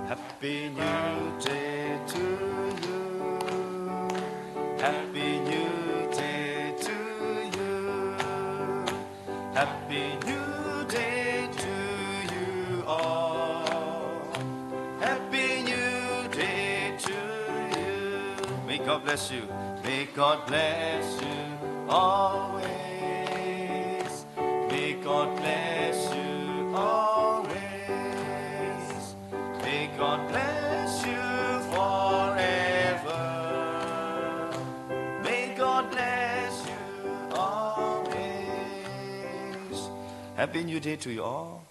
Happy New Day to you. Happy New Day to you. Happy New Day to you all. Happy New Day to you. May God bless you. May God bless you always. May God bless you always. May God bless you forever. May God bless you always. Happy New Day to you all.